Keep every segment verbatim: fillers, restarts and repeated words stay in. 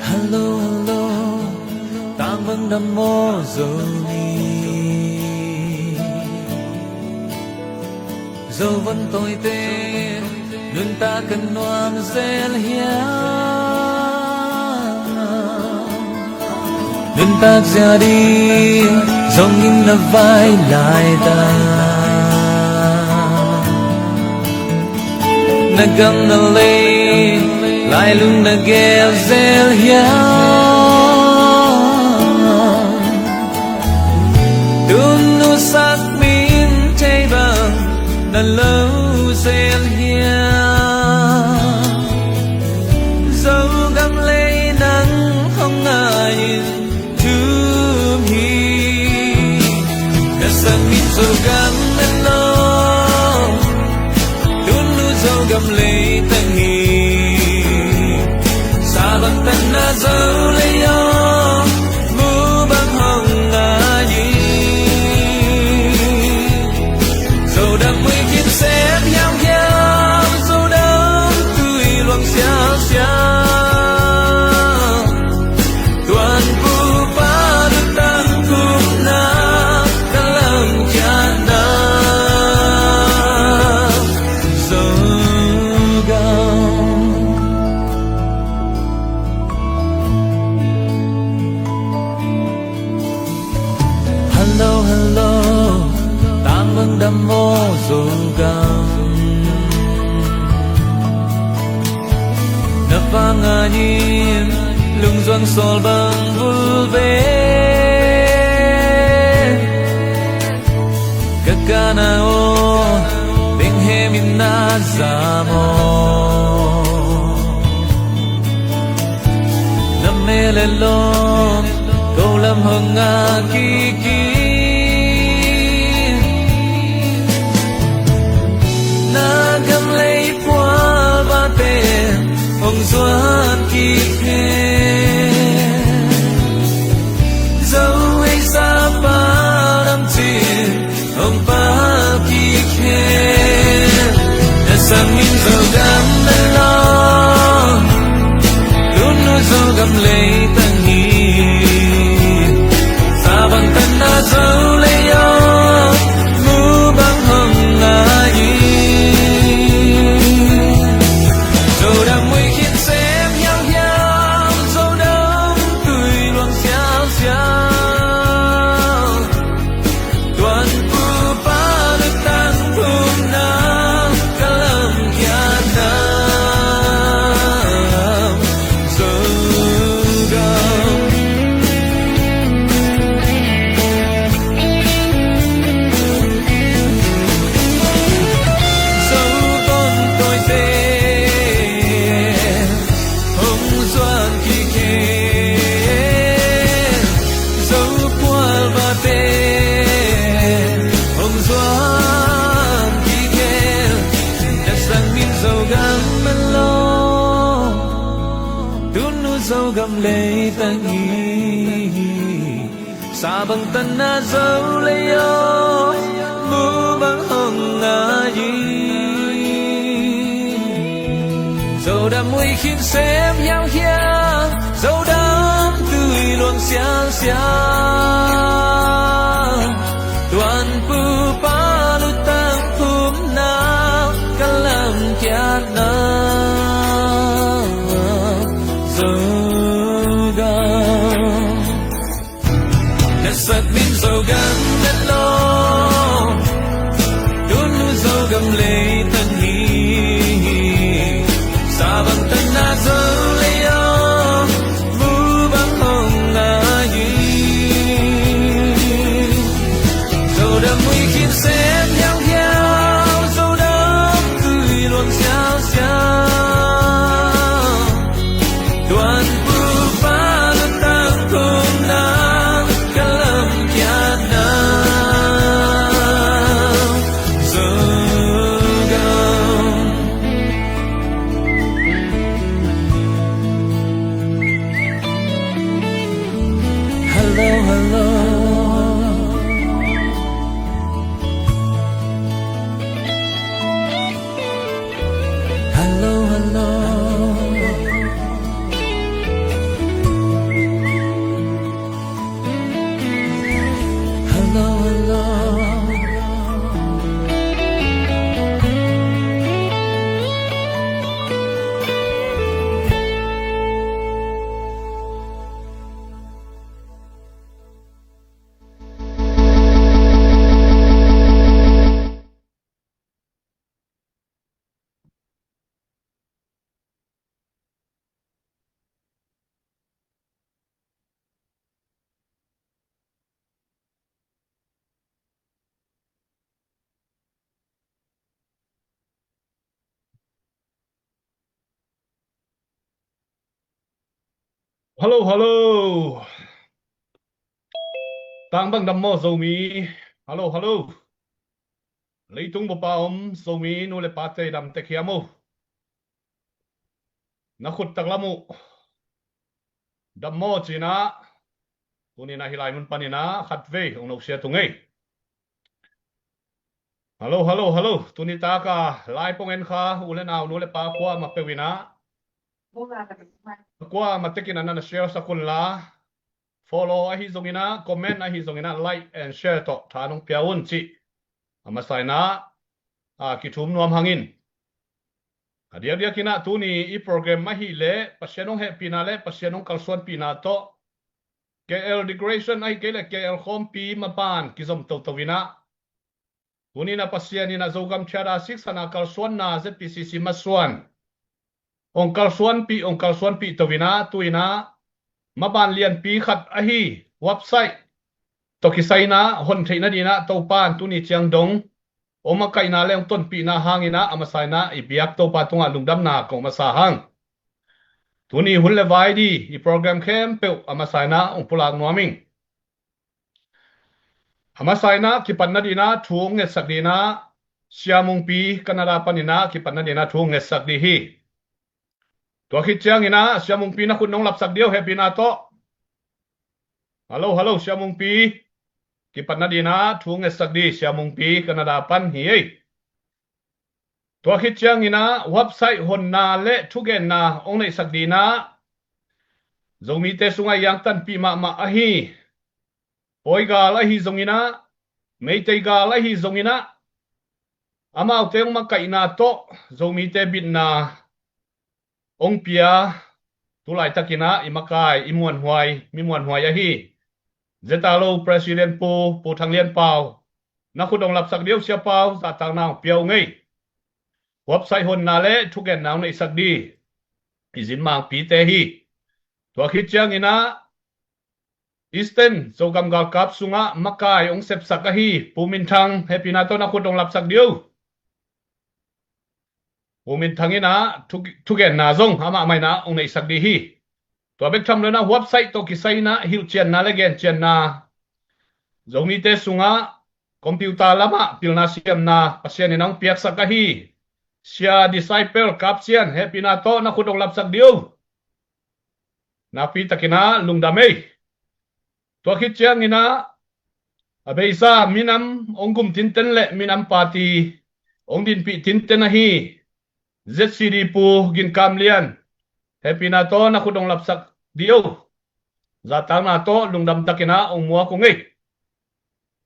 Hello, hello, tang bang dam maw Zo ni? Zo van tawite nuntak ka nuam zel hiam? Nuntak zia ding zongin na vai lai ta. Na gam na lei, lai lung na gel zel hiam? Tun nu sak min thei bang na lo zel hiam? Zogam lei nang hong ngai in thum hi. Na sang min Zogam na lo, tun nu Zogam lei tang hi. Sa bang tan na Zo lei aw, mu bang hong ngai hi. Zo dam mui khin sem hiam hiam, Zo dam tui luang sial sial. Tuanpu pa lutang thumna ka lamkiatna Zogam. Hello, hello, tang bang dam maw Zogam? Na vang a in lungzuang sawl bang vul ve. Ka kana aw, benghem in na za maw? Na mel e lawm, ko lam hong ngak kik in. Na gam lei pual vate hong zuan kik hen. Zo ei sa pa lam cin hong pal kik hen. Na sang min Zogam na lo, tun nu Zogam lei tang hi. Sa bang tan na Zo lei aw, mu bang hong ngai hi. Zo dam mui khin sem hiam hiam, Zo dam tui luang sial sial. Tuanpu pa lutang thumna ka lamkiatna Zogam. Zo bawm tawite hong zuan kik hen. Zo pual vate hong zuan kik hen. Na sang min Zogam man lo, tun nu Zogam lei tang hi. Sa bang tan na Zo lei aw, mu bang hong ngai hi. Zo dam mui khin sem hiam hiam, Zo dam tui luang sial sial. Tuanpu pa lutang thumna ka lamkiatna Zogam. Na sak min Zogam na lo, tun nu Zogam lei tang hi. Sa bang tan na Zo lei aw, mu bang hong ngai hi. Zo dam mui khin sem hiam hiam, Zo dam tui luang sial sial. Tuanpu pa lutang thumna ka lamkiatna Zogam. Hello, hello. Hello, hello. Hallo, hallo. Tang bang dam maw Zomi? Hallo, hallo. Leitung bup a om Zomi nu le pate dam tek hiam aw? Na khut taklam uh dam maw ci-in ah, tuni-in ah hih lai mun panin ah khatvei hong nusia tung ei. Hallo, hallo, hallo. Tuni tak a lai pong en kha u le nau, nu le pa kuamah peuh in ah, kuamah tek in ah na share sak un la, follow ahi zongin ah, comment ahi zongin ah, like and share tawh tha nong pia un cih a masa in ah, a, kithum nuam hang ing. A diakdiak in ah tuni i program ahih leh Pasian hong hehpihna le Pasian hong kalsuanpihna tawh, K L Declaration ahih kei leh K L khawmpi maban kizom toto in ah, tuni-in ah Pasian in ah Zogam Charter Six a na kalsuanna Z P C C masuan hong kalsuanpih, hong kalsuanpih to in ah, tu-in ah maban lianpi khat ahi website tawh kisai in ah hon theih nading in ah Topa'n tuni ciang dong hong makaihna le hong tonpihna hangin ah a masa in ah i biak Topa tungah lungdamna kong masa hang. Tuni hun le vai ding i program khempeuh a masa in ah hong pulak nuam ing. A masa in ah kipat nading in ah thu hong ngetsak ding in ah Sia Mungpi, Canada panin ah kipat nading in ah thu hong ngetsak ding hi. Tua khit ciangin ah Sia Mungpi, na khut nong lapsak ding aw hehpihna tawh. Hallo, hallo, Sia Mungpi. Kipat nading in ah thu hong ngetsak ding Sia Mungpi, Canada pan hi ei. Tua khit ciangin ah website honna le thugenna hong neihsak ding in ah, Zomite sungah i angtanpih mahmah ahi Pawi gal ahi zongin ah, Meitei gal ahi zongin ah, amaute hong makaihna tawh Zomite bitna hong pia, tu laitakin ah i makai, i muanhuai, mi muanhuai ahi Z R O President Pu, Pu Thang Lian Pau, na khut hong lapsak ding aw Sia Pau, zahtakna hong pia ung ei. Website honna le thugenna hong neihsak ding i Zin Mangpite hi. Tua khit ciangin ah Eastern Zogam galkap sungah makai hong sepsak ahi Pu Min Thang, hehpihna tawh na khut hong lapsak ding aw. Pu Min Thang in ah thu, thugenna zong amah mah in ah hong neihsak ding hi. Tua bek tham lo in ah website tawh kisai in ah hilhcianna le gencianna, Zomite sungah computer lamah pilna siamna Pasian in hong piaksak ahi Sia Disciple Kap Sian, hehpihna tawh na khut hong lapsak ding aw. Nakpi takin ah lungdam ei. Tua khit ciangin ah a beisa minam hong gum tinten le minam party hong dinpih tinten ahi Z C D Pu Gin Kam Lian, hehpihna tawh na khut hong lapsak ding aw. Zahtakna tawh lungdam takin ah hong muak ung ei.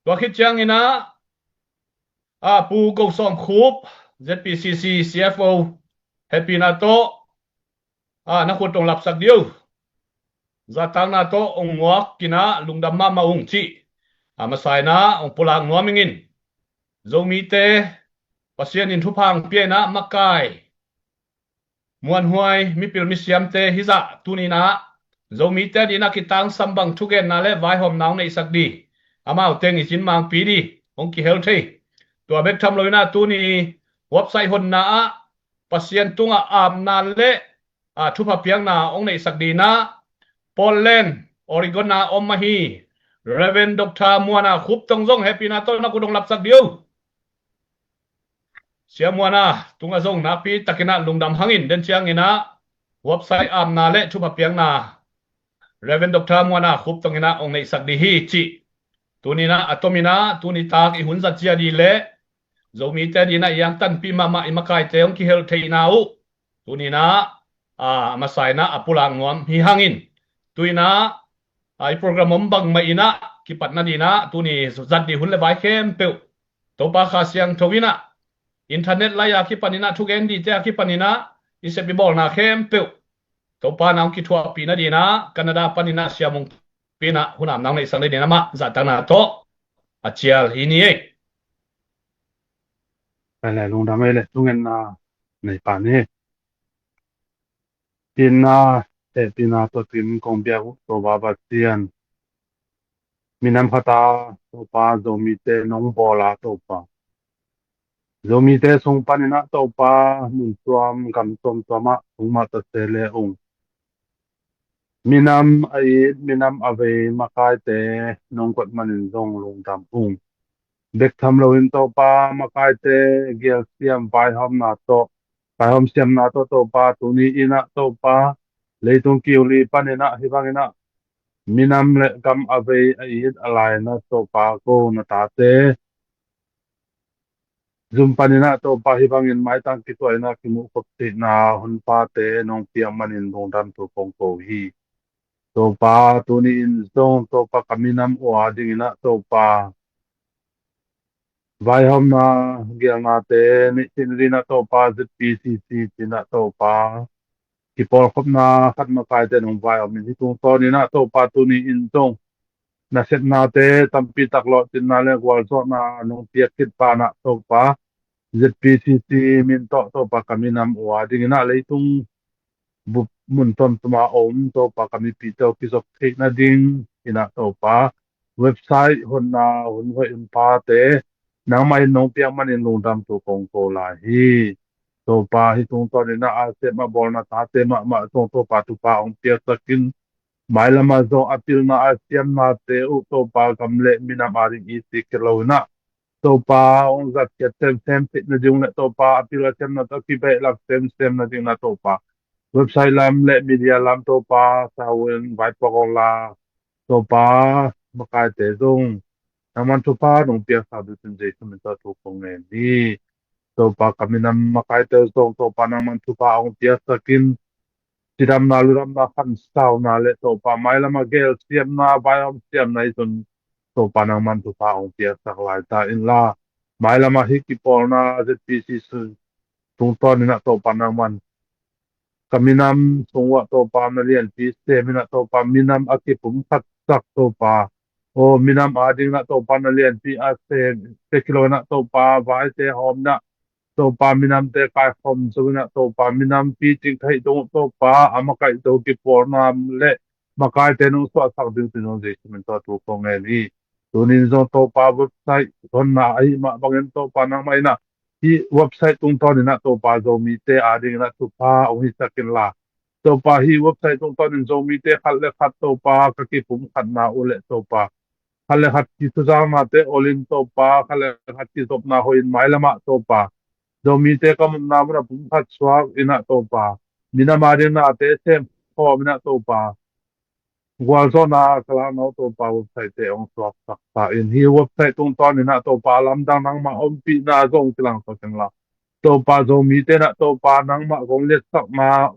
Tua khit ciangin ah, a, Pu Go Sawm Khup, Z P C C C F O, hehpihna tawh, a, na khut hong lapsak ding aw. Zahtakna tawh hong muak in ah lungdam mahmah ung cih a masa in ah hong pulak nuam ing in. Zomite Pasian in thupha hong pia in ah makai, muanhuai mipil misiamte hi zah tuni in ah Zomite ading in ah kitangsam bang thugenna le vaihawmna hong neihsak ding, amau teng i Zin Mangpi ding hong kihel thei. Tua bek tham lo in ah tuni website honna ah Pasian tungah apna le, a, thupha piakna hong neihsak ding in ah Portland, Oregon a om ahi Reverend Doctor Muana Khup tawh zong hehpihna tawh na khut hong lapsak ding aw. Sia Muana tungah zong nakpi takin ah lungdam hang in, den ciangin ah website apna le thupha piakna Reverend Doctor Muana Khup tawh in ah hong neihsak ding hi cih tuni in ah a tom in ah tuni tak i hun zat ciat ding le Zomite ading in ah i angtanpih mahmah i makaite hong kihel theihna uh tuni in ah, a, a masa in ah a pulak nuam hi hang in. Tu-in ah, a, i program om bangmah in ah kipat nading in ah tuni zat ding hun le vai khempeuh Topa Kha Siangtho in ah internet lai a kipan in ah thugen dingte a kipan in ah i sep i bawlna khempeuh Topa in ah hong kithuahpih nading in ah Canada pan in ah Sia Mungpi in ah hun apna hong neihsak nading in amah zahtakna tawh a cial hi ni ei. Pai le, lungdam ei le, thugenna nei pah ni. Itna, hehpihna tawh tun kong biak uh Topa Pasian, minam khat a Topa, Zomite nong bawl a Topa, Zomite sung panin ah Topa, mun tuam gam tuamtuam ah hong mah ta se le ung. Minam a it, minam a vei makaite nong koih manin zong lungdam ung. Bek tham loin Topa, makaite gelsiam vaihawmna tawh, vaihawm siamna tawh Topa, tuni in ah Topa, leitung kiuli panin ah hih bangin ah minam le gam a vei a it a laina Topa ko na tate Zoom panin ah Topa hih bangin maitang kituah in ah kimuh khop theihna hun pate nong piak manin lungdam thu kong ko hi. Topa tuni in zong Topa ka minam uh a dingin ah Topa vaihawmna gelnate neih theihna dingin ah Topa Z P C C ci-in ah Topa kipawlkhopna khat makaite nong vaihawm in hih tungtawnin ah Topa tuni in zong nasepnate tampi tak lawhcinna le gualzawhna nong piak khit banah Topa Z P C C min tawh Topa ka minam uh a dingin ah leitung bup mun tuamtuam a om Topa ka mipite uh kizop theihna dingin ah Topa website honna hun hoih hun phate nangmah in nong piak manin lungdam thu kong ko lai hi. Topa hih tungtawnin ah a sem a bawlna tate mahmah zong Topa thupha hong piaksakin mailam ah zong a pilna a siamnate uh Topa gam le minam a ding i sik khit loin ah Topa hong zatkhiat semsem theihna ding le Topa a pil a siamna tawh kibehlap semsem na ding na Topa website lam le media lam Topa saun vaipuak hong la Topa makaite zong nangman thupha nong piaksak ding cin Jesu min tawh thu kong ngen hi. Topa ka minam makaite zong Topa nangman thupha hong piaksakin cidamna ludamna khansauna le Topa mailam a gelsiamna vaihawm siamna i zon Topa nangman thupha hong piaksak lai ta inla mailam a hih kipawlna Z P C C tungtawnin ah Topa nangman ka minam sung uah Topa na lianpi semin ah Topa minam a kipumkhatsak Topa aw minam a dingin ah Topa na lianpi a sem te kiloin ah Topa vaite hawmin ah Topa minamte kaikhawm zongin ah Topa minam picing theih dong Topa a makaih zo kipawlna le makaite nong suahsak ding cin zong Jesu min tawh thu kong ngen hi. Tunin zong Topa website honna ahi mah bangin Topa nangmah in ah hih website tungtawnin ah Topa Zomite a dingin ah thupha hong hisak inla Topa hih website tungtawnin Zomite khat le khat Topa ka kipumkhatna uh le Topa khat le khat kithuzaknate olin Topa khat le khat kizopna hoihin mailam ah Topa Zomite ka mumna mun a pumkhat suak in ah Topa minam a ding nate sem khawm in ah Topa gualzawhna ka lakna uh Topa website te hong suaksak ta in hih website tungtawnin ah Topa lamdang nangmah ompihna zong kilangsak inla Topa Zomite in ah Topa nangmah kong liatsakna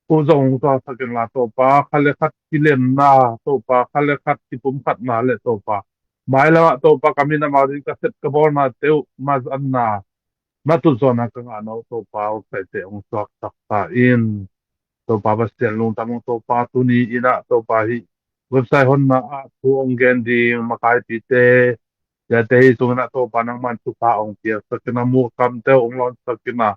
uh zong hong suaksak inla Topa khat le khat kilemna Topa khat le khat kipumkhatna le Topa mailam ah Topa ka minam a ding ka sep ka bawlnate uh mazanna na tutzawnna ka ngahna uh Topa website te hong suaksak ta in Topa Pasian lungdam ung Topa tuni in ah Topa hih website honna ah thu hong gen ding makaipite ciate hi zongin ah Topa nangman thupha hong piaksakin a muh kamte uh hong lawnsakin ah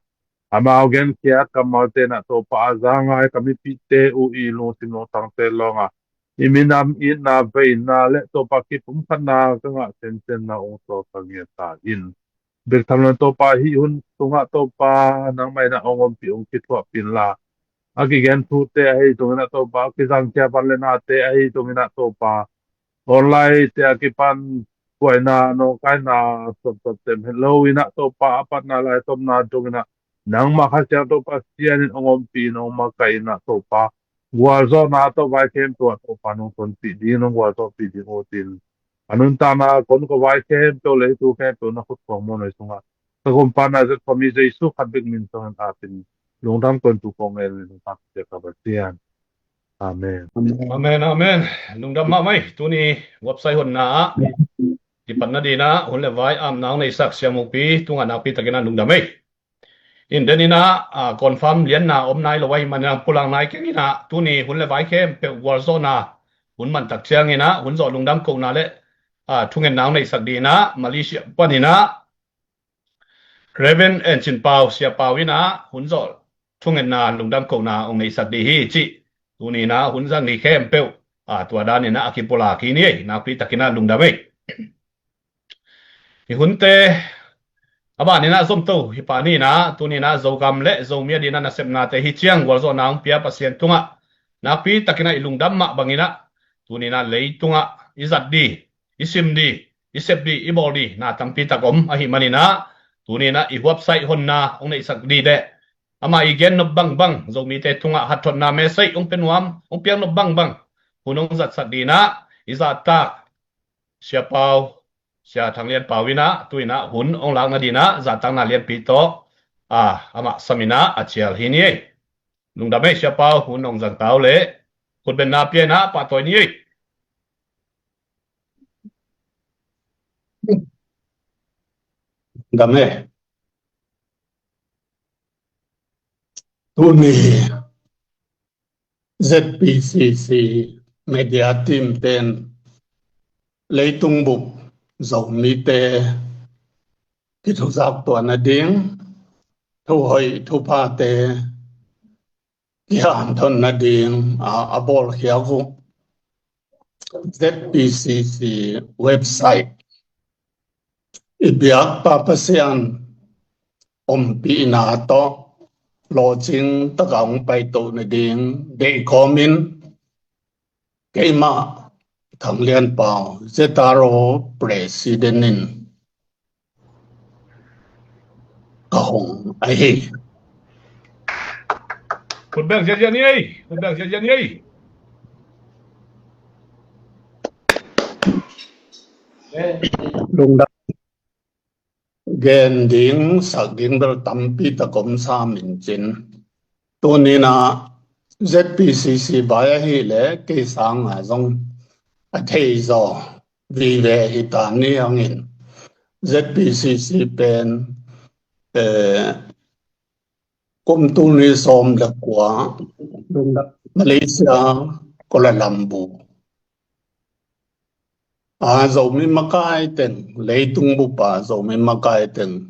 amau genkhiat kammalte in ah Topa a za ngai ka mipite uh i lungsim lungtangte lawngah i minam itna veina le Topa kipumkhatna ka ngah sensenna hong suaksak ngiat ta in bek tham loin Topa hih hun sungah Topa nangmah in ah hong ompih hong kithuahpih inla a kigen thute ahi zongin ah Topa a kizangkhia van le nate ahi zongin ah Topa online te a kipan buaina nawngkaina tawmtawm tem het loin ah Topa a patna lai tawmna dongin ah nangmah Kha Siangtho Pasian in hong ompih in hong makaih in ah Topa gualzawhna tawh vai khempeuh ah Topa nong tonpih ding nong gualzawhpih ding uh cin a nuntakna kon ka vai khempeuh le i thu khempeuh na khut khuang muanoi sungah ka gumpa Nazareth khuami Jesu khat bek min sungin apin lungdam kon thu kong ngen in lungdam ka Pasian. Amen. Amen, amen. Lungdam mahmah ei. Tuni website honna ah kipatna dingin ah hun le vai amna hong neisak Siamukpi tungah nakpi takin ah lungdam ei. In den in ah confirm lianna om nai lo ahih manin ah pulak nai keng in ah tuni hun le vai khempeuh gualzawhna hun mantak ciangin ah hun zawh lungdam kohna le thungetna hong neisak dingin ah Malaysia panin ah Reverend En Cin Pau, Sia Pau in ah hun zawh thungetna lungdam kohna hong neisak ding hi cih tuni in ah hun zang ni khempeuh tua danin ah a kipulak hi ni ei. Nakpi takin ah lungdam ei. Hih hunte a banin ah zomto hi pah ni in ah tuni in ah Zogam le Zomi a dingin ah nasepnate hi ciang gualzawhna hong pia Pasian tungah nakpi takin ah i lungdam mah bangin ah, tuni-in ah leitungah i zat ding, i sim ding, i sep ding, i bawl ding na tampi tak om ahih manin ah, tuni-in ah i website honna hong neihsak ding leh amah i gen nop bangbang, Zomite tungah hathotna message hong pia nuam, hong piak nop bangbang hun hong zatsak dingin ah i zahtak Sia Pau, Sia Thang Lian Pau in ah, tu-in ah hun hong lakna dingin ah zahtakna lianpi tawh, a, amah samin ah a cial hi ni ei. Lungdam ei Sia Pau, hun hong zang ta uh leh khutbenna pia-in ah pahtawi ni ei. Lungdam ei. Tuni Z P C C media team pen leitung bup Zomite kithuzak tuah nading, thuhoih thuphate kihanthawn nading a, a bawlkhiak uh Z P C C website, i biakpa Pasian ompihna tawh lawhcing takin hong paito nading deih kawmin, keimah Thang Lian Pau, Z R O President in ka hong ahi. Khutbeng ziazia ni ei, khutbeng ziazia ni ei. Lungdam. Gen ding sak ding bel tampi tak om sam in cin, tuni-in ah Z P C C vai ahih leh kei sangin zong a thei zaw vive hi ta ni hangin, Z P C C pen, eh, kum tul nih sawm le kua Malaysia, Kuala Lumpur a Zomi makai teng, leitung bup a Zomi makai teng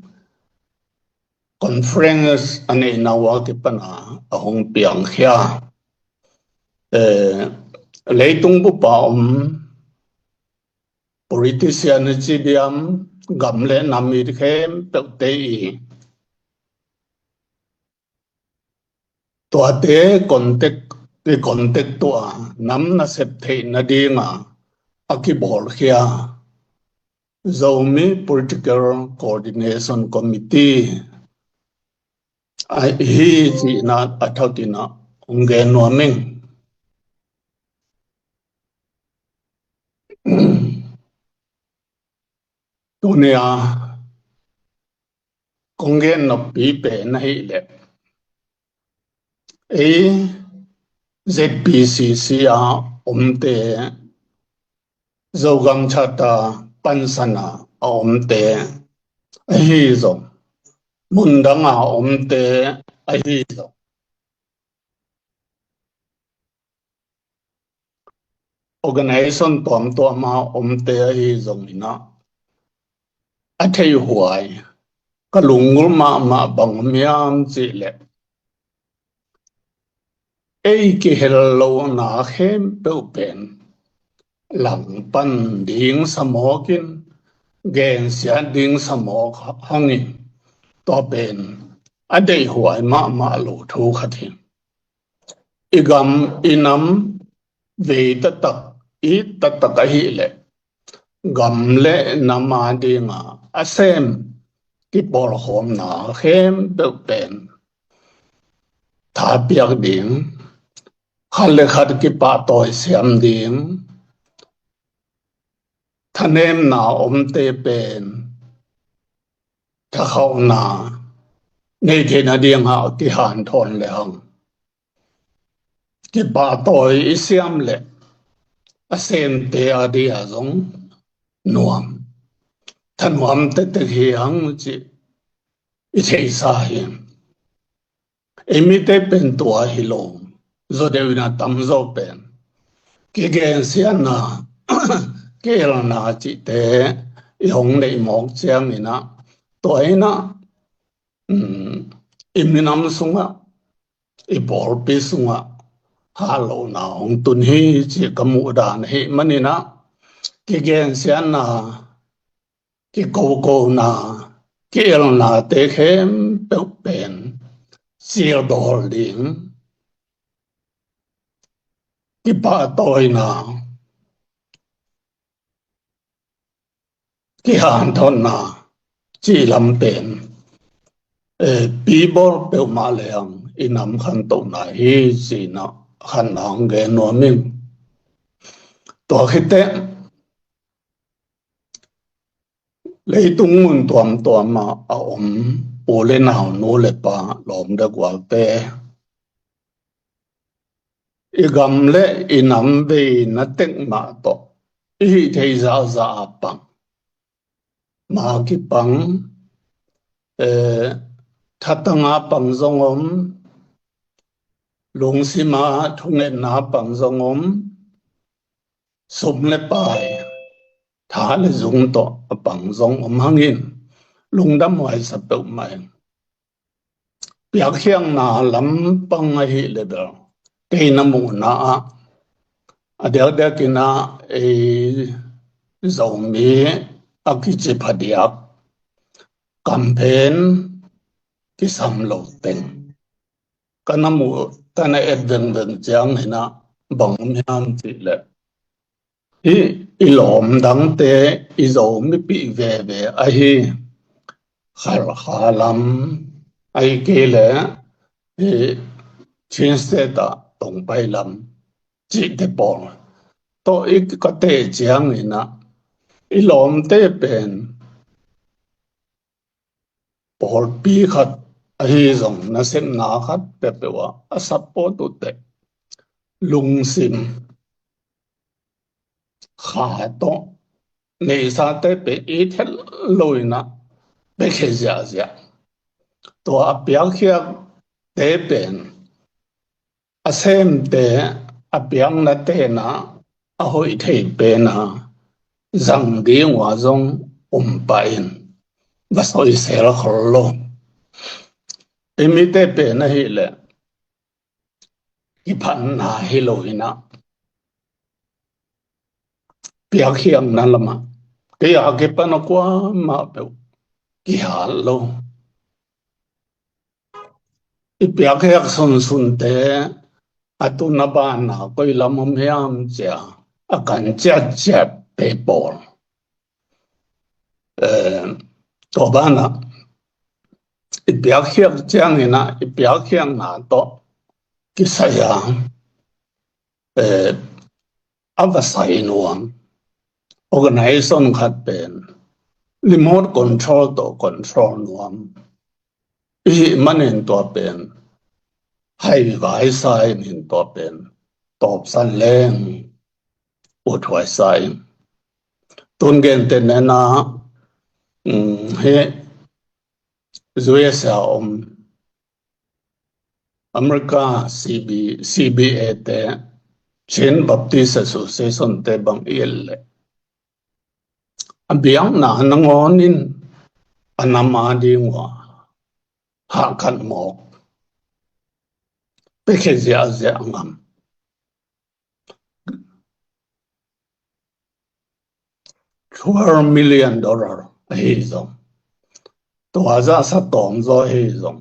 conference a neihna uh a kipan a hong piangkhia, eh, leitung bup a om politician hi ci diam, gam le nam i khempeuhte i tuate contact, i contact tuah a nam nasep theih nading a a kibawlkhia Zomi Political Coordination Committee ahi cihna a thawkin ah hong gen nuam ing. Tuni a kong gen noppi pen ahih leh, ei Z P C C a omte, Zogam Charter pansan a a omte ahi zong, mundang a omte ahi zong, organization tuamtuam a omte ahi zongin ah, a theihhuai ka lunggulh mahmah bang om hiam cih leh, ei kihel lohna khempeuh pen langpan ding sa mawk in, gensiat ding sa mawk hangin, tua pen a deihhuai mahmah lo thu khat hi. I gam i nam vei taktak, i taktak ahih leh, gam le nam a ding a a sem kipawlkhawmna khempeuh pen thapiak ding, khat le khat kipahtawi siam ding, thanemna omte pen thakhauhna nei theihna ding a kihanthawn le hang, kipahtawi i siam leh a semte a ding a zong nuam, thanuam tektek hi hang cih i theihsa hi. Ei mite pen tua hi lo, zawdeuh in a tamzaw pen kigensiatna, kielna cihte i hong neih mawk ciangin ah, tua in ah, um, i minam sungah, i pawlpi sungah hatlohna hong tun hi cih ka muhdan ahih manin ah, kigensiatna, kikokona, kielnate khempeuh pen silbawl ding, kipahtawina, kihanthawnna cih lam pen, eh, pibawl peuhmah leng i nam khantohna hi cih na khan nang gen nuam ing. Tua khit teh leitung mun tuamtuam ah a om u le nau, nu le pa, lawm le gualte, i gam le i nam veina tek mah tawh i hih theih zahzah a pang, ma kipang, eh, thatanga pang zong om, lungsima thungetna pang zong om, sum le pai, tha le zung tawh a pang zong om hangin lungdam huaisa peuhmah ing. Piakkhiatna lampang ahih leh bel, kei na muhna ah, a diakdiakin ah ei Zomi a kici phadiak, kampen kisam lo teng ka na muh, ka na et vengveng ciangin ah bang om hiam cih leh, hih i lawm dangte, i Zo mipih veve ahi Khalkha lam, ahih kei leh hih Chin State ah Tongpai lam cihte pawl tawh i ka teh ciangin ah, i lawmte pen pawlpi khat ahi zong, nasepna khat peuhpeuh ah a support uh teh, lungsim kha tawh neihsate pen i thei lo in ah piakhia ziahziah. Tua a piakkhiatte pen a semte, a piaknate in ah a hoih thei pen a zang ding uh a zong om pah in, va soisel khol lo. I mite pen ahih leh kiphatna hi lo in ah, piakkhiatna lamah kei a kipan a kuamah peuh kihal lo. I piakkhiat sunsunte a tun a banna koi lam om hiam ci-a a kan ciatciat pei pawl. Eh, tua banah i piakkhiat ciangin ah i piakkhiatna tawh kisai a, eh, a va sai nuam organization khat pen remote control tawh control nuam i hih manin tua pen hai vai sa in, tua pen tawpsan leng uthuai sa in. Tun gente nena, um, hih U S A om America C B, C B A te, Chin Baptist Association te bang i et leh, a biakna nangawn in a nam a ding uh a hahkat mawk, piakhia ziahziah ngam, twelve million dollar ahi zong, tua zah sa tawm zaw ahi zong,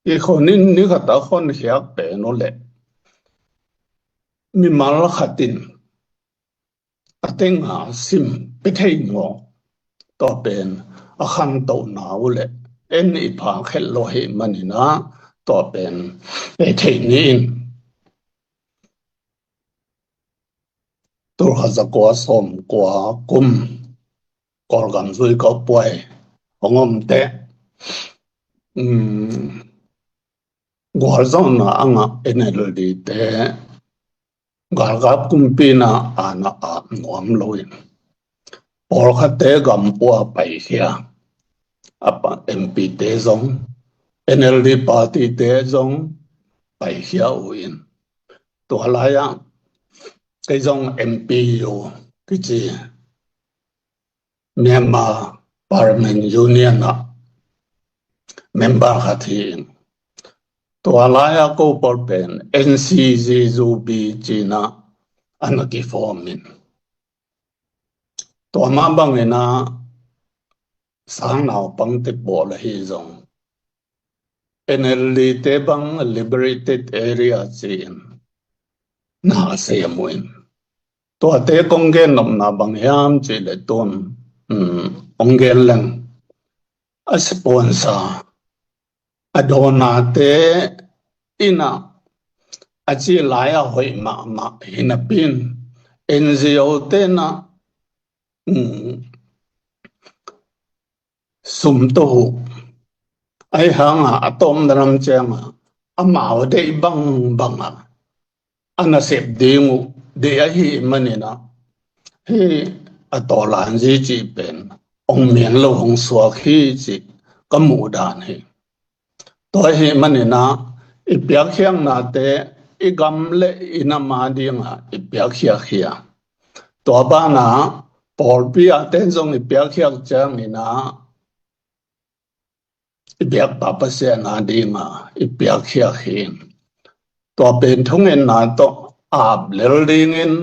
i khon in ni khat a khonkhiat pen uh leh mimal khat in a teng a sim pia thei mawk, tua pen a khantohna uh leh en i phak het lo ahih manin ah tua pen pia thei ni in. Tulkhat zakua sawmkua kum Kawlgam zui kawpuai hong om teh, um, gualzawhna a ngah N L D te galkap kumpi in ah a na ap nuam lo in, pawlkhatte gam pua paikhia, a pa-, M P te zong, N L D party te zong paikhia uh in, tua lai-ah kei zong M P U kici Myanmar Parliament Union ah member khat hi in, tua lai-ah ko pawl pen N C G U B ci-in ah a na kiform in, tua mah bangin ah sangnaupangte pawl ahi zong, N L D te bang liberated area ci-in, na sem uh in. Tuate kong gen nopna bang hiam cih leh tun, um, ong gen leng. A sponsor, a donor-te in ah a ci lai a hoih mahmah hi napi in, N G O-te in ah, um, sum tawh uh. Ahi hang a, a tawpna lam ciang a, amau deih bangbang a, a nasep ding uh deih ahih manin ah, hih a tawlanzi cih pen ong mian lo hong suak hi cih ka muh dan hi. Tua ahih manin ah, i piakkhiaknate i gam leh i nam ading a i piakkhiak hi a, tua ban ah pawlpi ah ten zong i piakkhiak ciangin ah, i biakpa Pasian ading a i piakkhiak hi. Tua pen thungetna tawh ap lel dingin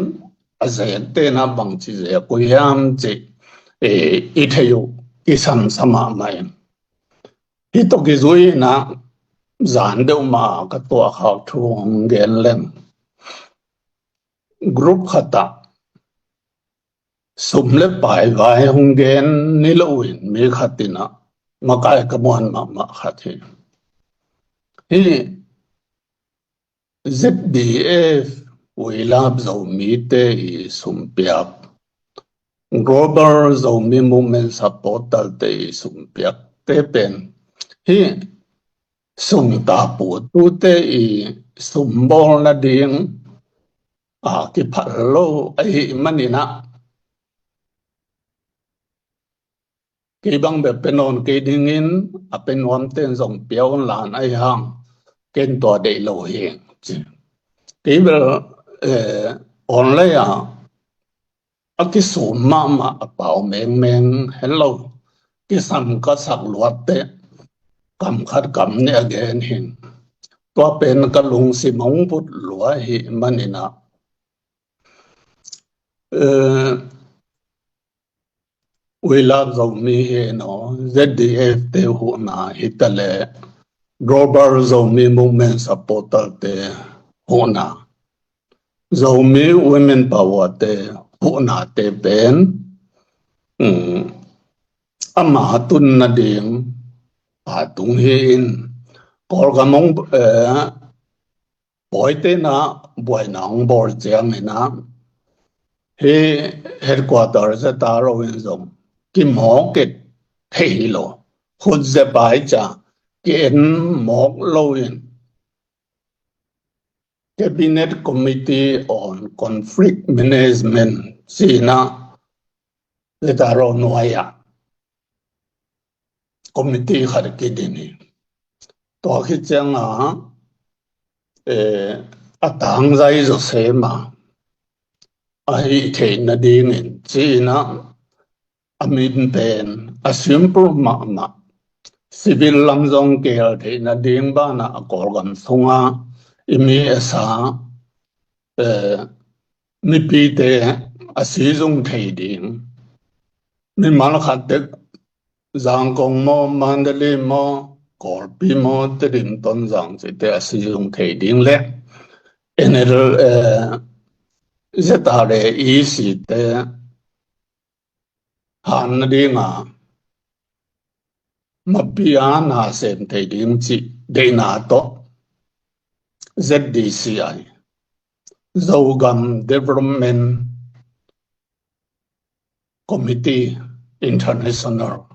a zekte in ah bangci zek uh hiam cih, eh, i thei uh kisam sa mahmah in. Hih tawh kizui in ah zan deuh mah ka tuahkhak thu hong gen leng. Group khat ah sum leh pai vai hong gen ni lo in mi khat in ah makai ka muan mahmah khat hi. Hih Z D F, We Love Zomi-te i sum piak, Global Zomi Movement Supporter-te i sum piakte pen, hih sum taputute i sum bawl nading a kiphal lo ahih manin ah, kei bang bel pia nawn kei dingin, a pia nuamte'n zong pia un la, ahi hang ken tua deih lo hi, ci. Kei bel, eh, online ah a kisum mahmah a pau mengmeng, hello, kisam ka sak luatte, kam khat kam nih a gen hi. Tua pen ka lungsim hong vut lua ahih manin ah, eh, We Love Zomi hi no, Z D F-te huhna hi ta leh, Global Zomi Movement Supporter-te huhna, Zomi Women Power-te huhnate pen, um, ama tun nading a tung hi in, Kawlgam hong, eh, Pawite in ah buaina hong bawl ciangin ah, hih headquarter Z R O in zong kimawk kei thei hi lo. Khut zep a i ci a, ki-en mawk lo in, Cabinet Committee on Conflict Management ci-in ah Z R O nuai ah committee khat kidin hi. Tua khit ciang a, eh, a tangzai zawsem a, a hih theih nadingin ci-in ah, a min pen a simple mahmah, civil lam zong kihel theih nading ban ah a Kawlgam sung a i mi a sa, eh, mipite a sizung thei ding, mimal khat tek Zangkong maw, Mandalay maw, Kawlpi maw, Tedim, Tonzang cihte a sizung thei ding leh N L, eh, Z R A E C-te han nading a mapi a na sem thei ding cih deihna tawh Z D C I, Zogam Development Committee International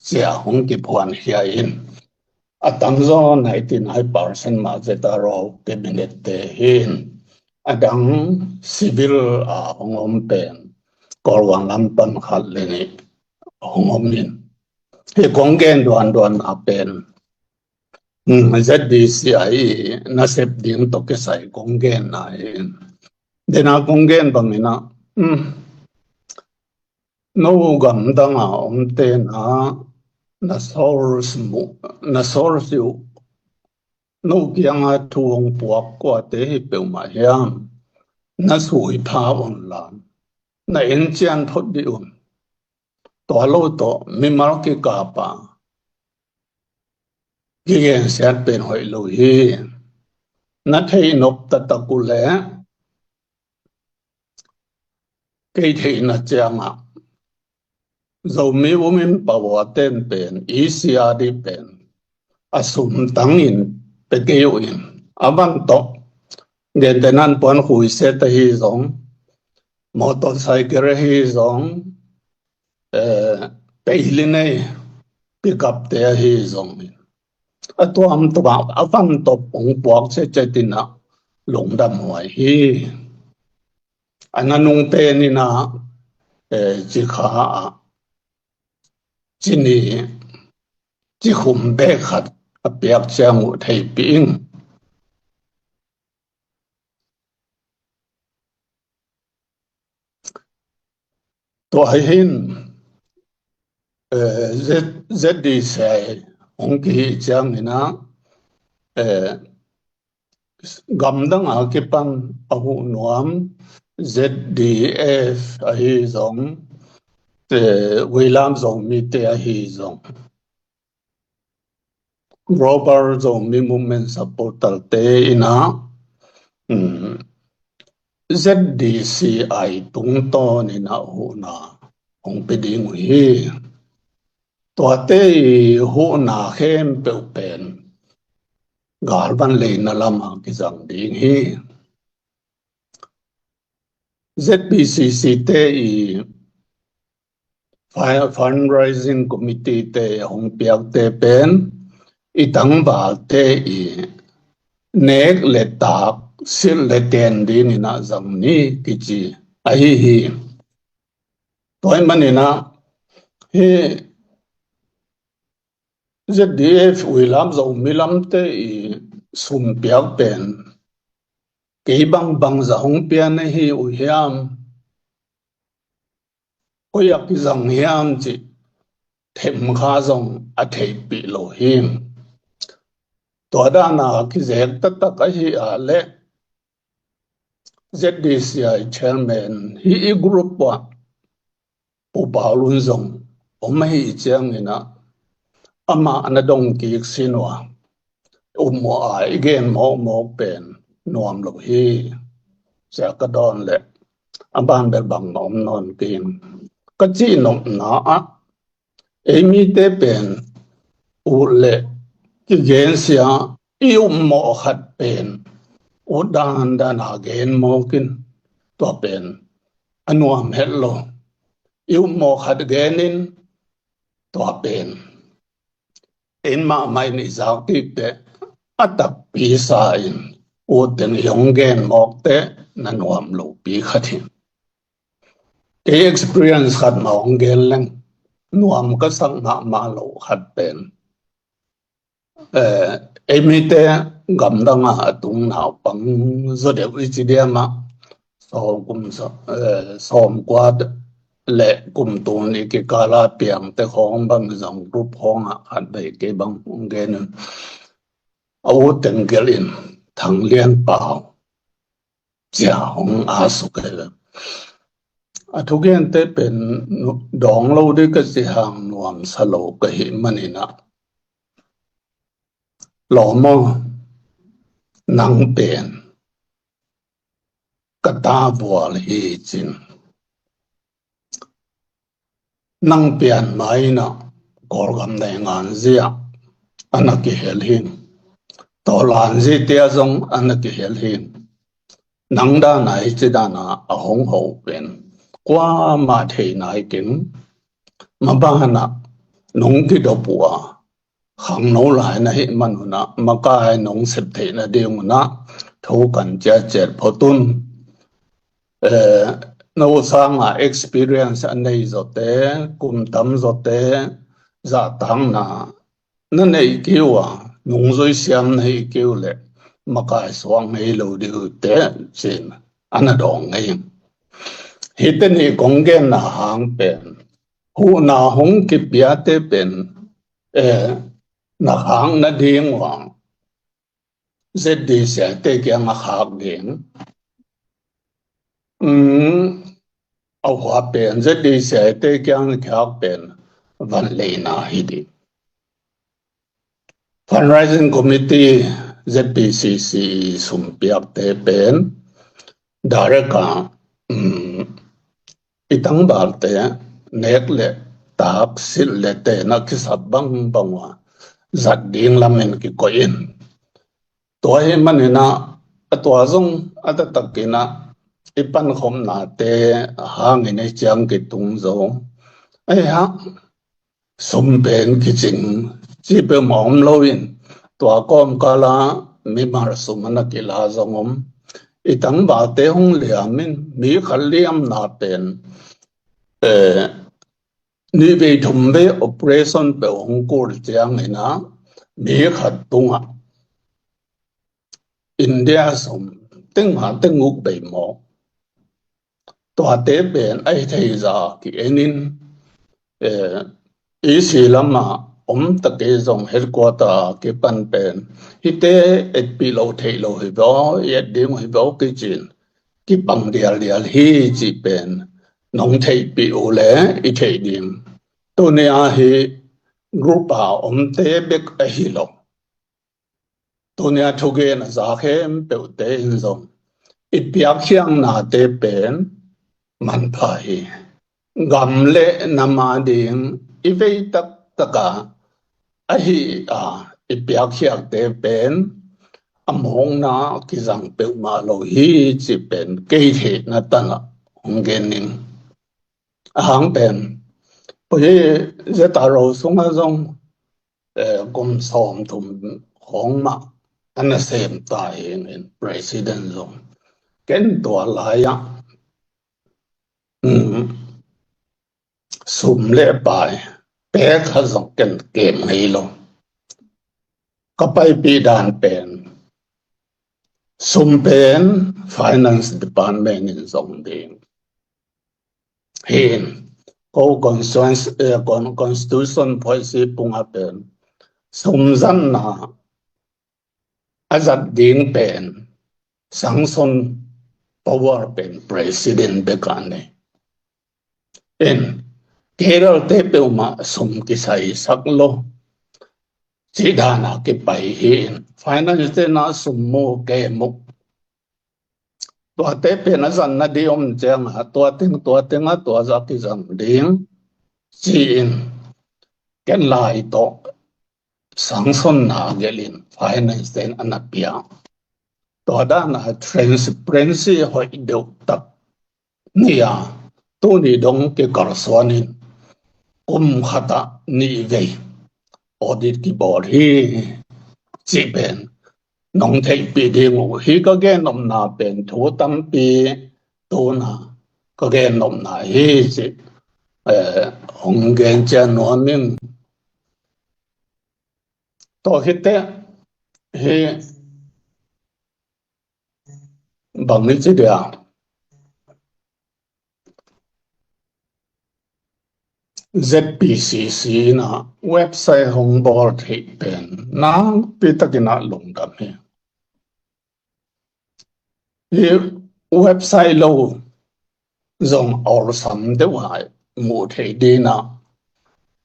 ci a hong kiphuankhia in, a tamzaw ninety nine percent mah Z R O cabinet-te hi in, a dang civil a hong om pen Kawlgam lam pan khat leh nih hong om in. Hih kong gen duanduan a pen, um, Z D C I nasep ding tawh kisai kong genna hi in. Dena kong gen bangin ah, um, no gamdang a omte'n ah na source mu, na source uh, no kiang a thu hong puak kuate hi peuhmah hiam, na suipha un la, na encian phot dih un. Tua lo tawh mimal kikap a kigensiat pen hoih lo hi. Na theih nop taktak uh leh kei theihna ciangah Zomi Women Power ten pen, E C R D pen a sum tangin pe kei uh in, a van tawh gentehna in puan khuiset ahi zong, motorcycle ahi zong, eh, peili nei pickup te ahi zong in, a tuamtuam a van tawh hong puak cetcet in ah lungdam huai hi. A nanung tenin ah, eh, cikha ah cini cikhum bek khat a piak ciang uh theipih ing. Tua hi hin, eh, Z-, Z D C I hong kihih ciangin ah, eh, gamdang a kipan a huh nuam Z D F ahi zong, eh, Vuilam Zomite ahi zong, Global Zomi Movement Supporter te in ah, um, Z D C I tungtawn in ah huhna hong pe ding uh hi. Tuate i huhna khempeuh pen galvan leina lamah kizang ding hi. Z B C C te i fi-, fundraising committee te hong piakte pen i tangvalte i nek le tak, silh le ten dingin ah zang ni kici ahi hi. Tua ahih manin ah hih Z D F Vuilam Zomi lamte i sum piak pen kei bangbang zah hong pia na hi uh hiam, koi ah kizang hiam cih themkha zong a theihpih lo hi. Tua dan a kizek taktak ahih leh Z D C I chairman hih i group ah Pu Pau Lun zong om ahih ciangin ah amah na dong kik sin uh a, um uh a, i gen mawkmawk pen nuam lo hi. Sia ka dawn leh a ban bel bangmah om nawn kei ing. Ka cihnopna ah ei mite pen ut leh kigensia i upmawh khat pen ut dandan a gen mawk in, tua pen a nuam het lo. I upmawh khat gen in, tua pen ei mahmah in i zak kik teh a takpi sa in ut teng i hong gen mawk teh na nuam lopi khat hi. Kei experience khat mah hong gen leng, nuam ka sak mahmah lo khat pen, eh, ei mite gamdang ah a tung naupang zaw deuh i ci diam ah, sawm kum sa-, eh, sawmkua leh kum tul nih kikal a piangte khawng bang zong group khawng ah khat vei kei bang hong gen in, a ut teng gelh in Thang Lian Pau cia hong a suk hi. A thugente pen dawng lo ding ka ci hang nuamsa lo ka hih manin ah, lawm aw, nang pen ka ta vual hi cin. Nang pian mai in ah Kawlgam nei ngan zia a na kihel hi. Tawlan zi tia zong a na kihel hi. Nang dan a hi ci dan a a hong ho pen kuamah thei nai keng. Maban ah nong kidop uh a, khangno lai na hih man un ah makai nong sep theih nading un ah thu kan ciatciat phot un. Eh, no sanga experience a nei zawte, kum tam zawte zahtakna na neih kei uh a, nungzui siam na hih kei uh leh makai suak ngei lo ding uh teh cin a na dawng ngei. Hihte nih kong genna hang pen huhna hong kipiate pen, eh, na khak nading uh a Z D C I te kiang a khak ding. Um, a hua pen Z D C I te kiang a khak pen van leina hi ding. Fundraising Committee Z B C C i sum piakte pen direct a, um, i tangvalte nek le tak, silh le ten a kisap bangbang uh a zat ding lamin kikoih in. Tua ahih maninah a tua zong a taktakinah i pankhopnate hangin ei ciang kitung zo. Ahi hang sum pen kicing ci peuhmah om loin, tua kawmkala mimal sum a na kila zong om. I tangvalte hong liamin mi khat liamna pen, eh, nih vei thum vei operation peuh hong kul cianginah mi khat tungah India sum tengah teng uk bei maw? Tuate pen a hi thei za ki-enin, eh, E C lamah om takei zong headquarter kipan pen hihte etpih lo theih lo hi vaw, i et ding hi vaw kicin kipang dialdial hi cih pen nong theihpih uh le i theih ding. Tuni ahi group a omte bek ahi lo. Tunia thugen a za khempeuhte in zong i piakkhiaknate pen manpha hi. Gam le nam ading i vei taktaka ahi a i piakkhiakte pen a mawkna kizang peuhmah lo hi cih pen kei theihna tanah hong gen ning. A hang pen pu hi Z R O sungah zong, eh, kum sawmthum khawng mah a nasem ta hi in president zong. Ken tua lai-ah, um, sum le pai pek khat zong ken kem ngei lo. Ka paipih dan pen sum pen finance department in zong ding hi in, ko constitution, eh, con-, constitution policy pungah pen sum zatna a zat ding pen sanction power pen president bek a nei in, cadre te peuhmah sum kisaisak lo cih dana kipai hi in, finance te na sum mu ke mu. Tuate pen a zanna di om cianga tua teng, tua tenga tua za kizang ding ci-in ken lai tawh sanction na gelhin finance ten a na pia. Tua dana transparency hoih deuh tak ni a, tuni dong kikalsuanin kum khatah nih vei audit kibawl hi cih pen nong theihpih ding uh hi. Ka gennopna pen thu tampi tuna ka gennopna hi cih, eh, hong gen cian nuam ing. Tua khit teh hi bang ni ci dia, Z P C C na website hong bawl theih pen nakpi takin a lungdam hi. Hi website lo zong awlsam deuh a muh theih dingin a,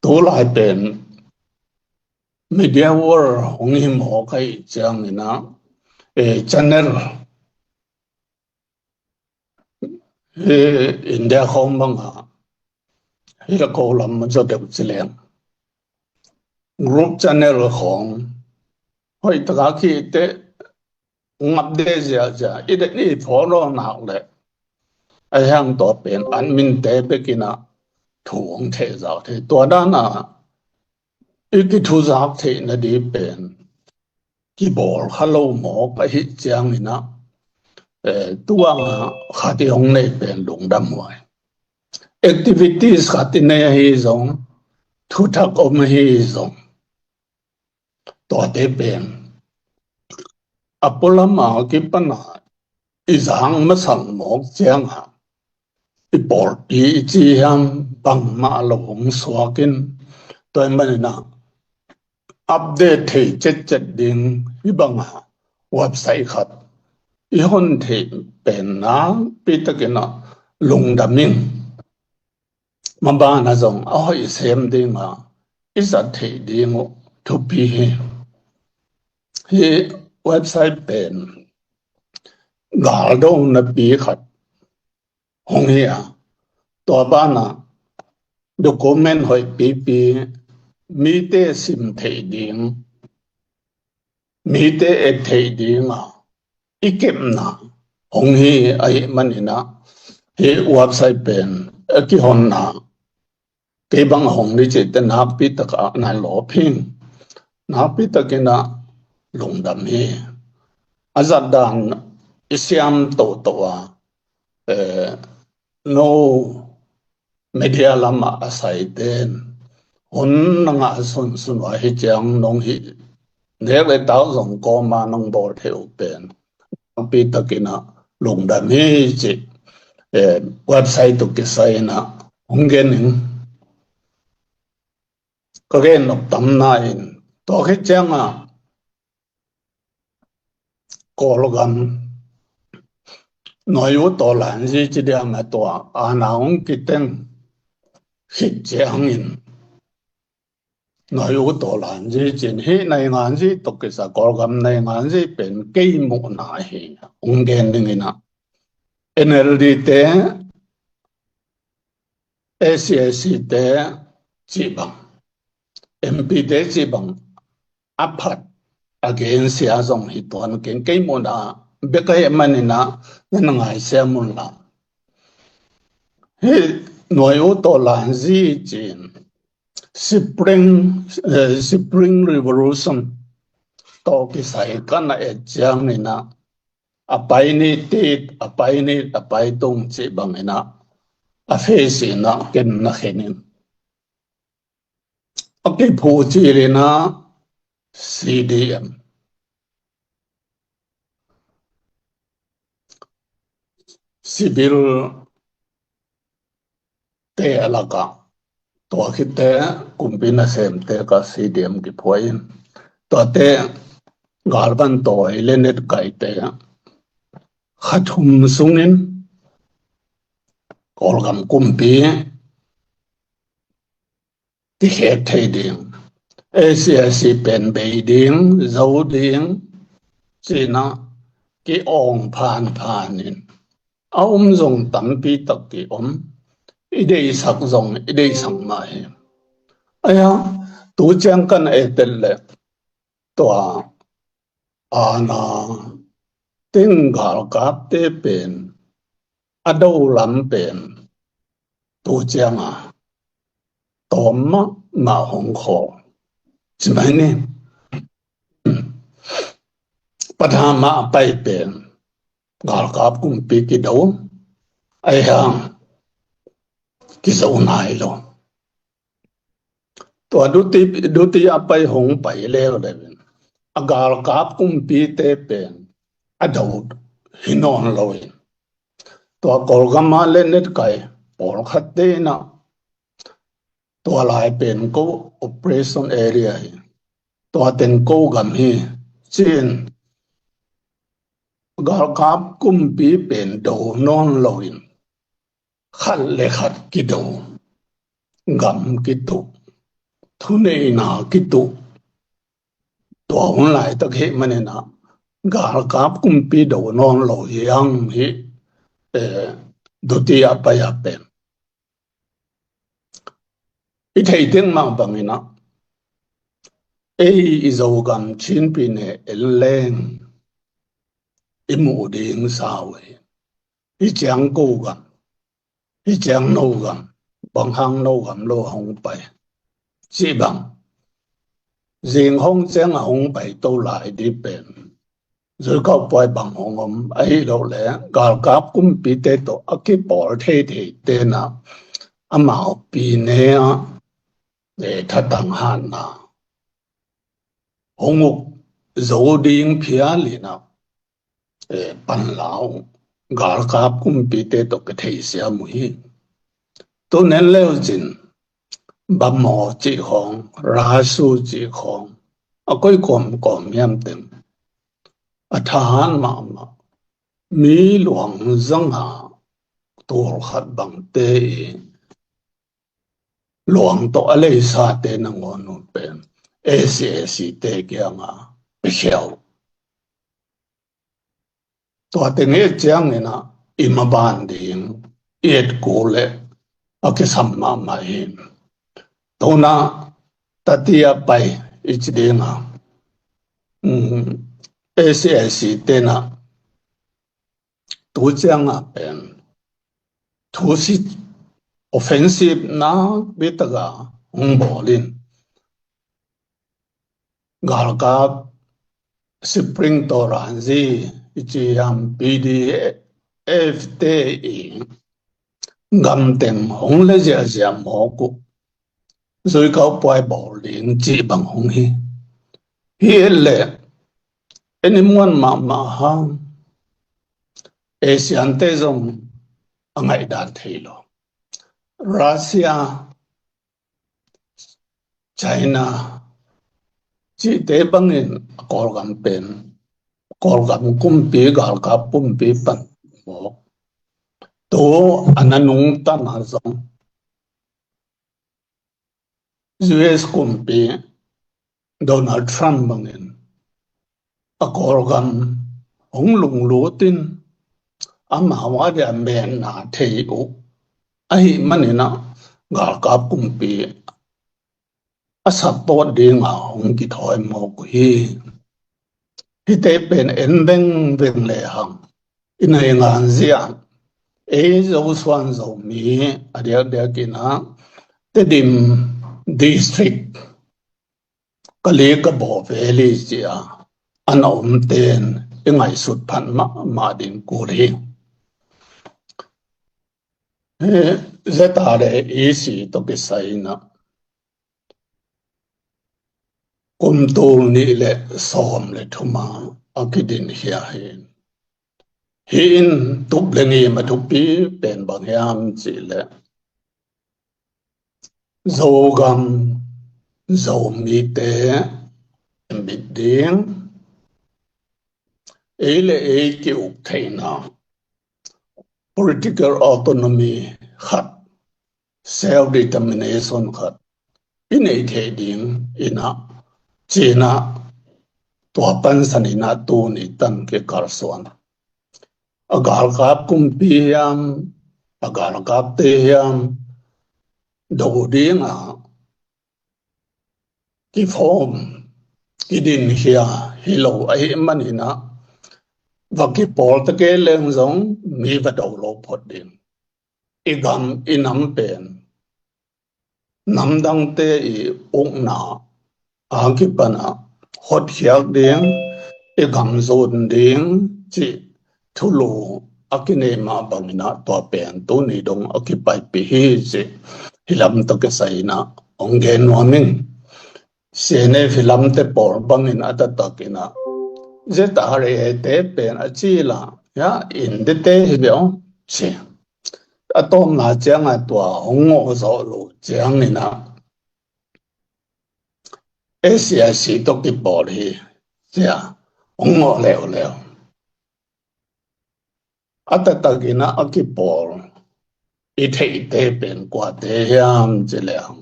tulai pen media world hong hi mawk ahih ciangin a, eh, channel hi India khawng bangah hi a ko lam zaw deuh ci leng group channel khawng hoih taka khih teh ngap de ziahziah i det i follow nak leh a hiang tua pen admin te bekin a thu hong thehzak thei. Tua dana i kithuzak theihna di pen kibawl kha lo mawk ahih ciangin a, eh, tuang a khat i hong nei pen lungdam huai. Activities khat i nei ahi zong, thuthak om ahi zong, tuate pen a pualam a kipana i zang masang mawk cianga i pawlpi i ci hiam bangmah lo hong suakin, tua i manin a update thei cetcet ding hi banga website khat i hon theih pen nakpi takin a lungdam ing. Mabana zong a hoih sem dinga i zat theih ding uh thupi hi. Hi website pen galdo napi khat hong hi a, Tua banah document hoih pipi, mite sim theih ding, mite et theih dinga i kepna hong hi ahih maninah, hih website pen a kihonna kei bang a hong ni cihte nakpi takah na lawp hi. Nakpi takinah lungdam hi. A zatdan i siam toto a, eh, no media lamah a saiten hun na ngah sunsun uh ahi ciang nong hih nek le tau zong kawma nong bawl thei uh pen nakpi takinah lungdam hi cih, eh, website uh kisai inah hong gen ing. Ka gen nop tamna in tua khit ciangah Kawlgam nuai uh tawlanzi ci diam a tua aana hong kiteng khit ciangin nuai uh tawlanzi cin hih nainganzi tawh kisa Kawlgam nainganzi pen kei muhna hi. Hong gen dinginah N L D te, A C A C te cih bang, M P te cih bang a phat a gensia zong hi tuan keng kei muhna bek ahih maninah na na ngaisiam unla. Hih nuai uh tawlanzi cin Spring, eh, Spring Revolution tawh kisai kan a et cianginah a pai ni tit, a pai ni, a pai tung cih banginah a face inah ken na khenin a kiphuh cilinah C D M, civil te a lakah tua khitte kumpi nasemte ka C D M kiphuahin tuate galvan tawi le netkaite kha thum sungin Kawlgam kumpi kikhek thei ding, A C A C pen bei ding, zo ding, cinah ki-awng phanphanin a um zong tampi tak ki-om, i deihsak zong i deihsak mah hi. Aia, tu ciang kan etel le tua aana teng galkapte pen a do lam pen tu cianga tawm mahmah hong khawl ci mai ni. Pathama a pai pen galkap kumpi kido aihang kizo nai lo. Tua duti, duti a pai hong pai leuleu in a galkap kumpite pen a do hi nawn lo in tua Kawlgama le netkai pawlkhatte inah tua lai pen ko operation area hi, tua teng ko gam hi ci-in galkap kumpi pen do nawn lo in khat le khat kido, gam kituh, thuneihna kituh. Tua hun laitak hih maninah galkap kumpi do nawn lo hi ang hih, eh, duti a pai a pen. I thei teng mah banginah ei i Zogam Chinpi ne en leng i muh ding sau hi. Hi ciang ko gam, hi ciang no gam, bang hang no gam lo hong pai cih bang. Zing hong ciang a hong pai to lai di pen zui kau puai bang hong om ahi lo le galkap kumpite tawh a kipawl thei thei tenah amau pi ne ah, eh, thatang hatna hong uk zo ding phial inah, eh, panlau galkap kumpite tawh ka theisiam uh hi. Tu nen leu cin bamaw cih khawng, rasu cih khawng a koi kawmkawm hiam teng a thahat mahmah mi luang zanga tul khat bangte i luang tawh a leisate nangawn uh pen A C A C te kianga pikhia uh. Tua teng hi cianginah i maban ding i et kul le a kisam mahmah hi. Tuna tatia pai i ci dinga, um, A C I C tena tu cianga pen thusit offensive nakpi taka hong bawl in, galkap Spring Toranzi i ci hiam, P D F te i gamteng hong le ziahziah mawk uh, zuikau puai bawl ding cih bang hong hi. Hi et leh en i muan mahmah hang, Asian te zong a ngaihdan thei lo. Russia, China cihte bangin a Kawlgam pen, Kawlgam kumpi, galkap kumpi pan mawk. Tu a na nungtana zong U S kumpi Donald Trump bangin a Kawlgam hong lunglut in amau a dia menna thei uh ahih manin ah galkap kumpi a support dinga hong kithawi mawk uh hi. Hihte pen en vengveng lehang i naingan zia, ei Zosuan Zomi a diakdiakin ah Tedim District, Kali Kabaw Valley zia a na omten i ngaihsut phat mahmah ding kul hi. Hi Z R A E C tawh kisai in ah kum tul nih le sawm le thum a a kidinkhia hi. Hi in tup le ngim a thupi pen bang hiam cih leh Zogam Zomite mit ding, ei le ei ki-uk theihna, political autonomy khat, self determination khat i neih theih ding in ah ci-in ah tua pansan in ah tuni tan kikalsuan a galkap kumpi hiam, a galkapte hiam do dinga kiform, kidinkhia hi lo ahih manin ah va kipawl ta kei leng zong mi va do lo phot ding. I gam i nam pen namdangte i ukna a kipan ah hotkhiak ding, i gam zun ding cih thulu a kineih mah bangin ah tua pen tuni dong a kipaipih hi cih hi lam tawh kisai in ah hong gen nuam ing. C N F hi lamte pawl bangin a taktakin ah Z R A te pen a cil a, ya, India te hi beh aw ci. A tawpna ciangah tua hong ngawh zawh lo ciangin ah A C I C tawh kipawl hi cia hong ngawh leuleu. A taktakin ah a kipawl i theihte pen kuate hiam ci lehang,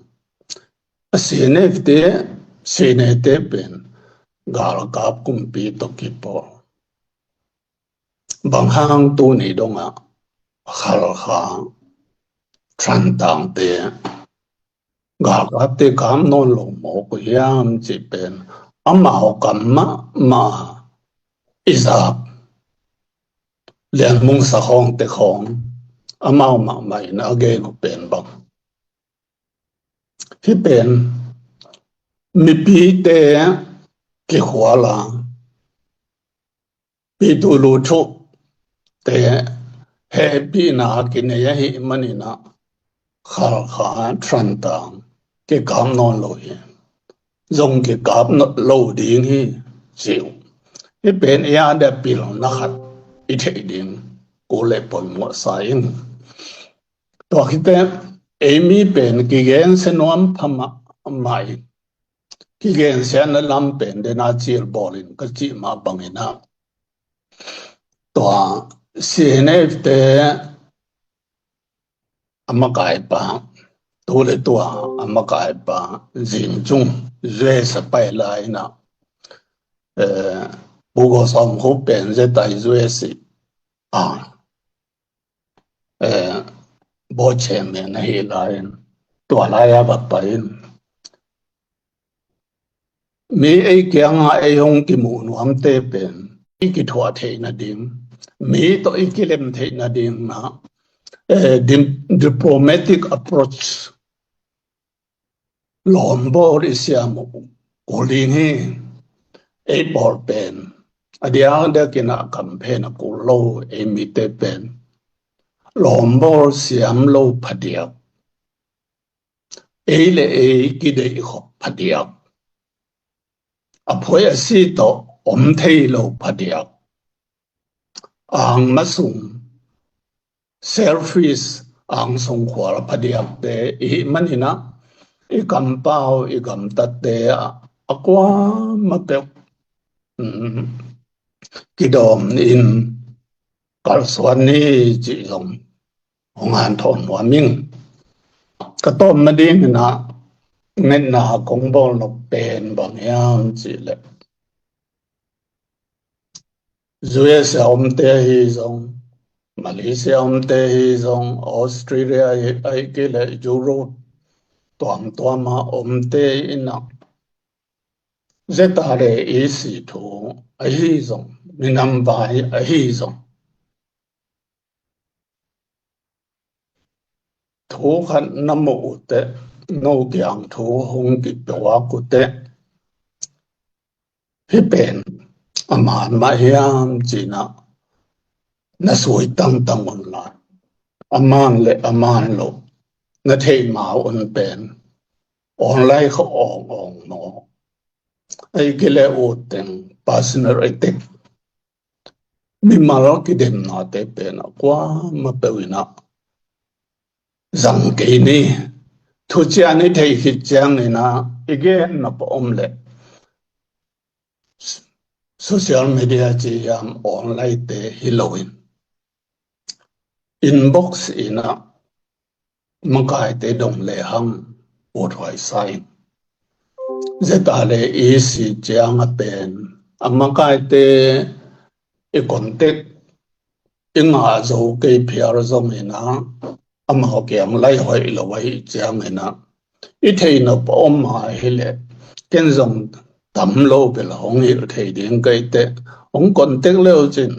a C N F te, C N A te pen galkap kumpi tawh kipawl. Bang hang tuni dongah Khalkha, Thantlang te galkapte kap nawn lo mawk uh hiam cih pen amau kam mahmah i zak Lian Mung Sakhawng te khawng amau mahmah in a gen uh pen bang. Hih pen mipite kikhual a, Pyithu Hluttaw te hehpihna kinei ahih manin ah Khalkha, Thantlang kikap nawn lo hi. Zong kikap lo ding hi ci uh. Hih pen ei a dia pilna khat i theih ding kul le poimawh sa ing. Tua khit teh ei mi pen kigensia nuam pha mahmah in, kigensiatna lam pen dena cil bawl in ka cih mah bangin ah, tua C N F te a makaipa, tu le tua a makaipa, Zing Cung, U S a pai lai in ah, eh, Pu Gaw Sawm Khup pen Z I U S a, eh, board chairman ahi lai-in, tua lai-a va pai-in, mi ei kiangah ei hong kimuh nuamte pen i kithuah theih nading, mi tawh i kilem theih nading na, eh, dim-, diplomatic approach, lawmbawl i siam uh kul ding hi. Ei pawl pen a diakdiakin a kamphen a kul lo, ei mite pen lawmbawl siam lo phadiak, ei le ei kideih khop phadiak, a phuai a si tawh om thei lo phadiak, angma sung, selfish, angsung khual phadiakte i hih manin ah, i kampau, i gamtatte ah a kuamah peuh, um, kidawm in kalsuan ni cih zong hong hanthawn nuam ing. Ka tawm nadingin ah, ngetna kong bawl nop pen bang hiam cih leh, U S A omte ahi zong, Malaysia omte ahi zong, Australia ahi, ahi kei leh Europe tuamtuam a omte in ah, Z R A E C thu ahi zong, minam vai ahi zong, thu khat na muh uh teh, no kiang thu hong kipia uh teh, hih pen a man mah hiam ci-in ah na sui tangtang un la, a man le a man lo na theih ma un pen online khawng awng awng maw, ahih kei leh ut teng personal attack, mimal kidemnate pen a kuamah peuh in ah zang kei ni. Thuciam i theih khit ciangin ah i gen nop a om leh, social media ci hiam, online-te hi loin, inbox in ah makaite dong lehang ut huai sa ing. Z R A E C ciang a pen a makaite i contact i ngah zo kei phial zongin ah, amau kiang lai hoih lo ahih ciangin ah, i theih nop a om mah hi leh, ken zong tam lo bel hong hilh thei ding ka hi teh, hong contact le uh cin,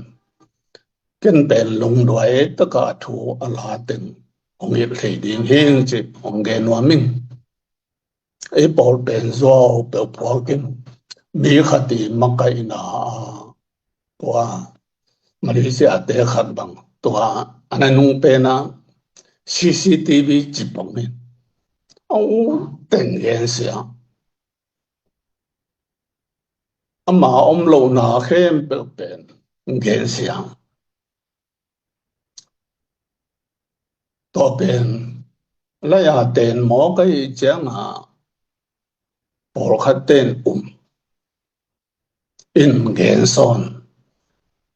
ken pen lungduai taka thu a la teng hong hilh thei ding hi ing ci hong gen nuam ing. Ei pawl pen zuau peuh phuak in, mi khat i makaihna ah, tua Malaysia-te khat bang, tua a na nung pen ah C C T V cip bang in, a ut teng gensia, ama om lohna khempeuh pen gensia. Tua pen lai-a ten mawk ahih ciangin pawlkhat ten um in gensawn.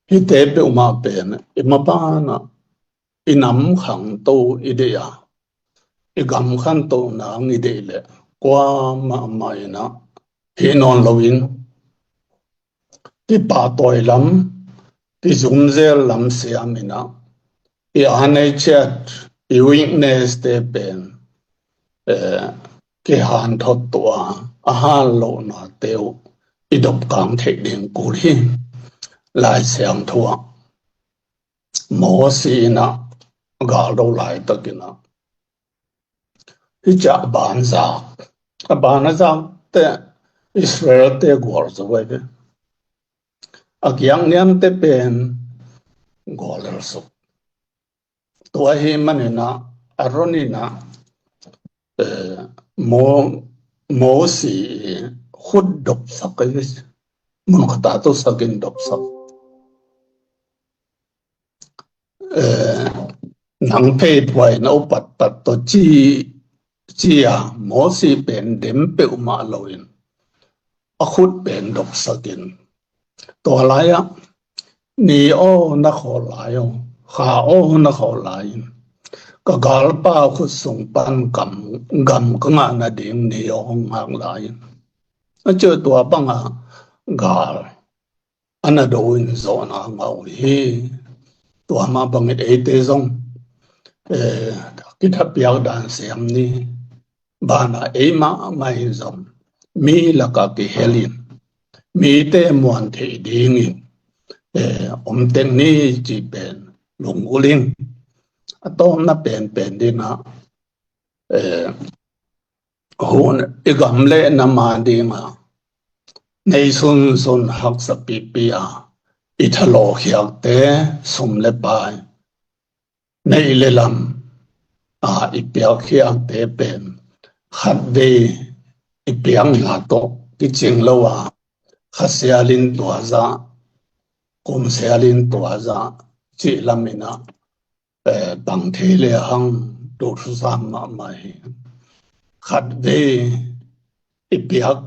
Hihte peuhmah pen i mapan ah i nam khangto i deih a, i gam khangto nang i deih leh, kuamah mah in ah hih nawn loin, kipahtawi lam, kizumzel lam siam in ah, i anei ciat, i weakness-te pen, eh, kihanthawn tua, a han lohnate uh i dopkang theih ding kul hi. Lai Siangtho ah Mosi in ah gal do laitakin ah, hih ciah ban zak, a ban a zak teh Israel-te gualzo ahi ve. A kiang niamte pen guallel suk. Tua ahih manin ah Aaron in ah, eh, Mo-, Mosi i khut dopsak ahi, mun khat ah tusak in dopsak. Eh, nang phei phuai na upatpat tawh ci, ci-a Mosi pen dem peuhmah loin a khut pen dopsak in, tua lai-ah, ni aw na khawl lai aw, kha aw na khawl lai in, ka galpa khut sung pan gam, gam ka ngah nading ni aw hong ngak lai in. A cih tua bangah gal a na do in zawhna ngah uh hi. Tua mah bangin eite zong, eh, kithapiak dan siam ni. Banah ei mahmah in zong mi lakah kihelin mite muan theih dingin eh, om teng ni cih pen lungul ing. A tawpna penpen dinah eh, hun i gam le nam a dingah nei sunsun haksa pipi a i thalawhkhiakte, sum le pai, neih le lam a i piakkhiakte pen khatvei i piakna tawh kicing lo a, kha sialin tua zah, kum sialin tua zah cih laminah eh, tang thei le hang, tua thusam mahmah hi. Khatvei i piak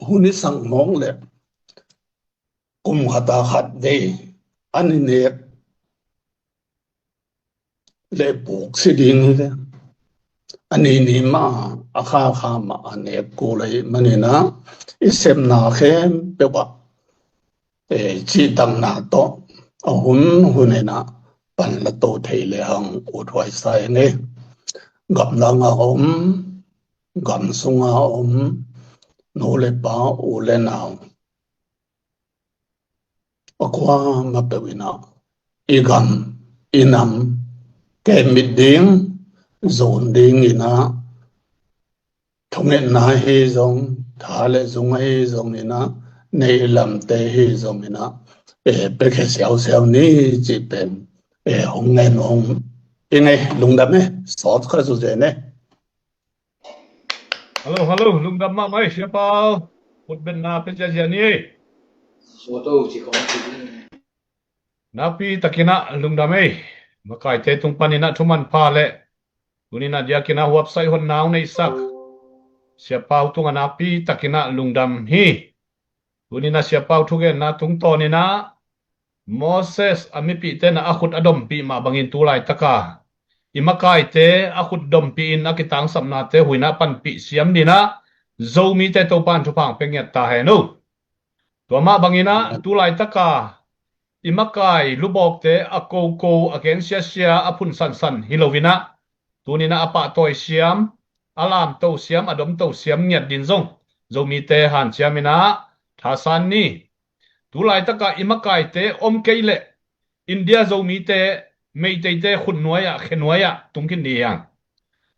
hun i sak mawk le kum khata khatvei an i nek le puk si ding hi ve. A ni ni mah a kha kha mah a nek kul ahih maninah i sepna khempeuh ah eh, cihtakna tawh a hun hun inah pan la to thei le hang uthuai sa ing ei. Gamdang a om, gam sunga om, nu le pa, u le nau, a kuamah peuh inah i gam i nam kemmit ding, zon ding inah thungetna hi zong, tha le zung ahi zong inah, neih lamte hi zong inah, eh, piakhia siausiau ni cih pen eh, hong ngen hong i ngei. Lungdam e, sawt kha zu zen e. Hallo, hallo, lungdam mahmah e, Sia Pau. Khutbetna pia ziazia ni e. Nakpi takinah lungdam ei. Makaite tung paninah thuman pha le tuninah diakinah huapsaih honna hong neihsak Sia Pau tungah nakpi takinah lungdam hi. Tuninah Sia Pau thugenna tungtawninah Moses a mipihte na a khut a dompih mah bangin tu laitaka i makaite a khut dompih in a kitangsapnate huinah panpih siam dinah Zomite Topan thupha hong pia ngiat ta hen o. Tua mah banginah tu laitaka i makai lubawkte a koko, a gensiasia, a phun sansan hi loinah tuninah a pahtawi siam, a lamto siam, a domto siam ngiat din zong Zomite hanciam inah thasan ni. Tu laitaka i makaite om kei leh India Zomite, Meiteite khutnuai ah, khenuai ah tung khin dih hiam?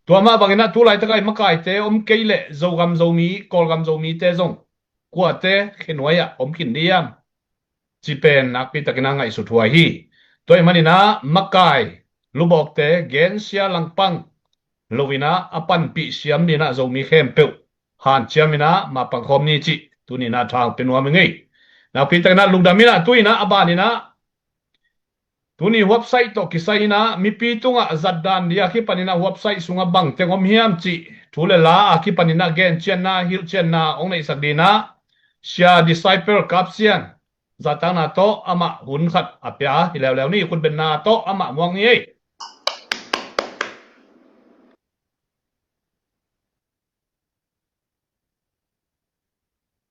Tua mah banginah tu laitaka i makaite om kei leh Zogam Zomi, Kawlgam Zomite zong kuate khenuai ah om khin dih hiam? Ci pen nakpi takinah ngaihsut huai hi. Tua ih maninah makai lubawkte gensia langpang loinah a panpih siam dinah Zomi khempeuh hanciam inah mapang khawm ni cih tuninah tha hong pia nuam ing ei. Nakpi takinah lungdam inah tuinah a baninah tuni huapsaih tawh kisai inah mipi tungah zatdan dih a kipaninah huapsaih sungah bangteng om hiam cih thu le la a kipaninah gencianna, hilhcianna hong neihsak dinah Sia Disciple Kap Sian zahtakna tawh amah hun khat a pia hi leuleu ni. Khutbetna tawh amah muang ni ei.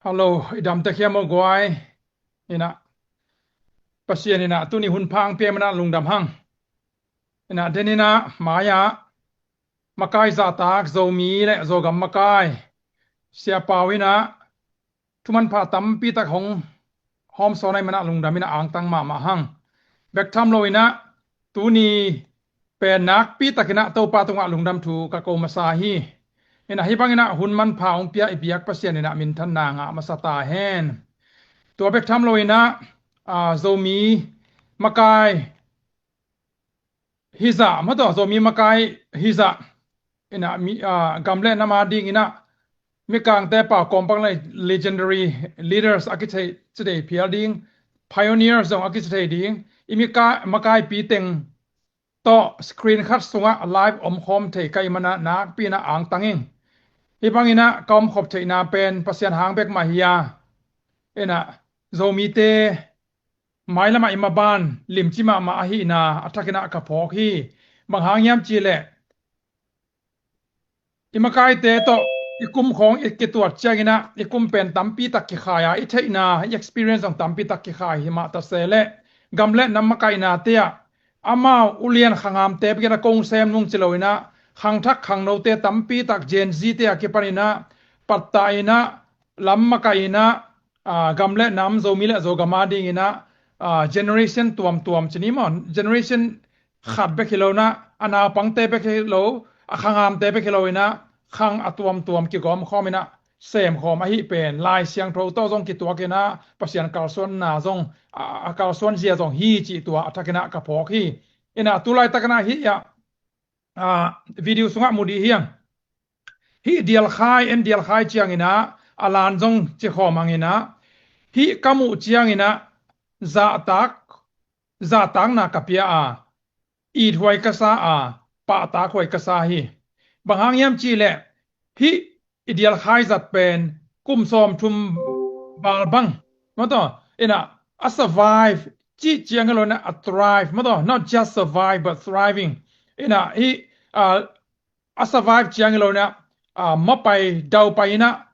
Hallo, i damtek hiam aw guai? Inah Pasian inah tuni hun pha hong pia manah lungdam hang. Inah den inah mai-ah makai zahtak Zomi le Zogam makai Sia Pau inah thuman pha tampi tak hong hawmsawn ahih manah lungdam inah angtang mahmah hang. Bek tham lo inah tuni pen nakpi takinah Topa tungah lungdam thu ka ko masa hi. Inah hih banginah hun manpha hong pia i biak Pasian inah minthanna ngah masa ta hen. Tua bek tham lo inah ah, Zomi makai hizah, mah tawh Zomi makai hizah inah mi, ah, gam le nam a dinginah Mikangte pau kawmpang le legendary leaders a kithei, ci thei phial ding, pioneers zong a kici thei ding, i mika, makaipi teng tawh screen khat sungah live omkhawm thei ka hih manah nakpi inah angtang ing. Hih banginah ka omkhop theihna pen Pasian hang bek mah hi a, inah Zomite mailamah i maban limci mahmah ahihna a thakinah ka phawk hi. Bang hang hiam cihleh i makaite tawh i kum khawng i kituat cianginah i kum pen tampi tak kikhai a, i theihna, i experience zong tampi tak kikhai hi mah ta se leh gam le nam makaihna te ah amau ulian khangamte bek in a kong sem nung ci lo in a, khangthak khangnote tampi tak Gen Z te a kipan in a, pattah in a, lam makaih in a, aa, gam le nam, Zomi le Zogam a ding in a, aa, generation tuamtuam ci ni maw, generation khat bek hi lo in a, a naupangte bek hi lo, a khangamte bek hi lo in a, khang a tuamtuam kigawm khawm in a, sem khawm ahi pen, Lai Siangtho tawh zong kituak in a, Pasian kalsuanna zong, a, a kalsuan zia zong hi cih tua a thak in a ka phawk hi. In a, tu laitak in a hih a, a, video sungah mu dih hiang. Hih Dialkhai, en Dialkhai ciang in a, a lan zong ci khawm hang in a, hih ka muh ciang in a, zahtak, zahtakna ka pia a, it huai ka sa a, pahtak huai ka sa hi. Bang hang hiam cih leh, hih i Dialkhai zat pen kum sawmthum val bang, maw taw, in a, a survive cih ciang hi lo in a, a thrive, maw taw, not just survive but thriving. In a, hih, a, a survive ciang hi lo in a, a, mapai daupai in a,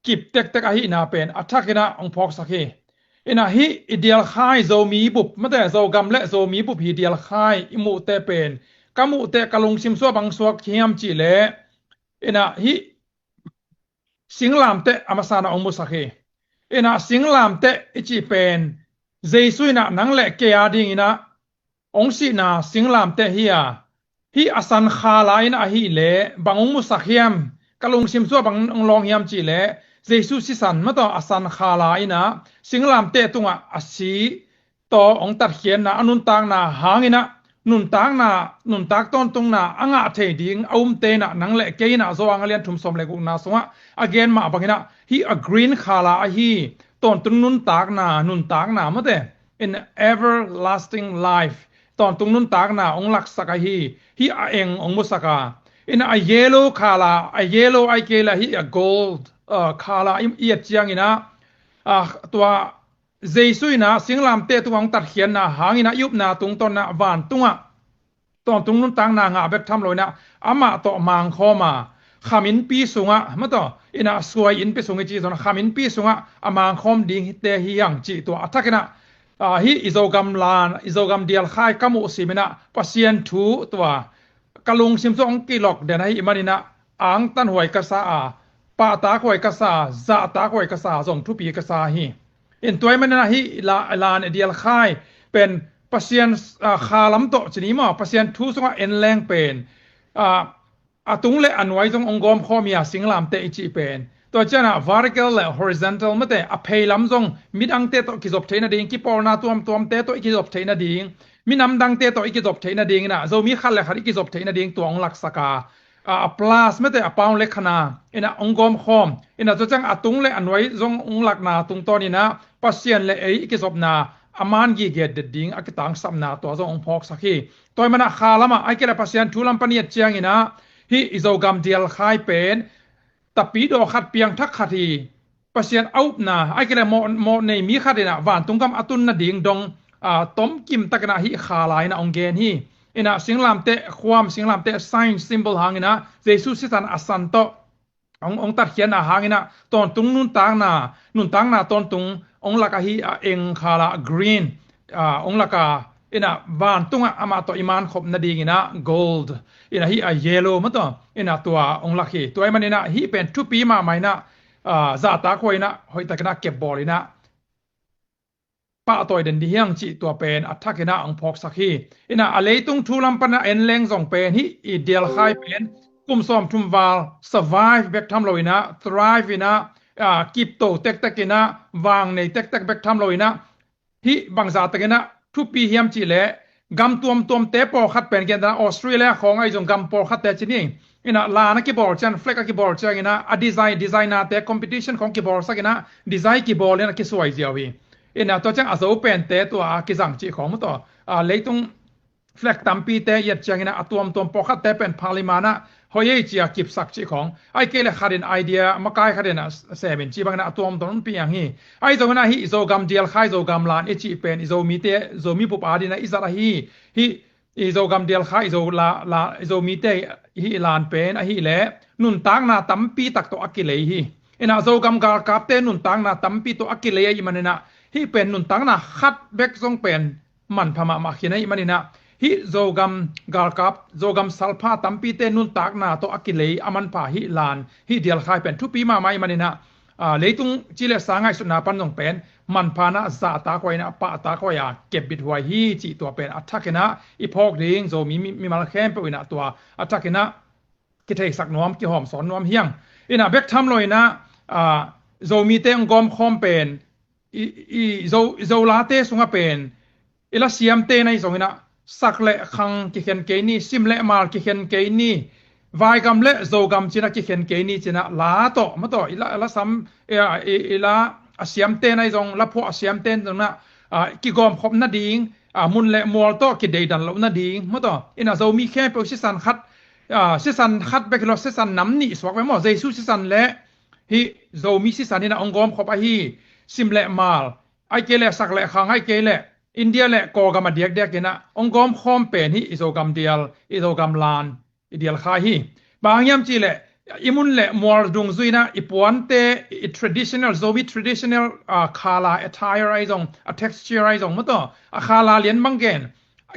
kip tektek ahihna pen a thak in a hong phawksak hi. In a, hih i Dialkhai Zomi bup, maw taw, Zogam le Zomi bup hi Dialkhai i muhte pen, ka muhte ka lungsim sua bang suak hiam cih leh, in a, hih singlamteh a masa in a hong musak hi. In a, singlamteh i cih pen, Jesu in a nang le kei a ding in a hong sihna singlamteh hi a, hih a san khala in ahih leh bang hong musak hiam, ka lungsim sua bang hong lawng hiam cih leh, Jesu sisan, maw taw, a san khala in a, singlamteh tungah a si tawh hong tatkhiatna, a nuntakna hang in a, nuntakna, nuntak tawntungna a ngah thei ding a umte in a, nang le kei in a, Johan a lian thum sawm le gukna sungah a gen mah bang in a, hih a green khala ahi, tawntung nuntakna, nuntakna, maw taw, in everlasting life, tawntung nuntakna hong laksak ahi, hih a eng hong musak a. In a, a yellow khala, a yellow ahih kei leh hih a gold, uh, khala i, i et ciang in a, uh, tua Jesu in a singlamteh tungah hong tatkhiatna hang in a, i upna tungtawn in a, vantungah tawntung nuntakna ngah bek tham lo in a, amah tawh mangkhawm a, kham innpi sungah, maw taw, in a, suai innpi sung i cih zong, kham innpi sungah a mangkhawm dingte hi hang cih tua a thak in a, a, hih i Zogam lan, i Zogam Dialkhai ka muh sim in a, Pasian thu tua ka lungsim sua hong kilok den ahih man in a, angtan huai ka sa a, pahtak huai ka sa, zahtak huai ka sa, zong thupi ka sa hi. In tua ahih man in a, hih la, lan i Dialkhai pen Pasian, ah, khalam tawh ci ni maw, Pasian thu sungah en leng pen, ah, a tung le a nuai zong hong gawm khawm hi a, singlamteh i cih pen. Tua ciang a vertical le horizontal, maw taw, a pheilam zong midangte tawh kizop theih nading, kipawlna tuamtuamte tawh i kizop theih nading, minam dangte tawh i kizop theih nading in a, Zomi khat le khat i kizop theih nading tua hong laksak a, a, a plus, maw taw, a pound le khana in a hong gawm khawm. In a, tua ciang a tung le a nuai zong hong lakna tungtawn in a, Pasian le ei i kizopna a man gige det ding a kitangsapna tua zong hong phawksak hi. Tua ahih man a khalam ah, ahih kei leh Pasian thu lam pan i et ciang in a, hih i Zogam Dialkhai pen, tapidaw khat, piangthak khat hi. Pasian a upna, ahih kei leh mawh, mawh nei mi khat in a, vantung gam a tun nading dong, a, tomkim tak in a, hih khala in a hong gen hi. In a, singlamteh khuam, singlamteh sign, symbol hang in a, Jesu sisan a san tawh hong, hong tatkhiatna hang in a, tawntung nuntakna, nuntakna tawntung hong lak ahi a, eng khala green, a, hong lak a, in a, vantungah amah tawh i mankhop nading in a, gold, in a, hih a, yellow, maw taw, in a, tua hong lak hi. Tua ahih man in a, hih pen thupi mahmah in a, a, zahtak huai in a, hoihtak in a kepbawl in a, pahtawi den dih hiang cih tua pen a thak in a hong phawksak hi. In a, a leitung thu lam pan a en leng zong pen, hih i Dialkhai pen kum sawmthum val survive bek tham lo in a, thrive in a, a, kipto tektek in a, vang nei tektek bek tham lo in a, hih bangzah tak in a thupi hiam cih leh, gam tuamtuamte pawlkhat pen, gen dan a Australia khawng ahi zong gam pawlkhatte ci ni. In a, lan a kibawl ciang, flag a kibawl ciang in a, a design, designer te competition khawng kibawlsak in a, design kibawl in a kisuai ziau hi. In a, tua ciang a Zo pente tua a kizang cih khawng, maw taw, a, leitung flag tampite i et ciang in a, a tuamtuam pawlkhatte pen parliament ah hoih ei ci a kipsak cih khawng. Ahih kei leh khat in idea, makai khat in a sem in cih bang in a, a tuamtuam hong piang hi. Ahi zong in a, hih Zogam Dialkhai Zogam lan i cih pen, i Zomite, Zomi bup a ding in a i zat ahi, hih i Zogam Dialkhai, i Zo la, la, i Zomite hih lan pen ahih leh, nuntakna tampi tak tawh a kilei hi. In a, Zogam galkapte nuntakna tampi tawh a kilei ahih man in a, hih pen nuntakna khat bek zong pen manpha mahmah khin ahih man in a, hih Zogam galkap, Zogam salpha tampite nuntakna tawh a kilei a manpha hih lan, hih dialkhai pen thupi mahmah ahih manin ah, aa, leitung ci le sa ngaihsutna pan zong pen manpha in ah zahtak huai in ah pahtak huai a kepbit huai hi cih tua pen a thak in ah i phawk ding, Zomi mi, mimal khempeuh in ah tua a thak in ah kitheisak nuam, kihawmsawn nuam hi hang. In ah bek tham lo in ah, aa, Zomite hong gawmkhawm pen i, i Zo, i Zolate sungah pen i la siamte na hi zong in ah sak le khang kikhen kei ni, sim le mal kikhen kei ni, vaigam le Zogam ci in ah kikhen kei ni ci in ah la tawh, maw tawh, i la, la sam, i, i, i la a siamte na hi zong, la phuah a siamte na hi zong in ah, aa, kigawmkhop nading, aa, mun le mual tawh kideidan loh nading, maw tawh. In ah Zomi khempeuh sisan khat, aa, sisan khat bek hi lo, sisan nam nih suak ve maw. Jesu sisan le hih Zomi sisan in ah hong gawmkhop ahi, sim le mal, ahih kei leh sak le khang, ahih kei leh India le Kawlgam a diakdiak in ah hong gawmkhawm pen hih i Zogam dial, i Zogam lan, i dialkhai hi. Bang hang hiam cih leh i mun le mual dungzui in ah i puante, i traditional, Zomi traditional, aa, khala attire ahi zong, a texture ahi zong, maw tawh, a khala lian bang gen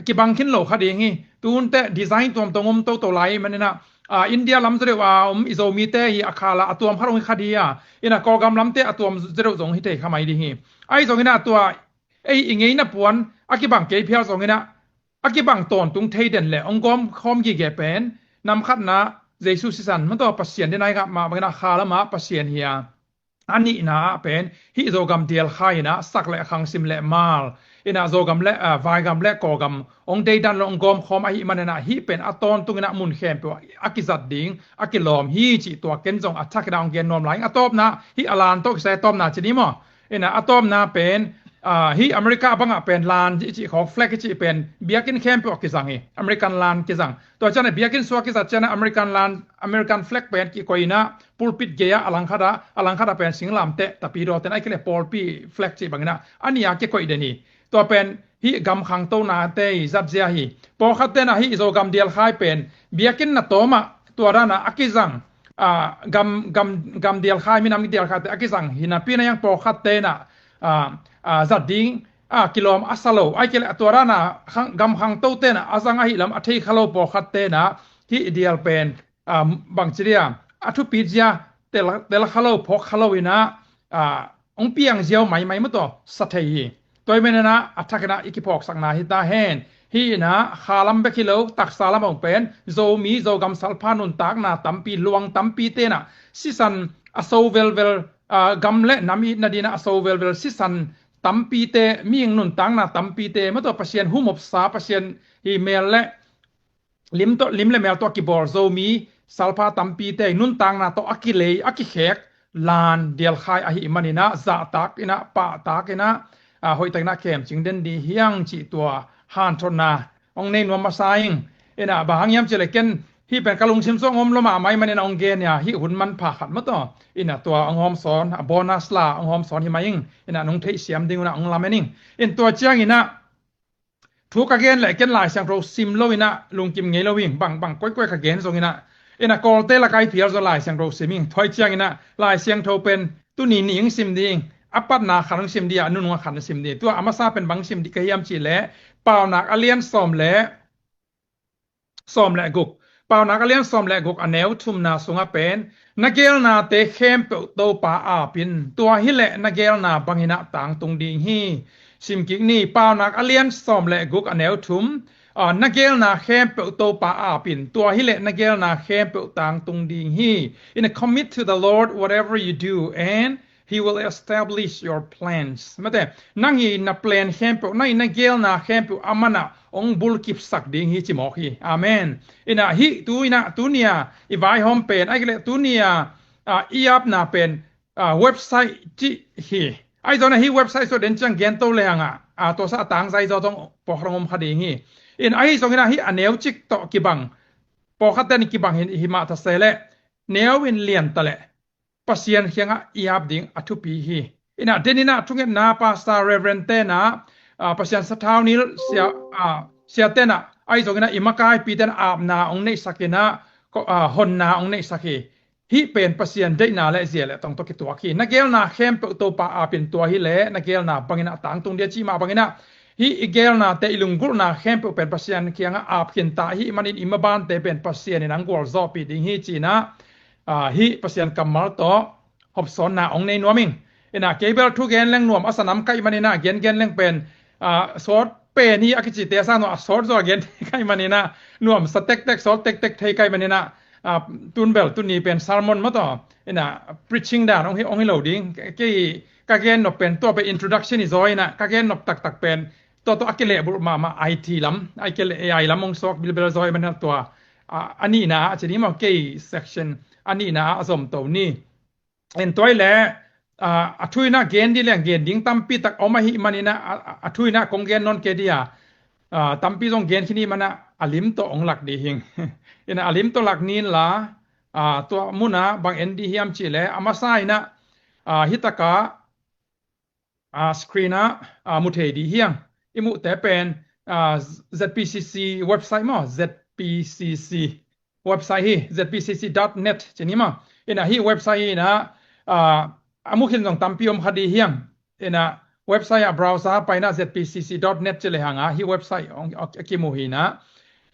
kibang khin lo kha ding hi. Tunte design tuamtuam om toto lai ahih manin ah, aa, India lam zaw deuh a om i Zomite hi a khala a tuam kha dong hi kha ding a, in ah Kawlgam lamte a tuam zaw deuh zong hi thei kha mai ding hi. Ahi zong in ah tua ei i ngeina puan a kibang kei phial zong in ah a kibang tawntung thei den le hong gawmkhawm gige pen nam khatna Jesu sisan, maw tawh, Pasian deihna i ngah mah bang in ah kha lam ah Pasian hi a, a nihna ah pen hih Zogam dialkhai in ah sak le khang, sim le mal, in ah Zogam le, aa, vaigam le Kawlgam hong deidan lo, hong gawmkhawm ahih manin ah hih pen a tawntung in ah mun khempeuh a kizat ding a kilawm hi cih tua ken zong a thak in ah hong gen nuam lai ing. A tawpna, hih a lan tawh kisai a tawpna ci ni maw. In ah a tawpna pen, aa, hih America bang ah pen lan i cih khawng, flag i cih pen biakinn khempeuh ah kizang hi. American lan kizang. Tua ciang ah biakinn sung ah kizat ciang ah American lan, American flag pen kikoih in ah pulpit gei ah, a langkhat ah, a langkhat ah pen singlamteh, tapidawte na, ahih kei leh pawlpi flag cih bang in ah a nih a kikoih den hi. Tua pen hih gam khangtonate i zatzia hi. Pawlkhatte in ah hih Zogam dialkhai pen biakinn na tawm ah tua dan ah a kizang, aa, gam, gam, gam dialkhai, minam dialkhaite a kizang hi napi in ah hiang pawlkhatte in ah, aa, aa, zat ding, aa, kilawm a sa lo. Ahih kei leh tua dan ah khang, gam khangtote in ah a zang ahih lam a thei kha lo pawlkhatte in ah hih dial pen, aa, bangci dia, a thupi zia tel, tel kha lo, phawk kha lo in ah, aa, hong piang ziau maimai, maw tawh, sa thei hi. Tua ahih manin ah a thak in ah i kiphawksakna hi ta hen. Hih in ah kha lam bek hi lo, taksa lam ah pen Zomi, Zogam salpha nuntakna tampi, luang tampite in ah sisan a so velvel, aa, gam le nam itna ding in ah a so velvel sisan tampite, mihing nuntakna tampite, maw tawh, Pasian humopsa, Pasian hi mel le lim tawh, lim le mel tawh a kibawl Zomi salpha tampite nuntakna tawh a kilei, a kikhek lan dialkhai ahih manin ah zahtak in ah, pahtak in ah, aa, hoihtak in ah kemcing den ding hi hang cih tua hanthotna hong nei nuam masa ing. In ah bang hang hiam cih leh ken hih pen ka lungsim sung ah om lo mahmah ahih manin ah hong gen hi a, hih hun manpha khat, maw tawh. In ah tua hong hawmsawn, a bonus la hong hawmsawn hi mai ing. In ah nong theihsiam ding un ah hong lamen ing. In tua ciangin ah thu ka gen leh ken Lai Siangtho sim lo in ah lungkim ngei lo ing, bang, bang koikoi ka gen zong in ah. In ah Kawlte lakah i phial zaw Lai Siangtho sim ing. Tua ahih ciangin ah Lai Siangtho pen tuni ni hong sim ding, a patna khat hong sim ding a, a nunung a khat hong sim ding. Tua a masa pen bang sim ding ka hiam cih leh Paunak a lian sawm le, sawm le guk. Paunak a lian sawm le guk, a neu thumna sungah pen, na geelnate khempeuh Topa ap in, tua hi leh na geelna bangin ah tangtung ding hi. Sim kik ni, Paunak a lian sawm le guk, a neu thum. Aa, na geelna khempeuh Topa ap in, tua hi leh na geelna khempeuh tangtung ding hi. In a, commit to the Lord whatever you do, and He will establish your plans. Mate, nang i na plan khempeuh, nang i na geelna khempeuh amah in ah hong bulkipsak ding hi ci mawk hi. Amen. In ah hih tu in ah, tuni a i vaihawm pen, ahih kei leh tuni a, aa, i apna pen, aa, website cih hi. Ahi zongin ah hih website sung den ciang gen to leng ah, aa, tua sa a tangzai zaw zong pawlkhat hong om kha ding hi. In ahi zongin ah hih a neu cik tawh kibang, pawlkhatte in kibang hi, hi mah ta se leh, neu in lian ta leh Pasian kiangah i ap ding a thupi hi. In ah, den in ah thungetna, pastor, reverend te in ah, aa, Pasian sathau nilh sia, aa, siate in ah, ahi zongin ah i makaipite in ah apna hong neihsak in ah, ko-, aa, honna hong neihsak hi. Hih pen Pasian deihna le zia le tong tawh kituak hi. Na geelna khempeuh Topa ap in, tua hi leh na geelna bangin ah tangtung ding hi ci mah bangin ah, Hih i geelnate, i lunggulhna khempeuh pen Pasian kiangah ap khin ta ahih manin i mabante pen Pasian in hong gualzawhpih ding hi ci-in ah, ah, hih Pasian kammal tawh hopsawnna hong nei nuam ing. Inah kei bel thu gen leng nuam a sa nam ka hih manin ah, gen gen leng pen, ah, sawt pen hi a kicite a sang nuam a sawt zaw a gen ka hih manin ah, nuamsa tektek, sawt tektek thei ka hih manin ah, ah, tun bel tuni pen sermon maw tawh, inah preaching dan hong hi, hong hi lo ding. Kei ka gen nop pen tua pen introduction hi zaw inah, ka gen nop taktak pen tua tawh a kilehbulh mahmah I T lam, a kileh A I lam hong suak bilbel zaw ahih manin ah tua, ah, a nihna ah ci ni maw, kei section a nihna ah a zom to ni. En tua hi leh, ah, a thu inah gen ding leng gen ding tampi tak om ahih manin ah, a, a, a thu inah kong gen nawn kei ding a, ah, tampi zong gen khin ahih manin ah a lim tawh hong lak ding hi ing. Inah a lim tawh lak ni inla, ah, tua munah bang en ding hiam cih leh, a masa inah, ah, hih takah, ah, screen ah, ah, mu thei ding hi ing. I muhte pen, ah, Z P C C website maw, Z P C C website hi, Z P C C dot net ci ni maw. Inah hih website hi inah, ah, a mu khin zong tampi om kha ding hi ing. Inah website ah browser pai inah Z P C C dot net ci lehang ah hih website hong, a, a kimu hi inah.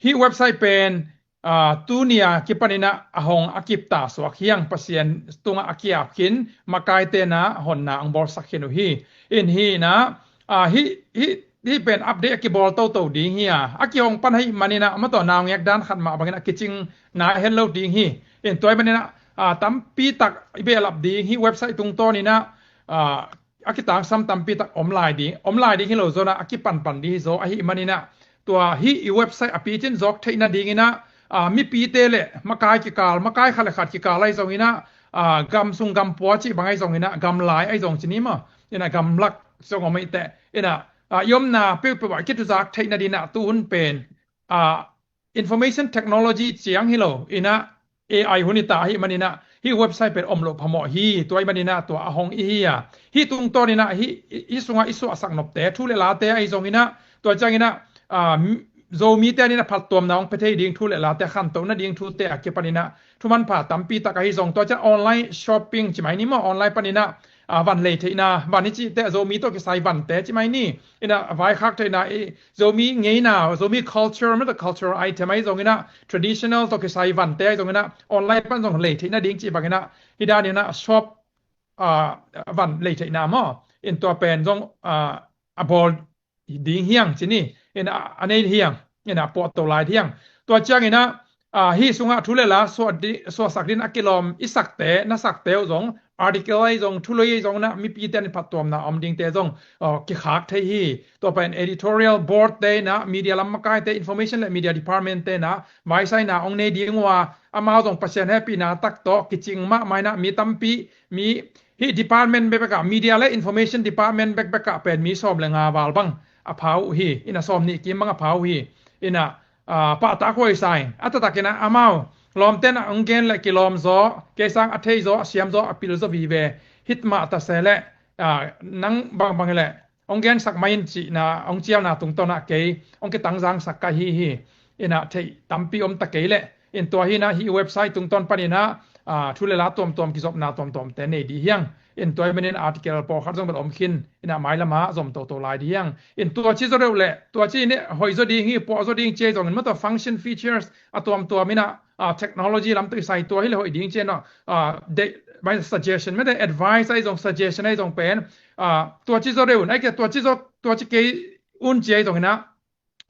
Hih website pen, ah, tuni a kipan inah a hong a kipta suak hi ing, Pasian tungah a kiap khin, makaite inah honna hong bawlsak khin uh hi. In hi inah, ah, hih, hih, hih pen update a kibawl toto ding hi a, a kihong pan ahih manin ah, maw tawh naungek dan khat mah bangin a kicing nai het lo ding hi. In tua ahih manin ah, ah, tampi tak i behlap ding hi, website tungtawn inah, ah, a kitangsam tampi tak om lai ding, om lai ding hi lo zaw inah, a kipanpan ding hi zaw ahih manin ah, tua hih i website a picin zawk theih nading inah, ah, mipite le makai kikal, makai khat le khat kikal ahi zong inah, ah, gam sung gam pua cih bang ahi zong inah, gam lai ahi zong ci ni maw, inah gam lak zong om ahih teh, inah, ah, i omna peuhpeuh ah kituzak theih nading inah tu hun pen, ah, information technology ciang hi lo inah, A I hun hi ta ahih manin ah, hih website pen om loh phamawh hi. Tua ahih manin ah tua a hong i hi a, hih tungtawn inah, hih, hih sungah i suahsak nopte, thu le late ahi zong inah, tua ciang inah, ah, Zomite in ah phattuamna hong pia thei ding, thu le late khantoh nading thute a kipan inah thu manpha tampi tak ahi zong, tua ciang online shopping ci mai ni maw, online pan inah, ah, van lei theihna, van i cih teh Zomi tawh kisai vante ci mai ni. Inah vaikhak theihna, i Zomi ngeina, Zomi culture, maw tawh cultural item ahi zong inah, traditional tawh kisai vante ahi zong inah, online pan zong lei theih nading cih bang inah, hih dan inah shop, ah, van lei theihna maw, in tua pen zong, ah, a bawl ding hi ing ci ni, inah a nei hi ing, inah puahto lai hi ing. Tua ciang inah, ah, hih sungah thu le la suah di-, suahsak ding a kilawm i sakte, na sakte uh zong, article ahi zong, thu lui ahi zong inah, mipite in phattuamna om dingte zong, ah, kikhak thei hi. Tua pen editorial board te inah, media lam makaite, information le media department te inah vaisaina hong nei ding uh a, amau zong Pasian hehpihna tak tawh kicing mahmah inah, mi tampi, mi, hih department bekbek ah, media le information department bekbek ah pen mi sawm le nga val bang a pha uh hi, inah sawm nih kim bang a pha uh hi, inah, ah, pahtak huai sa ing. A taktak inah amau lawmte inah hong gen le kilawm zaw, kei sang a thei zaw, a siam zaw, a pil zaw vive, hih mah ta se leh, ah, nang bangbang hi leh hong gensak mai in cihna, hong cialna tungtawn ah kei hong kitangzangsak ka hi hi. Inah theih tampi om ta kei leh, in tua hi inah hih website tungtawn pan inah, ah, thu le la tuamtuam, kizopna tuamtuamte nei ding hi ing. In tua ahih manin article pawlkhat zong bel om khin, inah mailam ah zom toto lai ding hi ing. In tua ci zaw deuh leh, tua ci inah hoih zaw ding hi, puah zaw ding ci ahi zongin, maw tawh function, features a tuamtuam inah, ah, technology lam tawh kisai, tua hi leh hoih ding ci inah, ah, de, my suggestion, maw tawh advice ahi zong, suggestion ahi zong pen, ah, tua ci zaw deuh un, ahih kei leh tua ci zaw, tua ci kei un ci ahi zong inah,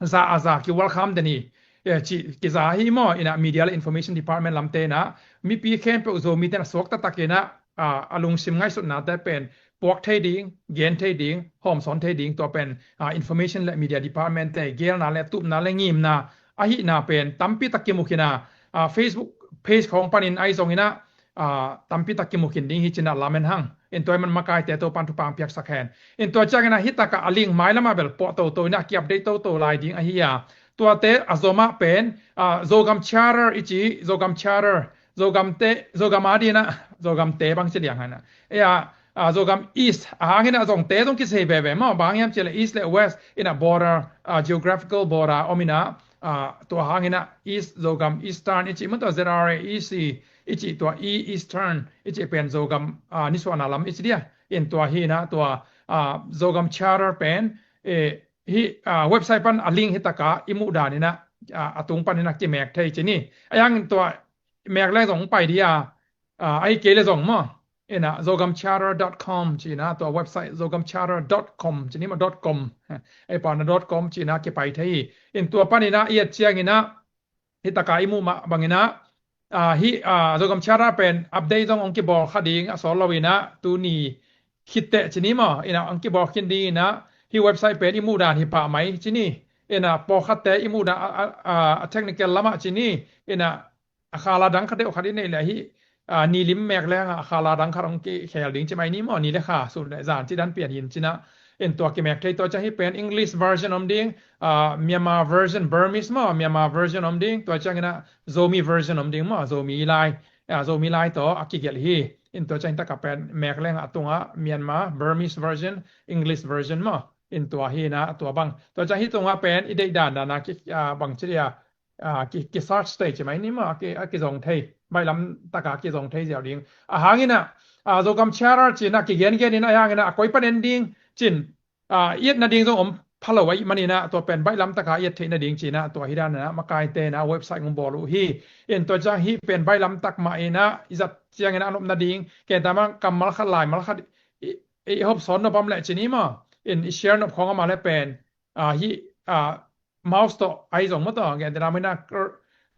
za a za ki welcome den hi, eh, cih kiza hi maw, inah media le information department lamte inah, mipi khempeuh Zomite in a suak taktak inah, ah, a lungsim ngaihsutnate pen puak thei ding, gen thei ding, hawmsawn thei ding, tua pen, ah, information le media department te geelna le tupna le ngimna ahihna pen tampi tak kimu khin a, ah, Facebook page khawng panin ahi zong inah, ah, tampi tak kimu khin ding hi ci inah lamen hang. In tua ahih man makaite Topan thupha hong piaksak hen. In tua ciang inah hih takah a link mailam ah bel puah toto inah ki-update toto lai ding ahi a. Tuate a zom ah pen, ah, Zogam Charter i ci, Zogam Charter, Zogamte, Zogam a ding inah, Zogamte bang ci liang inah. E a, ah, Zogam East a hang inah, Zogte zong kisei veve maw, bang hiam cih leh East le West inah border, ah, geographical border om inah, ah, tua hang inah East Zogam, Eastern i cih, maw tawh Z R A E C i cih, tua E, Eastern i cih pen Zogam, ah, nisuahna lam i ci dia. In tua hi inah tua, ah, Zogam Charter pen, eh, hih, ah, website pan a link hih takah i muh dan inah, ah, a tung pan inah kimek thei ci ni. A yang tua mek leng zong pai dia, ah, a hi kei le zong maw. Inah zogamcharter dot com ci inah tua website zogamcharter dot com ci ni maw, dot com. Ei pana dot com ci inah kipai thei hi. In tua pan inah i et ciang inah hih takah i muh mah bang inah, ah, hih, ah, Zogam Charter pen update zong hong kibawl kha ding a sawt lo inah tuni khitteh ci ni maw, inah hong kibawl khin ding inah hih website pen i muh dan hi pah mai ci ni. Inah pawlkhatte i muh dan a, a, a, a technical lamah ci ni. Inah a khala dang kha deuh khat i neih leh hih, ah, ni lim mek leng ah khala dang khat hong kikhel ding ci mai ni maw, ni le kha sun le zan ci dan pian hin ci inah. In tua kimek thei tua ciang hih pen English version om ding, ah, Myanmar version, Burmese maw, Myanmar version om ding, tua ciang inah Zomi version om ding maw, Zomi lai, ah, Zomi lai tawh a kigelh hi. In tua ciang takah pen mek leng ah tungah Myanmar, Burmese version, English version maw, in tua hi inah tua bang. Tua ciang hih tungah pen i deih dandan a ki, ah, bang ci dia, ah, ki, ki search thei ci mai ni maw, a ki, a kizong thei, baihlam takah kizong thei ziau ding. A hang inah, ah, Zogam Charter ci inah kigengen inah a hang inah a koi pan en ding cin, ah, i et nading zong om pha lo ahih man inah tua pen baihlam takah i et theih nading ci inah tua hi dan inah makaite inah website hong bawl uh hi. In tua ciang hih pen baihlam tak mah inah i zat ciang inah a nop nading, kei ta mah kammal khat laimal khat i, i, i hop sawn nop om leh ci ni maw, in i share nop khawng a mah le pen, ah, hih, ah, mouse tawh ahi zong maw tawh, gen te na maw inah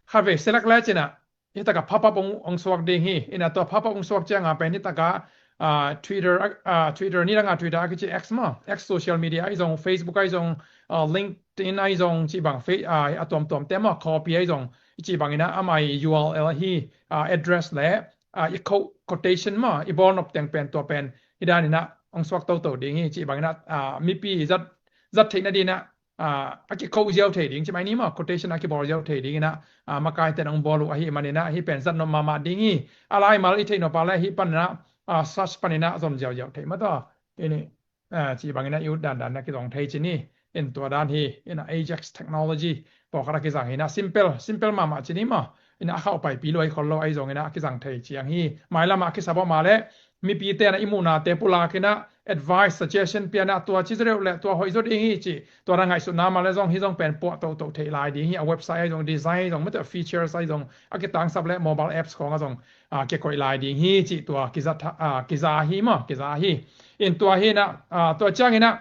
khat vei select le ci inah hih takah pop up hong, hong suak ding hi. Inah tua pop up hong suak ciang a pen hih takah, ah, Twitter, ah, Twitter ni dang a Twitter a kici X maw, X social media ahi zong, Facebook ahi zong, ah, LinkedIn ahi zong ci bang, fe-, ah, a tuamtuam te maw, copy ahi zong ci bang inah amah i U R L hi, ah, address le, ah, i quote, quotation maw, i bawl nop teng pen tua pen hi dan inah hong suak toto ding hi ci bang inah, ah, mipi zat, zat theih nading inah, ah, a kikho ziau thei ding ci mai ni maw, quotation a kibawl ziau thei ding inah, ah, makaite in hong bawl uh ahih man inah hih pen zat nop mahmah ding hi. A laimal i theih nop a le hih pan inah, ah, search pan inah zon ziauziau thei maw tawh. Ini, ah, ci bang inah i ut dandan inah kizong thei ci ni. In tua dan hi inah Ajax Technology pawlkhat a kizang hi inah simple, simple mahmah ci ni maw. Inah a khauh paipi lua hi khol lo ahi zong inah a kizang thei ciang hi. Mailam ah a kisap om a le mipite inah i muhnate pulak inah advice, suggestion pia inah tua ci zaw deuh le tua hoih zaw ding hi ci, tua na ngaihsutna mah le zong hih zong pen puah toto theih lai ding hi. A website ahi zong, design ahi zong, mate features ahi zong, a kitangsap le mobile apps khawng a zong, ah, kikoih lai ding hi ci tua kiza tha-, ah, kiza hi maw, kiza hi. In tua hi inah, ah, tua ciang inah,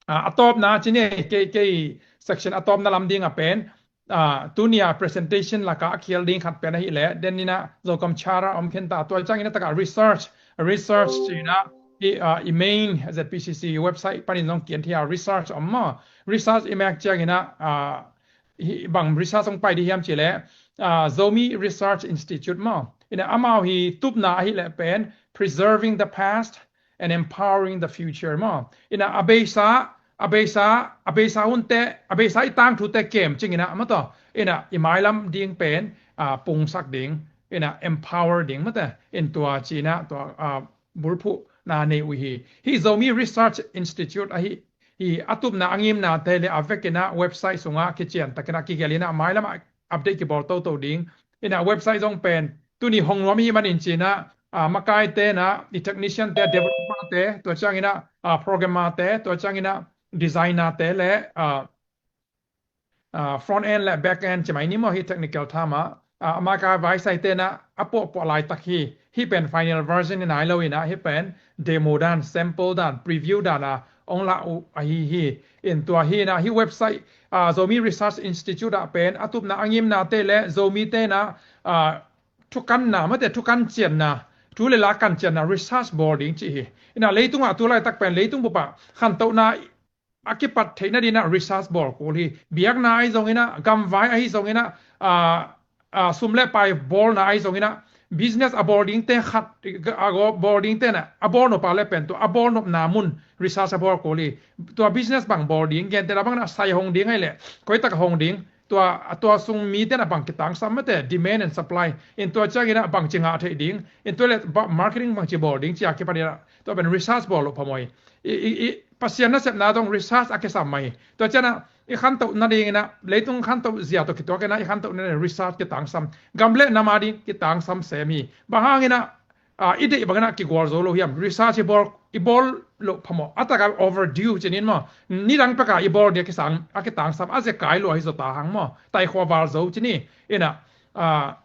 ah, a tawpna ci ni, kei, kei section a tawpna lam ding a pen, ah, tuni a presentation lakah a khial ding khat pen ahih leh, den inah Zogam Charter om khin ta, tua ciang inah takah research, research ci inah i, ah, i main Z P C C website panin zong kian thei a research om maw. Research i mek ciang inah, ah, hih bang research hong pai ding hiam cih leh, ah, Zomi Research Institute maw. Inah amau hi tupna ahih leh pen preserving the past and empowering the future maw. Inah a beisa, a beisa, a beisa hunte, a beisa i tangthute kem cing inah maw tawh. Inah i mailam ding pen, ah, pungsak ding, inah empower ding maw tawh. In tua ci inah tua, ah, bulphuhna nei uh hi. Hih Zomi Research Institute ahi hi, a tupna a ngimnate le a vek inah website sungah kician tak inah kigelh inah mailam ah update kibawl toto ding. Inah website zong pen tuni hong nuam ahih manin ci inah, ah, makaite inah, i technician te, developer te, tua ciang inah, ah, programmer te, tua ciang inah designer te le, ah, ah, front end le back end ci mai ni maw, hih technical term ah, ah, makai vaisai te inah a puahpuah laitak hi. Hih pen final version hi nai lo inah, hih pen demo dan, sample dan, preview dan a hong lah uh ahi hi. In tua hi inah hih website, ah, Zomi Research Institute ah pen a tupna a ngimnate le Zomite inah, ah, thukanna, mate thukan cianna, thu le la kan cianna research bawl ding cih hi. Inah leitungah tu laitak pen leitung bup ah khantohna a kipat theih nading inah research bawl kul hi. Biakna ahi zong inah, gamvai ahi zong inah, ah, ah, sum le pai bawlna ahi zong inah, business a bawl dingte khat, a bawl dingte inah a bawl nop a le pen tua a bawl nopna mun research a bawl kul hi. Tua business bang bawl ding, gente na bang inah sai hong ding ahih leh koi tak hong ding, tua, tua sung mite inah bang kitangsam, mate demand and supply, in tua ciang inah bangci ngah theih ding, in tua le ba-, marketing bangci bawl ding ci a kipan inah tua pen research bawl loh phamawh hi. I, i, i, Pasian nasepna zong research a kisam mah hi. Tua ciang inah i khantoh nading inah, leitung khantoh zia tawh kituak inah i khantoh nading inah research kitangsam, gam le nam a ding kitangsam sem hi. Bang hang inah, ah, i deih bangin ah kigual zo lo hiam? Research i bawl, i bawl loh phamawh. A taka overdue cih ni maw. Nidang peka i bawl ding a kisang, a kitangsam, a zekai lua hi zaw ta hang maw. Taikhua val zo cih ni. Ina, ah,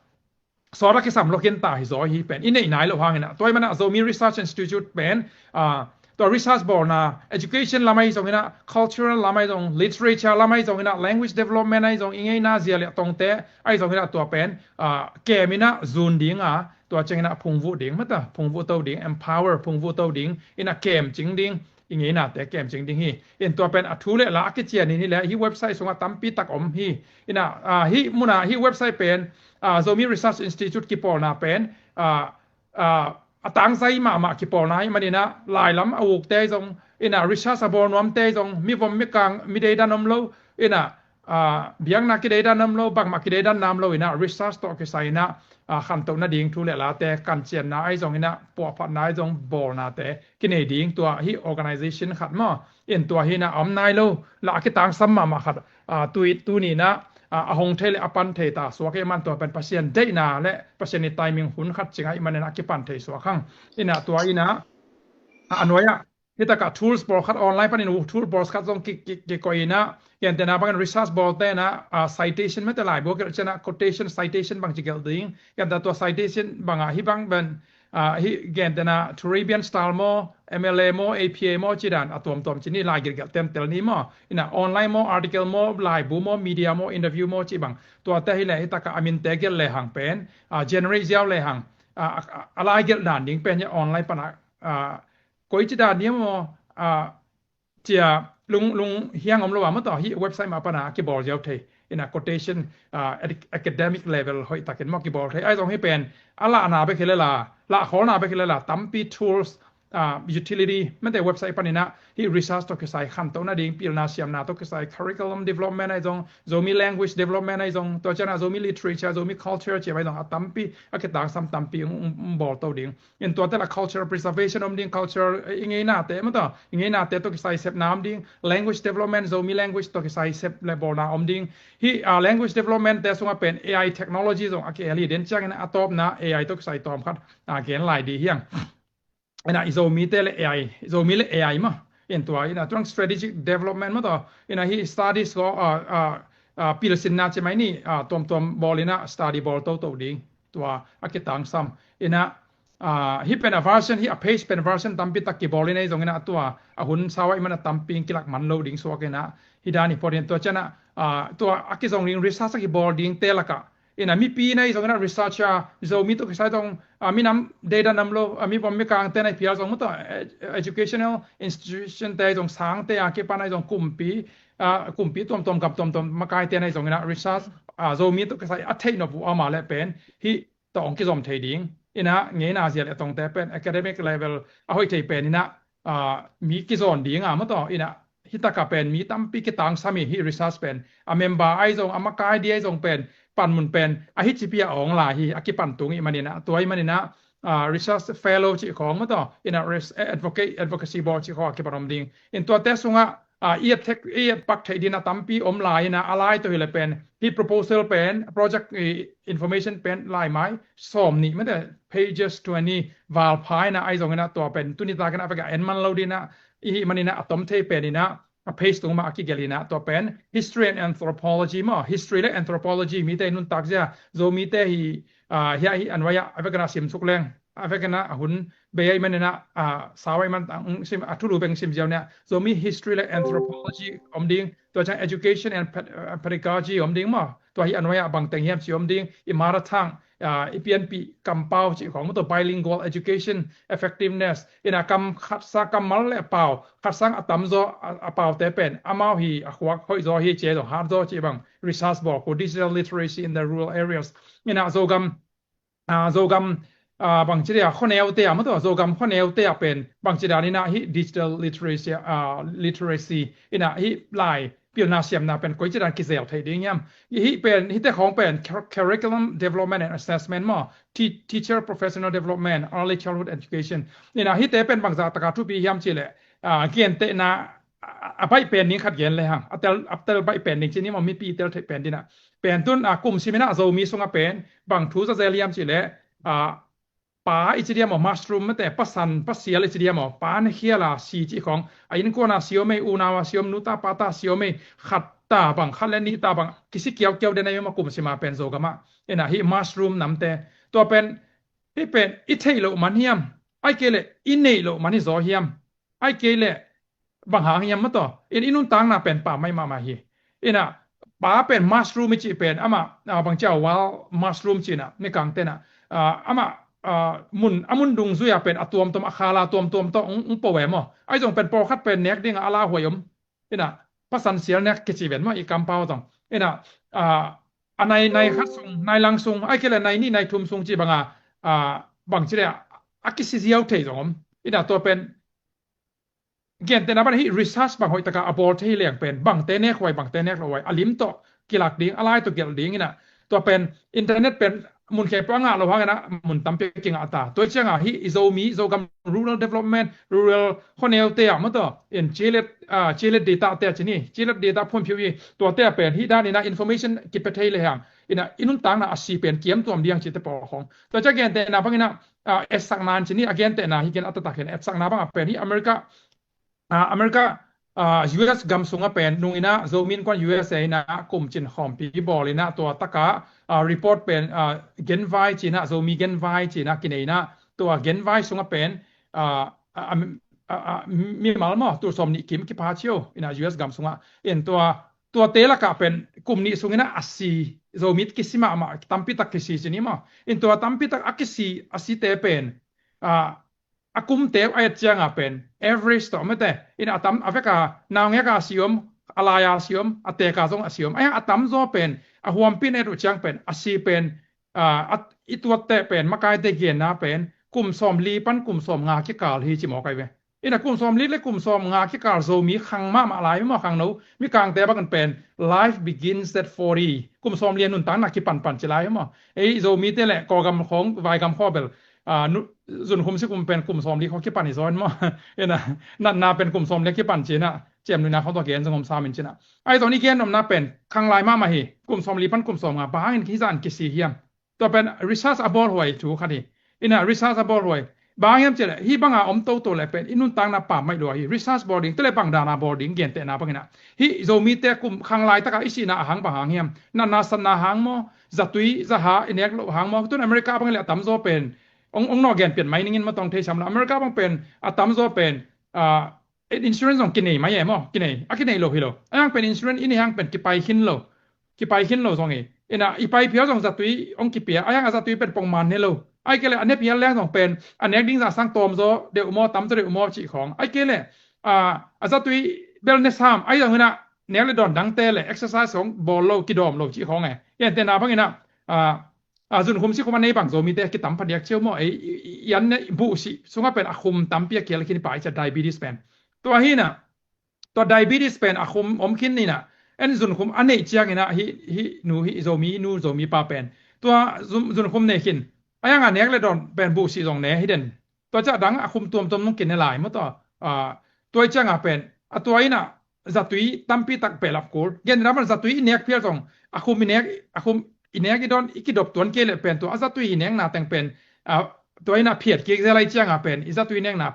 sawt a kisam lo khin ta hi zaw hi pen. I neih nai loh hangin ah. Tua ahih manin ah Zomi Research Institute pen, ah, tua research bawlna, education lam ahi zongin ah, cultural lam ahi zong, literature lam ahi zongin ah, language development ahi zong, i ngeina zia le tongte ahi zongin ah tua pen, ah, kem in ah zun ding a, tua ciangin ah phungvuh ding, mata, phungvuh to ding, empower, phungvuh to ding, in ah kem cing ding, i ngeinate kem cing ding hi. In tua pen a thu le la a kician in hi le, hih website sungah tampi tak om hi. In ah, ah, hih mun ah, hih website pen, ah, Zomi Research Institute kipawlna pen, ah, ah, a tangzai mahmah kipawlna ahih manin ah, lailam a ukte ahi zong, in ah research a bawl nuamte ahi zong, mi vom mi kang, mi deidan om lo, in ah, ah, biakna kideidan om lo, bangmah kideidan nam lo in ah, research tawh kisai in ah, ah, khantoh nading thu le late, kancianna ahi zong in ah, puahphatna ahi zong, bawlnate kinei ding, tua hih organization khat maw. In tua hi in ah a om nai lo, la a kitangsam mahmah khat, ah, tui, tuni in ah, ah, a hong thei le a pan thei ta suak ahih man tua pen Pasian deihna le Pasian i timing hun khat cing ahih manin a kipan thei suak hang. In ah tua in ah, ah, a nuai ah, hih takah tools pawlkhat online panin uh, tool pawlkhat zong ki, ki, kikoih in ah, gentehna bangin research bawlte in ah, ah, citation, mate, laibu a gelh ciangin ah quotation, citation bangci gelh ding. Gentehna tua citation bangah hih bang pen, ah, hih gentehna Turabian style maw, M L A maw, A P A maw, cih dan a tuamtuam cih ni, lai gelhgelh tentel ni maw. In ah online maw, article maw, laibu maw, media maw, interview maw, cih bang. Tuate hi le hih takah a minte gelh le hang pen, ah, generate ziau le hang, ah, a, a, a lai gelh dan ding pen hih online pan ah, ah, koici dan ni maw, ah, cia lung, lung hiang om lo a maw, tua hih website mah pan a kibawl ziau thei. In ah quotation, ah, at academic level hoih takin maw kibawl thei. Ahi zong hih pen a lahna bek hi le la, lahkhawlna bek hi le la, tampi tools, ah, utility, mate, website panin ah hih research tawh kisai, khantoh nading, pilna siamna tawh kisai, curriculum development ahi zong, Zomi language development ahi zong, tua ciangin ah Zomi literature, Zomi culture cih ahi zong, a tampi, a kitangsam tampi hong, hong, hong bawl to ding. In tuate la cultural preservation om ding, cultural, eh, i ngeinate, maw, tua i ngeinate tawh kisai sepna om ding, language development, Zomi language tawh kisai sep le bawlna om ding. Hih, ah, language development te sungah pen A I technology zong a ki-el hi, den ciangin a tawpna A I tawh kisai tawm khat, ah, gen lai ding hi hang. In ah i Zomite le A I, Zomi le A I maw. In tua, in ah tuang strategic development maw, tua, in ah hih studies ko, ah, ah, ah, pilsinna ci mai ni, ah, tuamtuam bawl in ah study bawl toto ding. Tua a kitangsam. In ah, ah, hih pen a version, hih a page pen version tampi tak kibawl in ah, ahi zongin ah tua a hun sau ahih man a tampi in kilak man lo ding suak in ah, hih dan hi phot in, tua ciangin ah, ah, tua a kizong ding, research a kibawl dingte lakah, in ah mipi in ah, ahi zongin ah researcher, Zomi tawh kisai zong, ah, minam deidan om lo, ah, mi vom mi kangte in ah phial zong, maw, tua, eh, educational institution te zong, sangte a kipan ah zong, kumpi, ah, kumpi tuamtuam, gam tuamtuam makaite in ah, ahi zongin ah research, ah, Zomi tawh kisai a theih nop uh a om leh pen hih tawh hong kizom thei ding. In ah ngeina zia le tongte pen academic level a hoih thei pen in ah, ah, mi kizawn ding a, maw, tua, in ah hih takah pen mi tampi kitangsam hi. Hih research pen a member ahi zong, a makai ding ahi zong pen, panmun pen a hih cipi a awng lai hi, a kipan tung ahih manin ah, tua ahih manin ah, ah, research fellow cih khawng, maw, tua, in ah res-, eh, advocate, advocacy board cih khawng a kipan om ding. In tuate sungah, ah, i et thei, i et pak theih ding in ah tampi om lai in ah, a lai tawh hi le pen, hih proposal pen, project, eh, information pen, laimai sawmnih, mate, pages twenty val pha in ah, ahi zongin ah tua pen tuni takin ah a vekpi a en man lo ding in ah, i hih manin ah a tom thei pen in ah, a page tung mah a kigelh in ah, tua pen history and anthropology maw, history le anthropology, mite nuntak zia, Zomite hi, ah, hia hi, a nuai ah a vekin ah sim suk leng, a vekin ah a hun bei ahih manin ah, ah, sau ahih man, ah, sim, a thulu beng sim ziau in ah, Zomi history le anthropology om ding, tua ciang education and ped-, ah, pedagogy om ding maw, tua hi a nuai ah bang teng hiam ci om ding, i mother tongue, ah, i pianpih kampau cih khawng, maw, tua, bilingual education effectiveness, in ah kam khat sang, kammal le pau khat sang a tamzaw, a, a paute pen amau hi a khuak hoih zaw hi, ci zong hat zaw cih bang research bawl uh, digital literacy in the rural areas. In ah Zogam, ah, Zogam, ah, bangci dia, khuaneute ah, maw, tua, Zogam khuaneute ah pen bangci dan in ah hih digital literacy, ah, literacy in ah hih lai pilna siamna pen koici dan kizel thei ding hiam. Hih pen, hihte khawng pen cur-, curriculum development and assessment maw, te-, teacher professional development, early childhood education. In ah hihte pen bangzah takah thupi hiam cih leh, ah, gentehna, a, a baih pen ding khat gen le hang. A tel, a tel baih pen ding ci ni maw, mipi tel theih pen ding ah. Pen tun, ah, kum sim in ah Zomi sungah pen bang thu za zel hiam cih leh, ah, pa i ci diam aw, mushroom mate, pasan, pasial i ci diam aw, pa na khial a si cih khawng, a innkuan a si om ei, unau a si om, nu ta pa ta si om ei, khat ta bang, khat le nih ta bang, kisi kiaukiau den a i om a kum sima pen Zogam ah. Ina hih mushroom namte, tua pen, hih pen, i theih loh man hiam, ai kei le, i neih loh man hi zaw hiam, ai kei le, bang hang hiam maw taw. In i nuntakna pen pa mai mahmah hi. Ina, pa pen mushroom i cih pen, amah, ah, bang cia wild mushroom cihna, ni kang tena. Ah, amah, ah, mun, a mun dungzui a pen, a tuamtuam, a khala tuamtuam tawh, ung, ung po ve maw. Ai zong pen pawlkhat pen nek ding a la huai om. Ina, pasan sial nek kici ven maw, i kampau zong. Ina, ah, a nai, nai khat sung, nai lang sung, ai kei le nai nih, nai thum sung cih banga, ah, bang ci le, a kisi ziau thei zong om. Ina, tua pen, gentehna bang hi research bang hoih taka a bawl thei leng pen, bangte nek huai, bangte nek lo huai, a lim tawh kilak ding, a lai tawh gelh ding ina. Tua pen, internet pen, mun khempeuh a ngah lo hang ina, mun tampi kingah ta. Tua cianga hi, i Zomi, Zogam rural development, rural khuaneute ah maw taw, in cilet, ah, cilet data te a ci ni, cilet data phuanphiu hi, tuate a pen, hi dan ina information kipia thei le hang, ina, i nuntakna a si pen, kiam tuam diang cite pawl khong. Tua cia gentehna bang ina, ah, etsakna an ci ni, a gentehna hi gen a taktak hin, etsakna bang a pen hi America, ah, America, ah, U S gam sunga pen, nung ina, Zomi Innkuan U S A ina, kum cin khawmpi bawl ina, tua taka, ah, report pen, ah, genvai cina, Zomi genvai cina, kinei ina, tua genvai sunga pen, ah, ah, ah, ah, ah, mimal maw, tul sawm nih kim kipa cio, ina U S gam sunga, in tua, tua te laka pen, kum nih sung ina, a si, Zomi kisi mahmah, tampi tak kisi cini maw, in tua tampi tak a kisi, a si te pen, ah, a kumte a et cianga pen, average tawh mete, in a tam, a veka, naungeka a si om, a laia a si om, a teka zong a si om. Aia a tamzaw pen, a huampi na et uh ciang pen, a si pen, ah, a, i tuatte pen, makaite genna pen, kum sawm li pan kum sawm nga kikal hi ci mawk ai ve. Ina kum sawm li le kum sawm nga kikal Zomi khang mahmah lai, mi maw khangno, mi kangte bangin pen, life begins at forty. Kum sawm li a nuntakna kipanpan ci lai hi maw. Ei Zomite le, Kawlgam khawng, Vaigam khaw bel, ah, nu, zunkhum sikhum pen kum sawm li khaw kipan hi zaw in maw. Ina, natna pen kum sawm li kipan cina, ciam nuina khawng tua gen zong om samin cina. Ai zaw ni gen omna pen, khang lai mahmah hi, kum sawm li pan kum sawm nga, bang hangin hi zan kisi hiam. Tua pen research a bawl huai thu khat hi. Ina research a bawl huai. Bang hiam cih leh, hi banga om toto le pen, i nuntakna pam mai lua hi. Research bawl ding, tele bang dana bawl ding, gentehna bangina. Hi Zomite kum khang lai taka i sihna a hang bang hang hiam. Natna satna hang maw, zatui, zaha, i nek loh hang maw. Tun America bang le a tamzaw pen. Ong, ong naw gen pian mai ningin maw tong thei sam la. America bang pen, a tamzaw pen, ah, insurance zong kinei mai e maw, kinei. A kinei lo hi lo. A hang pen insurance i nei hang pen kipai khin lo. Kipai khin lo zong hi. Ina, i pai phial zong zatui ong kipia. A hang a zatui pen pongman ne lo. Ai kei le a ne phial leng zong pen. A nek ding zah sang tawm zaw, deuh maw, tam zaw deuh maw cih khawng. Ai kei le, a, a zatui bel ne sam. Ai zong hina, nek le dawn dangte le, exercise khawng bawl lo, kidawm lo cih khawng e. Gentehna bangina, a, a zunkhum sikhum a nei bang Zomite kitam phadiak ciau maw. Ei, i, i, i an ne buh sih. Sunga pen a khum tampi a kial khin i pai cia diabetes pen. Tua hina, tua diabetes pen a khum om khin nina, en zunkhum a neih ciangina hi, hi nu hi Zomi, nu Zomi pa pen. Tua zun, zunkhum nei khin. A hang a nek le dawn pen buh sih zong ne hi den. Tua ciah dang a khum tuamtuam nung kine lai maw tua. Ah, tua i cianga pen. A tua ina zatui tampi tak peh lap kul. Gen ina man zatui i nek phial zong. A khum i nek, a khum i nek i dawn i kidop tuan kei le pen tua. A zatui i nekna teng pen. Ah, tua ina phiat kik zelai cianga pen. I zatui nekna.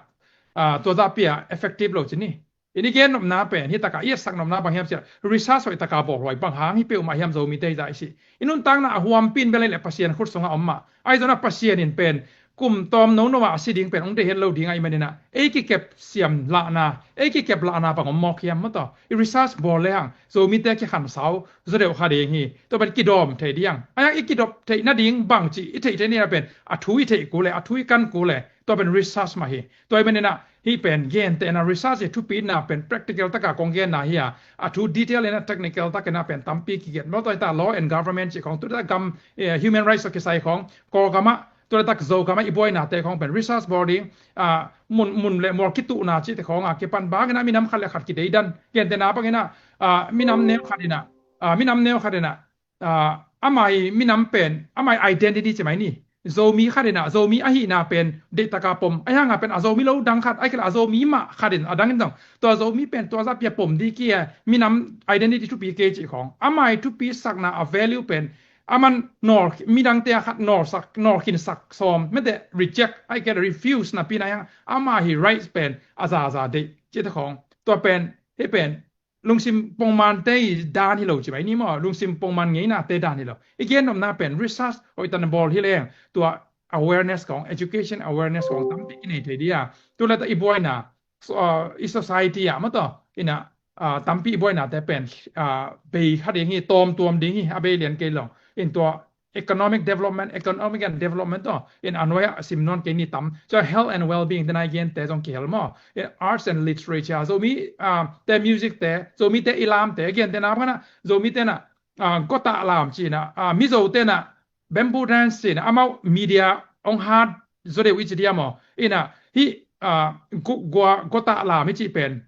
Ah, tua zah pia effective lo cini. I ni gen nopna pen, hi taka i etsak nopna bang hiam cia, research hoih taka bawl huai bang hang hi peuhmah hiam Zomite hi zah i si. I nuntakna a huampin bel le Pasian khut sunga om mah. Ai zona Pasian in pen, kum tawm no no a si ding pen, ong deih het lo ding a i manina. Ei kikep siam lahna, ei kikep lahna bang om mawk hiam maw taw. I research bawl le hang, Zomite kikhan sau, zo deuh kha ding hi. Tua pen kidawm thei diang. Ai hang i kidop theih nading bang ci, i theih theih nina pen, a thu i theih kul le, a thu i kan kul le, tua pen research mah hi. Tua i manina, Hih pen gentehna research i thupitna pen practical taka kong genna hi a, a thu detail ina technical takina pen tampi kigen. Mawtaw hita law and government cih khawng, tu tak gam, eh, human rights a kisai khawng, Kawlgam ah, tu tak Zogam ah i buainate khawng pen research bawl ding, ah, mun, mun le mual kituhna cihte khawng a kipan bangina minam khat le khat kideidan. Gentehna bangina, ah, minam neu khat ina, ah, minam neu khat ina, ah, amai minam pen, amai identity ci mai ni. Zomi khat ina, Zomi ahihna pen, deihtaka pom. Ahi hanga pen, a Zomi lo dang khat, ahi kei le a Zomi mah khat in, a dang in zong. Tua Zomi pen, tua zah pia pom di kia, minam identity thupi kei cih khawng. Amai thupi sakna a value pen, aman nawl, midangte a khat nawlsak, nawlkhinsak sawm, mete reject, ai ke refuse napi na hiang, ama hi rights pen a zaza deih cite khawng. Tua pen hih pen lungsim pongmante i dan hi lo ci mai ni maw, lungsim pongman ngeinate dan hi lo. I gen nopna pen research hoih tan bawl hi leng, tua awareness khawng, education awareness khawng tampi i nei thei dia. Tu lata i buaina, so, uh, i society ah maw taw, ina, uh, tampi i buainate pen, uh, bei kha ding hi, tawm tuam ding hi, a bei lian kei long. In tua economic development, economic and development taw, in a nuai ah sim nawn kei ni tam. So health and well-being, te nai gen te zong kihel maw. In arts and literature, Zomi, uh, te music te, Zomi te i lam te, gen te na bang na, Zomi te na, uh, gota lam ci na, uh, Mizo te na, bamboo dance ci na, amau media ong hat zaw deuh i ci dia maw. Ina, hih, uh, gu-, gua, gota lam hi ci pen,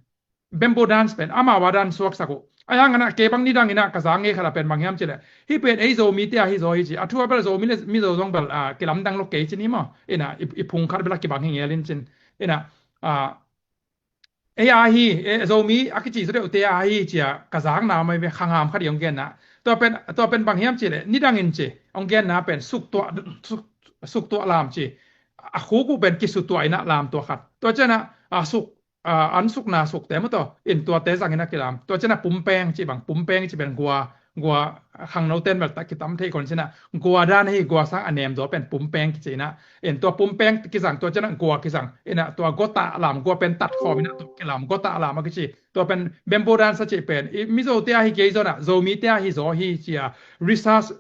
bamboo dance pen, amau a dan suaksak uh. A hiang ana, kei bang nidang ina ka zang ngei khat a pen bang hiam ci le. Hih pen ei Zomi te a hi zaw hi ci. A thu a bel Zomi le Mizo zong bel, ah, kilamdang lo kei ci ni maw. Ina, i, i phung khat bel a kibang hi ngel in cin. Ina, ah, ei a hi, eh, Zomi a kici zaw deuh te a hi ci a, ka zang na mai ve khangham khat i ong gen na. Tua pen, tua pen bang hiam ci le, nidang in ci, ong gen na pen suk tua, suk, suk tua lam ci. A khuk uh pen kisu tua ina lam tua khat. Tua ciana, ah, suk, ah, an sukna sukte maw taw, in tuate zangin a kilam. Tua ciana pumpeng ci bang, pumpeng ci pen gua, gua khangno ten bel tak kitam thei kon cina. Gua dan hi, gua sang a nem zaw pen pumpeng kici ina. In tua pumpeng kizang, tua ciana gua kizang. Ina tua gota lam, gua pen tat khawm ina tua kilam, gota lam a kici. Tua pen bamboo dance a ci pen. I Mizo te a hi kei zaw na, Zomi te a hi zaw hi ci a. Research,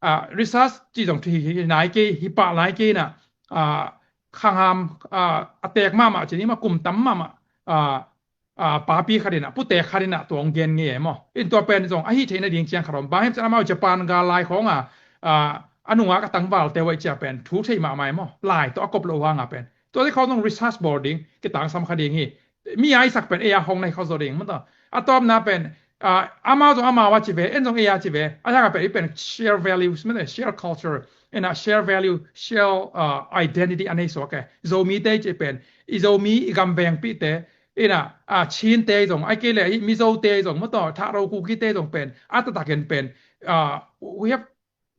ah, research ci zong thu hi, hi nai kei, hi pah nai kei na. Ah, khangham, ah, a tek mahmah ci ni maw, kum tam mahmah, ah, ah, papi khat ina, putek khat ina tua ong gen ngei e maw. In tua pen zong a hi theihna ding ciang khat om. Bang hiam cian amau Japan gal lai khawng a, ah, a nunga ka tangval te uai cia pen thu thei mahmah e maw. Lai tawh a kop lo hang a pen. Tua te khawng zong research bawl ding, kitangsam kha ding hi. Mi a i sak pen ei a hong na hi kho zaw ding maw taw. A tawpna pen, ah, amau zong amau a ci ve, en zong ei a ci ve. A hiang a pen i pen share values, mete share culture, ina share value, share, ah, identity a nei suak e. Zomi te ci pen, i Zomi i gam vengpih te, ina, ah, Chin te zong, ai kei le i Mizo te zong maw taw, Tharo Kuki te zong pen, a taktak in pen, ah, we have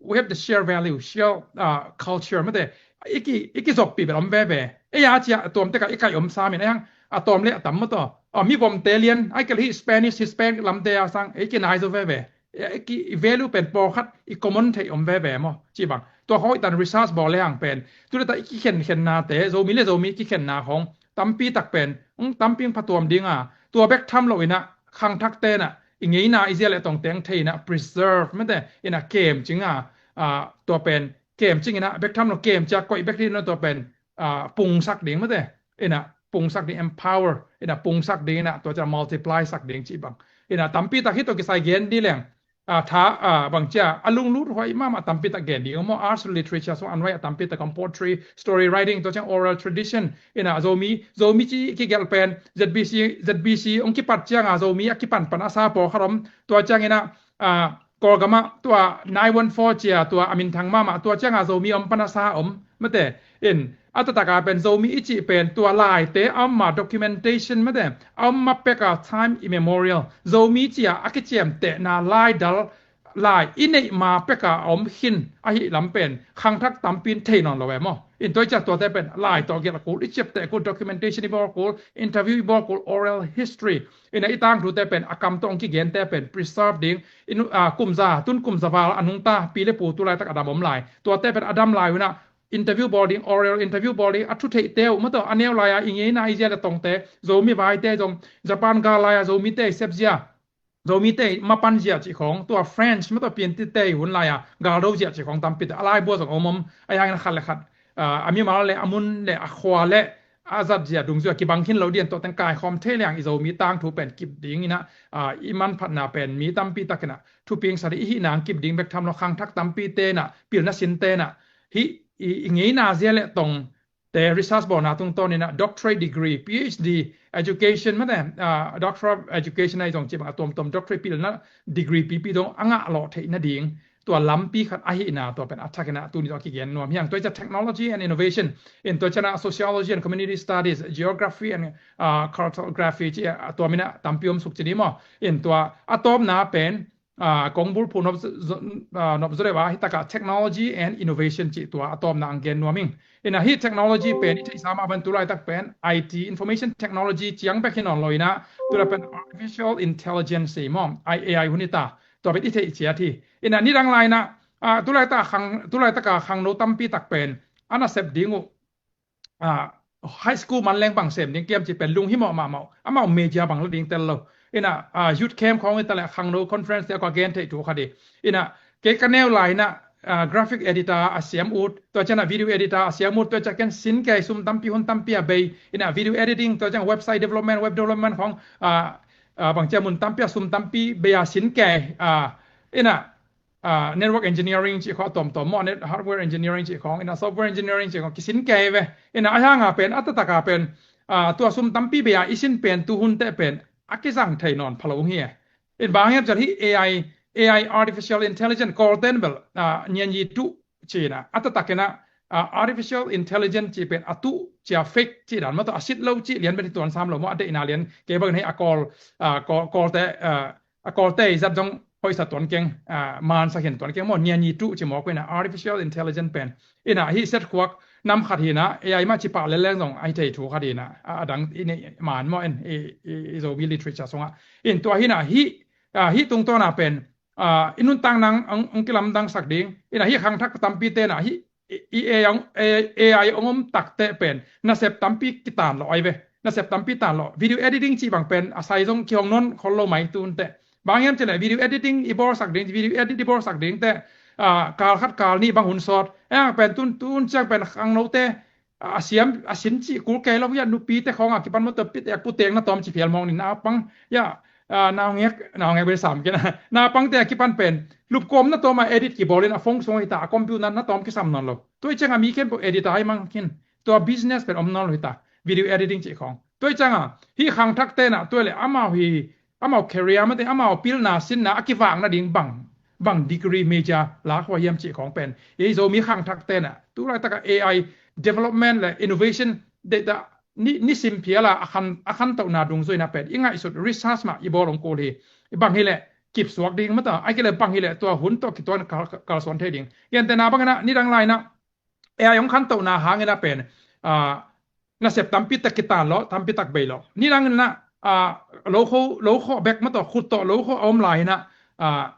we have the share value, share, uh, culture, mete. I ki, i kizoppi bel om veve. Ei a cia a tuam teka i kai om samin, ei hang a tuam le a tam maw taw. A mi vom te lian, ai kel hi Spanish, Hispanic lam te a sang, ei ki nai zo veve. Ei ki i value pen pawlkhat i common thei om veve maw. Ci bang. Tua khawng i tan research bawl le hang pen. Tu le ta i kikhen khen na te, Zomi le Zomi kikhen na khawng. Tampi tak pen, ung tampi ung phatuam ding a. Tua bek tham lo ina, khangthak te na, i ngeina i zia le tong teng thei ina preserve mete ina kem cing a, ah, tua pen kem cing ina bek tham lo kem cia koih bek ding ina tua pen, ah, pungsak ding mete ina pungsak ding empower ina pungsak ding ina tua cia multiply sak ding ci bang ina tampi tak hi tua kisai gen di leng, ah, tha, ah, bang cia a lunglut huai mahmah tampi tak gen ding maw arts literature so an huai a tampi tak om poetry, story writing tua ciang oral tradition ina Zomi, Zomi ci kigelh pen Z B C, Z B C ong kipat cianga Zomi a kipan pan a sa pawlkhat om. Tua ciangina, ah, Kawlgama tua nine one four cia tua a minthang mahmah tua cianga Zomi om pan a sa om. Mete in a tataka pen Zomi i cih pen tua laite a om ma documentation mete a om ma peka time immemorial. Zomi cia a kiciamtehna laidal lai i neih ma peka a om khin ahi lam pen khangthak tampin thei nawn lo e maw. In tua i ciah tuate pen lai tawh gelh kul, i ciapteh kul, documentation i bawl kul, interview i bawl kul, oral history. Ina i tangtute pen a kam tawh ong kigente pen preserve ding. In, ah, kumza, tun kumza val a nungta pi le pu tu laitak a dam om lai. Tuate pen a dam lai una interview bawl ding, oral interview bawl ding, a thu theihte uh maw taw a neu lai-a i ngeina i zia le tongte, Zomi vaite zong, Japan gal lai-a Zomite i sepzia, Zomite i mapanzia cih khawng, tua French maw taw pianti te i hun lai-a galdo zia cih khawng tampi ta a laibua zong om om, a yangin a khat le khat, ah, a mimal le a mun le a khua le a zatzia dungzui a kibang khin lo dian tawh teng kaikhawm thei liang i Zomi tangthu pen kip ding ina, ah, i manphatna pen mi tampi takin a thupingsa ding i hihna ang kip ding bek tham lo khangthak tampi tena pilna sin tena hih i, i ngeina zia le tong te research bawlna tungtawn ina doctorate degree, P H D education mate, ah, doctor of education ahi zong cih bang a tuamtuam doctorate pilna degree pipi dong a ngah lawh theih nading tua lampi khat ahihna tua pen a thak ina tuni tawh a kigen nuam hiang. Tua i ciah technology and innovation in tua ciana sociology and community studies, geography and, ah, cartography ci a tua mina tampi om suk ci ni maw. In tua a tawpna pen ah, kong bulphuh nop z-, z-, ah, nop zaw deuh a, hi takah technology and innovation cih tua a tawpna ang gen nuam ing. Ina hi technology pen i theihsa mah bang tulaitak pen I T, information technology ciang bek hi nawn lo ina, tulai pen artificial intelligence hi maw, A I, A I hun hi ta. Tua pen i theih ciat hi. Ina nidang lai ina, ah, tulaitak khang, tulaitaka khangno tampi tak pen a nasep ding uh, ah, high school man leng bang sem ding kiam ci pen lunghimawh mahmah uh. Amau major bang la ding tel lo. Ina, ah, youth camp khawng hi ta leh khangno conference te kua gen theih thu khat hi. Ina kei ka neu lai ina, ah, graphic editor a siam ut, tua ciang a video editor a siam ut, tua ciang ken sin kei sum tampi hun tampi a bei. Ina video editing, tua ciang website development, web development khawng, ah, ah, bang ciang mun tampi a sum tampi bei a sin kei, ah, ina, ah, network engineering cih khawng a tawmtawm maw, net-, hardware engineering cih khawng, ina software engineering cih khawng kisin kei ve. Ina a hanga pen, a taktak a pen, ah, tua sum tampi bei a i sin pen, tu hun teh pen a kizang thei nawn pha lo hi e. Ina bang hiam cih leh hi A I, A I artificial intelligence, Kawlten bel, ah, nianyi tuh ci ina, a taktak ina, ah, artificial intelligence cih pen a tuh ci a fake cih dan maw, tua a sit lo cih lian bel hi tuan sam lo maw, a deihna lian kei bang hi a Kawl, ah, Kawl, Kawlte, ah, a Kawlte i zat zong hoihsa tuan keng, ah, mansak hin tuan keng maw, nianyi tuh ci mawk uh ina artificial intelligence pen. Ina hi set khuak nam khat hi ina, A I mah ci pah leleng zong a hi thei thu khat hi ina, a, a dang i neih man maw en, i, i, i Zomi literature sungah. Ina tua hi ina hi, ah, hi tungtawna pen, ah, i nuntakna ang, ang kilamdangsak ding. Ina hi khangthak tampi te ina hi i, i A I ong, A I, A I ong om tak teh pen nasep tampi kitan lawh ai ve. Nasep tampi tan lawh. Video editing cih bang pen a sai zong kihong nawn khol lo mai tun teh. Bang hiam cih leh video editing i bawlsak ding, video edit i bawlsak ding teh, ah, kal khat kal nih bang hun sawt. A hang pen tun, tun ciang pen khangnote, ah, a siam, a sin cih kul kei lo hi a, nupite khawng a kipan maw, tua pite a puteng na tawm ci phial mawk ni, naupang, ya, ah, naungek, naungek bel sam kei na. Naupangte a kipan pen lupkawm na tawm a edit kibawl in a phone sung hi ta, a computer na tawm kisam nawn lo. Tua ciang a mi khempeuh editor hi mang khin. Tua business pen om nawn lo hi ta, video editing cih khawng. Tua ciang a hi khangthakte na, tua leh amau hi, amau career mate, amau pilna sinna a kivakna ding bang, bang degree major lak huai hiam cih khawng pen, ei Zomi khangthakte na tulaitak a A I development le innovation data ni, nisim phial a, a khan, a khantohna dungzui na pen i ngaihsut research mah i bawl ong kul hi. I bang hi leh kipsuak ding mata, a kei leh bang hi leh tua hun tawh kituan kal, kal, kalsuan thei ding. Gentehna bang ina nidang lai ina A I ong khantohna hang ina pen, ah, nasep tampi tak kitan lawh, tampi tak bei lawh. Nidang ina, ah, lo kho, lo kho bek mah tawh, khut tawh lo kho a om lai ina, ah,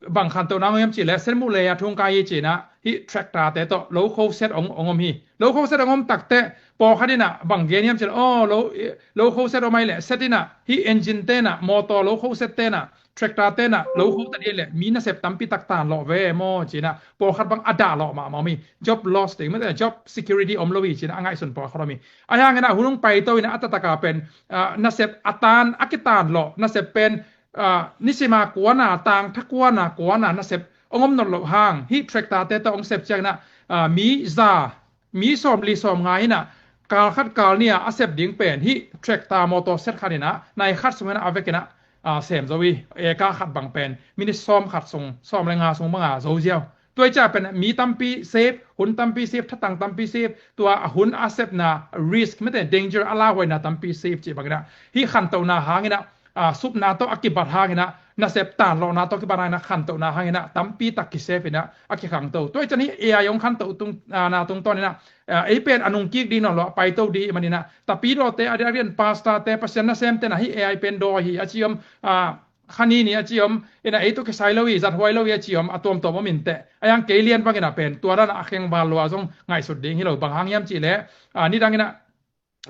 bang khantohna ngei hiam cih leh, sen muh lei a thung kai hi ci ina, hi tractor te tawh lo kho set ong, ong om hi. Lo kho set ong om tak teh, pawlkhat ina bang gen hiam cih leh, oh, lo, lo kho set om ai leh, set ina, hi engine te na, motor lo kho set te na, tractor te na, lo kho ta dih leh, mi nasep tampi tak tan lawh ve maw ci ina, pawlkhat bang a dah lawh mahmah om hi. Job loss ding mate, job security om lo hi ci ina, a ngaihsun pawlkhat om hi. A hang ina hun ong paito ina a taktak a pen, ah, nasep a tan, a kitan lawh, nasep pen, ah, nisim a kuana, tangtha kuana, kuana, nasep ong om nawn loh hang, hi tractor te tawh ong sep ciang ina, ah, mi za, mi sawmli sawmnga ina, kal khat kal nih a a sep ding pen, hi tractor motor set khat ina, nai khat sung ina a vek ina, ah, sem zo hi, eka khat bang pen, minute sawm khat sung, sawm le nga sung bang a zo ziau. Tua hi ciang pen mi tampi save, hun tampi save, thatang tampi save, tua a hun a sepna risk mate, danger a lauhuaina tampi save cih bang ina, hi khantohna hang ina, ah, supna tawh a kibat hang ina, nasep tan lawhna tawh kibat hang ina, khantohna hang ina, tampi tak kisave ina, a kikhangto. Tua hi ciang hi A I ong khantoh tung, ah, na tungtawn ina, ah, ei pen a nungkik ding nawn lo, a paito ding hi man ina, tapidawte, a diakdiakin pastorte, Pasian nasemte na hi A I pen dawi hi a ci om, ah, kha ni ni a ci om, ina ei tawh kisai lo hi, zathuai lo hi a ci om, a tuamtuam om in teh. A hang kei lian bang ina pen, tua dan a kheng val lua zong ngaihsut ding hi lo, bang hang hiam cih leh, ah, nidang ina,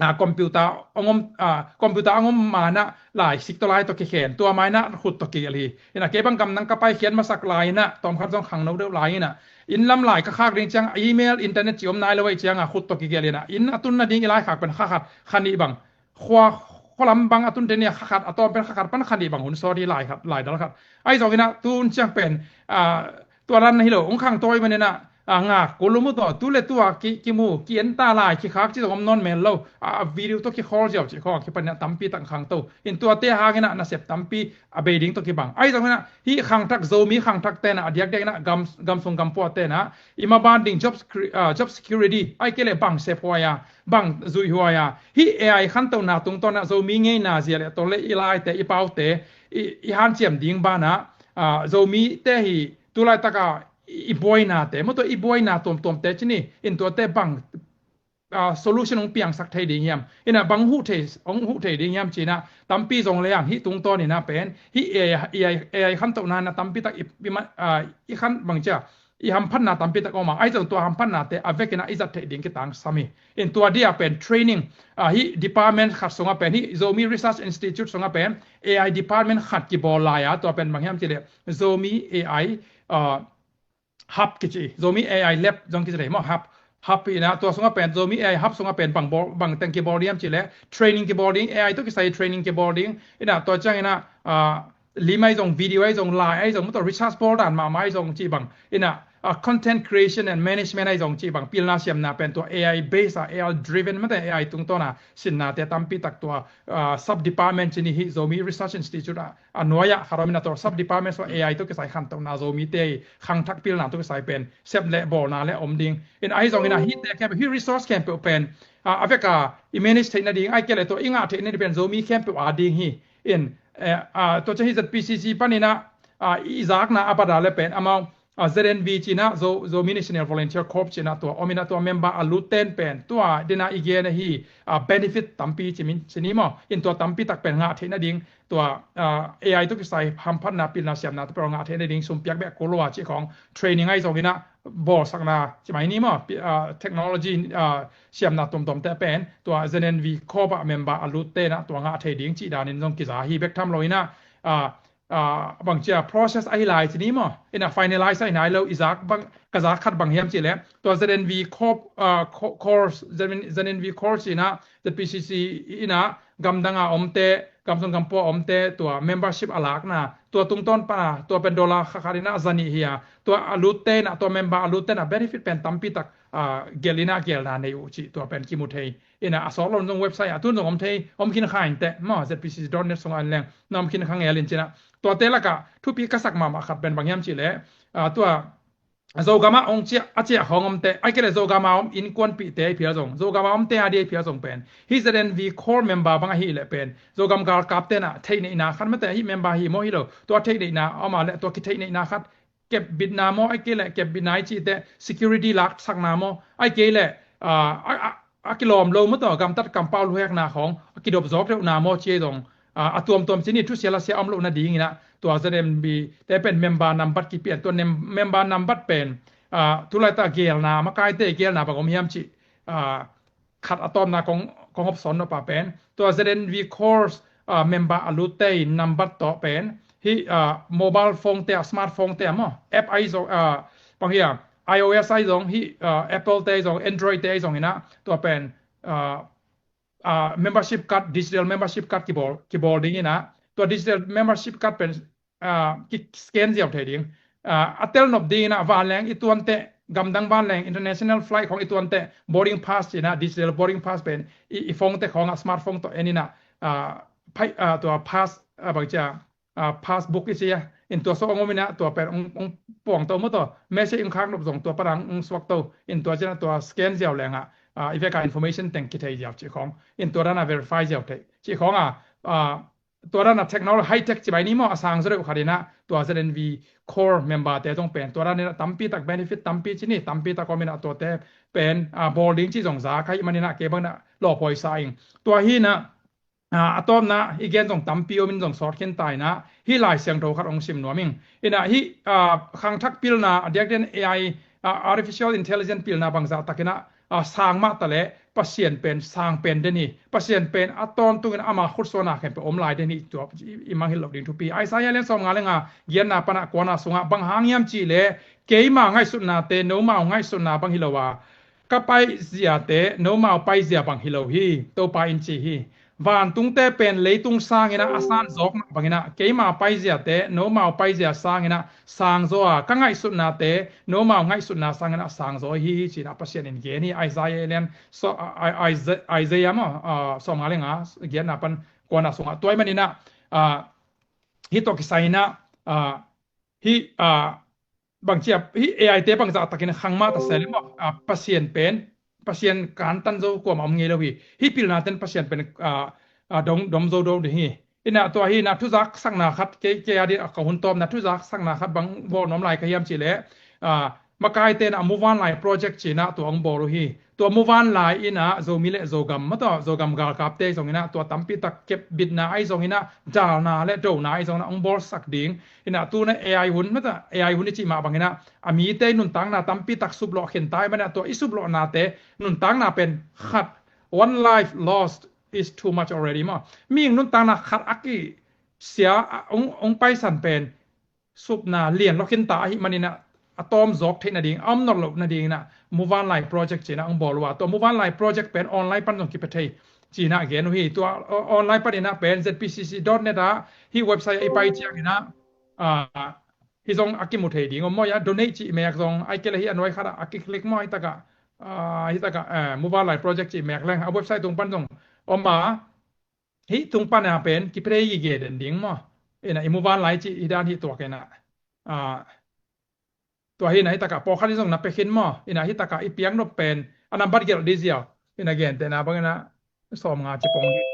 ah, computer ong om, ah, computer ong om ma ina lai sik tawh lai tawh kikhen, tua ma ina khut tawh kigelh hi. Ina kei bang gamdang ka paikhiat masak lai ina, tawmkhat zong khangno deuh lai ina, inn lam lai ka khak ding ciang, email, internet ci om nai lo ahih ciang a khut tawh kigelh ina, inn a tunna ding i lai khak pen kha khat, kha nih bang, khua, khua lam bang a tun te ni a kha khat, a tawm pen kha khat pan kha nih bang hun sawt hi lai khat, lai dal khat. Ahi zong ina tun ciang pen, ah, tua dan hi lo, ong khangto i man ina, ah, ngak kul lo mu tawh, tu le tua ki, kimu, ki en ta lai, kikhak ci zong om nawn mel lo, ah, video tawh kikhawl ziau cih khawng a kipan ina tampi tak khangto. Ina tuate hang ina nasep tampi a bei ding tawh kibang. Ahi zong ina hi khangthak, Zomi khangthakte na a diakdiak ina gam, gamsung gampuate na i maban ding job security, ah, job security, ahih kei leh bang sep huai a, bang zuih huai a. Hi A I khantohna tungtawn a Zomi ngeina zia le tawh le i laite, i paute, i, i hanciam ding ban a, ah, Zomi te hi tulaitak a i buaina te, maw tua i buaina tuamtuam te ci ni, in tua te bang ah, solution hong piangsak thei ding hiam? Ina bang huh thei, hong huh thei ding hiam cina tampi zong le ang hih tungtawn ina pen hih A I, A I, A I khantohna ina tampi tak i, i, ma- ah, i khan bang cia i hamphatna tampi tak om a, ahi zong tua hamphatna te a vek ina i zat thei ding kitang sam hi. In tua dia pen training, ah, hih department khat sunga pen hih Zomi Research Institute sunga pen A I department khat kibawl lai a, tua pen bang hiam ci le Zomi A I, ah, hub kici, Zomi A I lab zong kici rei maw, hub, hub ina tua sunga pen, Zomi A I hub sunga pen bang bawl, bang teng kibawl diam ci le training kibawl ding, A I tawh kisai training kibawl ding, ina tua ciang ina, ah, lim ai zong, video ai zong, lai ai zong, maw tua research bawl dan mahmah ai zong ci bang, ina, ah, content creation and management ai zong ci bang, pilna siamna pen tua A I base a, A I driven mate A I tungtawna sinna te tampi tak tua, ah, sub department ci ni hih Zomi Research Institute a a nuai ah khat om ina tua sub department sua A I tawh kisai khantohna Zomi te khangthak pilna tawh kisai pen sep le bawlna le om ding. In ahi zong ina hih te khempeuh, hih resource khempeuh pen, ah, a vek a i manage theih nading, ai kei le tua i ngah theih nading pen Zomi khempeuh a ding hi. In, eh, ah, tua ciang hih Z P C C pan ina, ah, i zakna a bat a le pen amau, ah, Z N V cina, Zo, Zomi National Volunteer Corps cina tua om ina tua member a lut ten pen tua dina i gen ahi, ah, benefit tampi ci min ci ni maw. In tua tampi tak pen ngah theih nading tua, ah, A I tawh kisai hamphatna pilna siamna tawh peuh ngah theih nading sum piak beh kul lua cih khong training ai zong ina bawlsakna ci mai ni maw, pi-, ah, technology, ah, siamna tuamtuam te pen tua Z N V Corps ah member a lut te ina tua ngah thei ding cih danin zong kiza hi bek tham lo ina, ah, ah, bang cia process ahi lai ci ni maw, ina finalize ahi nai lo, i zak bang, ka zak khat bang hiam cih le tua Z N V Corps, ah, co-, course, Z N V, Z N V course ina Z P C C ina gamdang a omte, gamsung gampua omte tua membership a lakna, tua tungtawn pana, tua pen dollar kha khat ina za nih hi a, tua a lutte ina, tua member a lutte ina benefit pen tampi tak, ah, gel ina gelna nei uh cih tua pen kimu thei. Ina a sawt lo zong website a tun zong om thei, om khin kha in teh, maw, Z P C C dot net sungah en leng, na om khin kha ngel in cina. Tuate lakah thupi ka sak mahmah khat pen bang hiam cih le, ah, tua Zogam ah hong ciah, a ciah khawng omte, ai kei le Zogam a om innkuanpihte ahi phial zong, Zogam a omte a di ahi phial zong pen hih Z N V Corps member bang ahi leh pen Zogam galkapte na theihneihna khat mate, hih member hi maw hi lo, tua theihneihna a om a leh tua kitheihneihna khat, kepbitna maw, ai kei le kepbitna i cihte security laksakna maw, ai kei le, ah, a, a, a kilawm lo maw, tua gamtat kampau luhekna khawng a kidop zawk deuhna maw ci ahi zong, ah, a tuamtuam ci ni, thusia lasia om loh nading ina tua Z N V te pen member nambat kipian, tua nem-, member nambat pen, ah, tulaitak gelna, makaite gelna bang om hiam cih, ah, khat a tawpna kong, kong hop sawn nop a pen tua Z N V Corps, ah, member a lutte nambat tawh pen hih, ah, mobile phone te ah, smartphone te ah maw, app ahi zong, ah, bang hiam, I O S ahi zong, hih, ah, Apple te ahi zong, Android te ahi zong ina tua pen, ah, ah, membership card, digital membership card kibawl, kibawl ding ina tua digital membership card pen, ah, ki scan ziau thei ding. Ah, a tel nop ding ina vanleng i tuante, gamdang vanleng international flight khawng i tuante boarding pass ci ina, digital boarding pass pen i, i phone te khawng ah, smartphone tawh en ina, ah, pai, ah, tua pass, ah, bang cia, ah, passbook i ci a, in tua sawh hong om ina tua pen hong, hong puang to maw, tua message hong khak nop zong tua pana hong suak to, in tua ci ina tua scan ziau leng ah, ah, i vek a information teng kithei ziau cih khawng, in tua dana verify ziau thei cih khawng ah, ah, tua dana technology high tech ci mai ni maw, a sang zaw deuh khat ina tua Z N V Corps member te zong pen tua dana tampi tak benefit tampi ci ni, tampi tak om ina tuate pen, ah, bawl ding ci zong za ka hih man ina kei bang ina lawphuai sa ing. Tua hi ina, ah, a tawpna i gen zong tampi om in zong sawt khin ta ina hih Lai Siangtho khat hong sim nuam ing. Ina hih, ah, khangthak pilna, a diakdiakin A I, ah, artificial intelligence pilna bangzah tak ina, ah, sang mah ta leh Pasian pen sang pen den hi. Pasian pen a tawntungin ama khutsuahna khempeuh om lai den hi, tua i, i mangngilh loh ding thupi. Isaiah lian sawmnga le nga, giatna pana kuana sungah bang hang hiam cih leh keima ngaihsutnate nomau ngaihsutna bang hi lo a, ka paiziate nomau paizia bang hi lo hi, Topa in ci hi. Vantungte pen leitung sangin ah a san zawk mah bangin ah keima paiziate nomau paizia sangin ah sang zaw a, ka ngaihsutnate nomau ngaihsutna sangin ah sang zaw hi, ci-in ah Pasian in gen hi. Isaiah lian, so, a, a, Isaiah, Isaiah maw, a, sawmnga le nga, giatna pan kuana sungah. Tua ahih manin ah, a, hih tawh kisai in ah, a, hih, a, bang cia, hih A I te bangzah takin khang mah ta se leh maw, a, Pasian pen, Pasian kantan zo kuamah om ngei lo hi. Hih pilna ten Pasian pen, a, a, dom, dom zo do ding hi. Inah tua hi inah thuzak sakna khat, kei, kei a ding a ka hun tawpna thuzak sakna khat bang bawl nuam lai ka hiam cih leh, ah, makaite inah Muvanlai Project ci inah tua hong bawl uh hi. Tua Muvanlai inah Zomi le Zogam, mataw, Zogam galkapte zong inah tua tampi tak kepbitna ahi zong inah, dalna le dona ahi zong inah hong bawlsak ding. Inah tu inah A I hun, mataw, A I hun i cih mah bang inah a mite nuntakna tampi tak suplawh khin ta ahih manin ah tua i suplawhnate nuntakna pen khat, one life lost is too much already maw. Mihing nuntakna khat a kisia, a, hong, hong paisan pen supna lian lawh khin ta ahih manin ah a tawm zawk theih nading, a om nawn loh nading inah Muvanlai Project ci inah hong bawl uh a, tua Muvanlai Project pen online pan zong kipia thei ci inah gen uh hi. Tua o-, online pan inah pen Z P C C dot net ah hih website ah i pai ciang inah, ah, hih zong a kimu thei ding om maw. Ia, donate cih mek zong ahih kei leh hih a nuai khat ah a ki-click maw, hih tak ah, ah, hih tak ah, eh, Muvanlai Project cih mek leng a website tung pan zong om a, hih tung pan a pen kipia thei gige den ding maw. Inah i Muvanlai cih hih dan hih tuak inah, ah, tua hi inah hih tak ah pawlkhat in zong na pia khin maw. Inah hih tak ah i piak nop pen a nambat gelh ding ziau, inah gentehna bang inah sawmnga ci pong ding.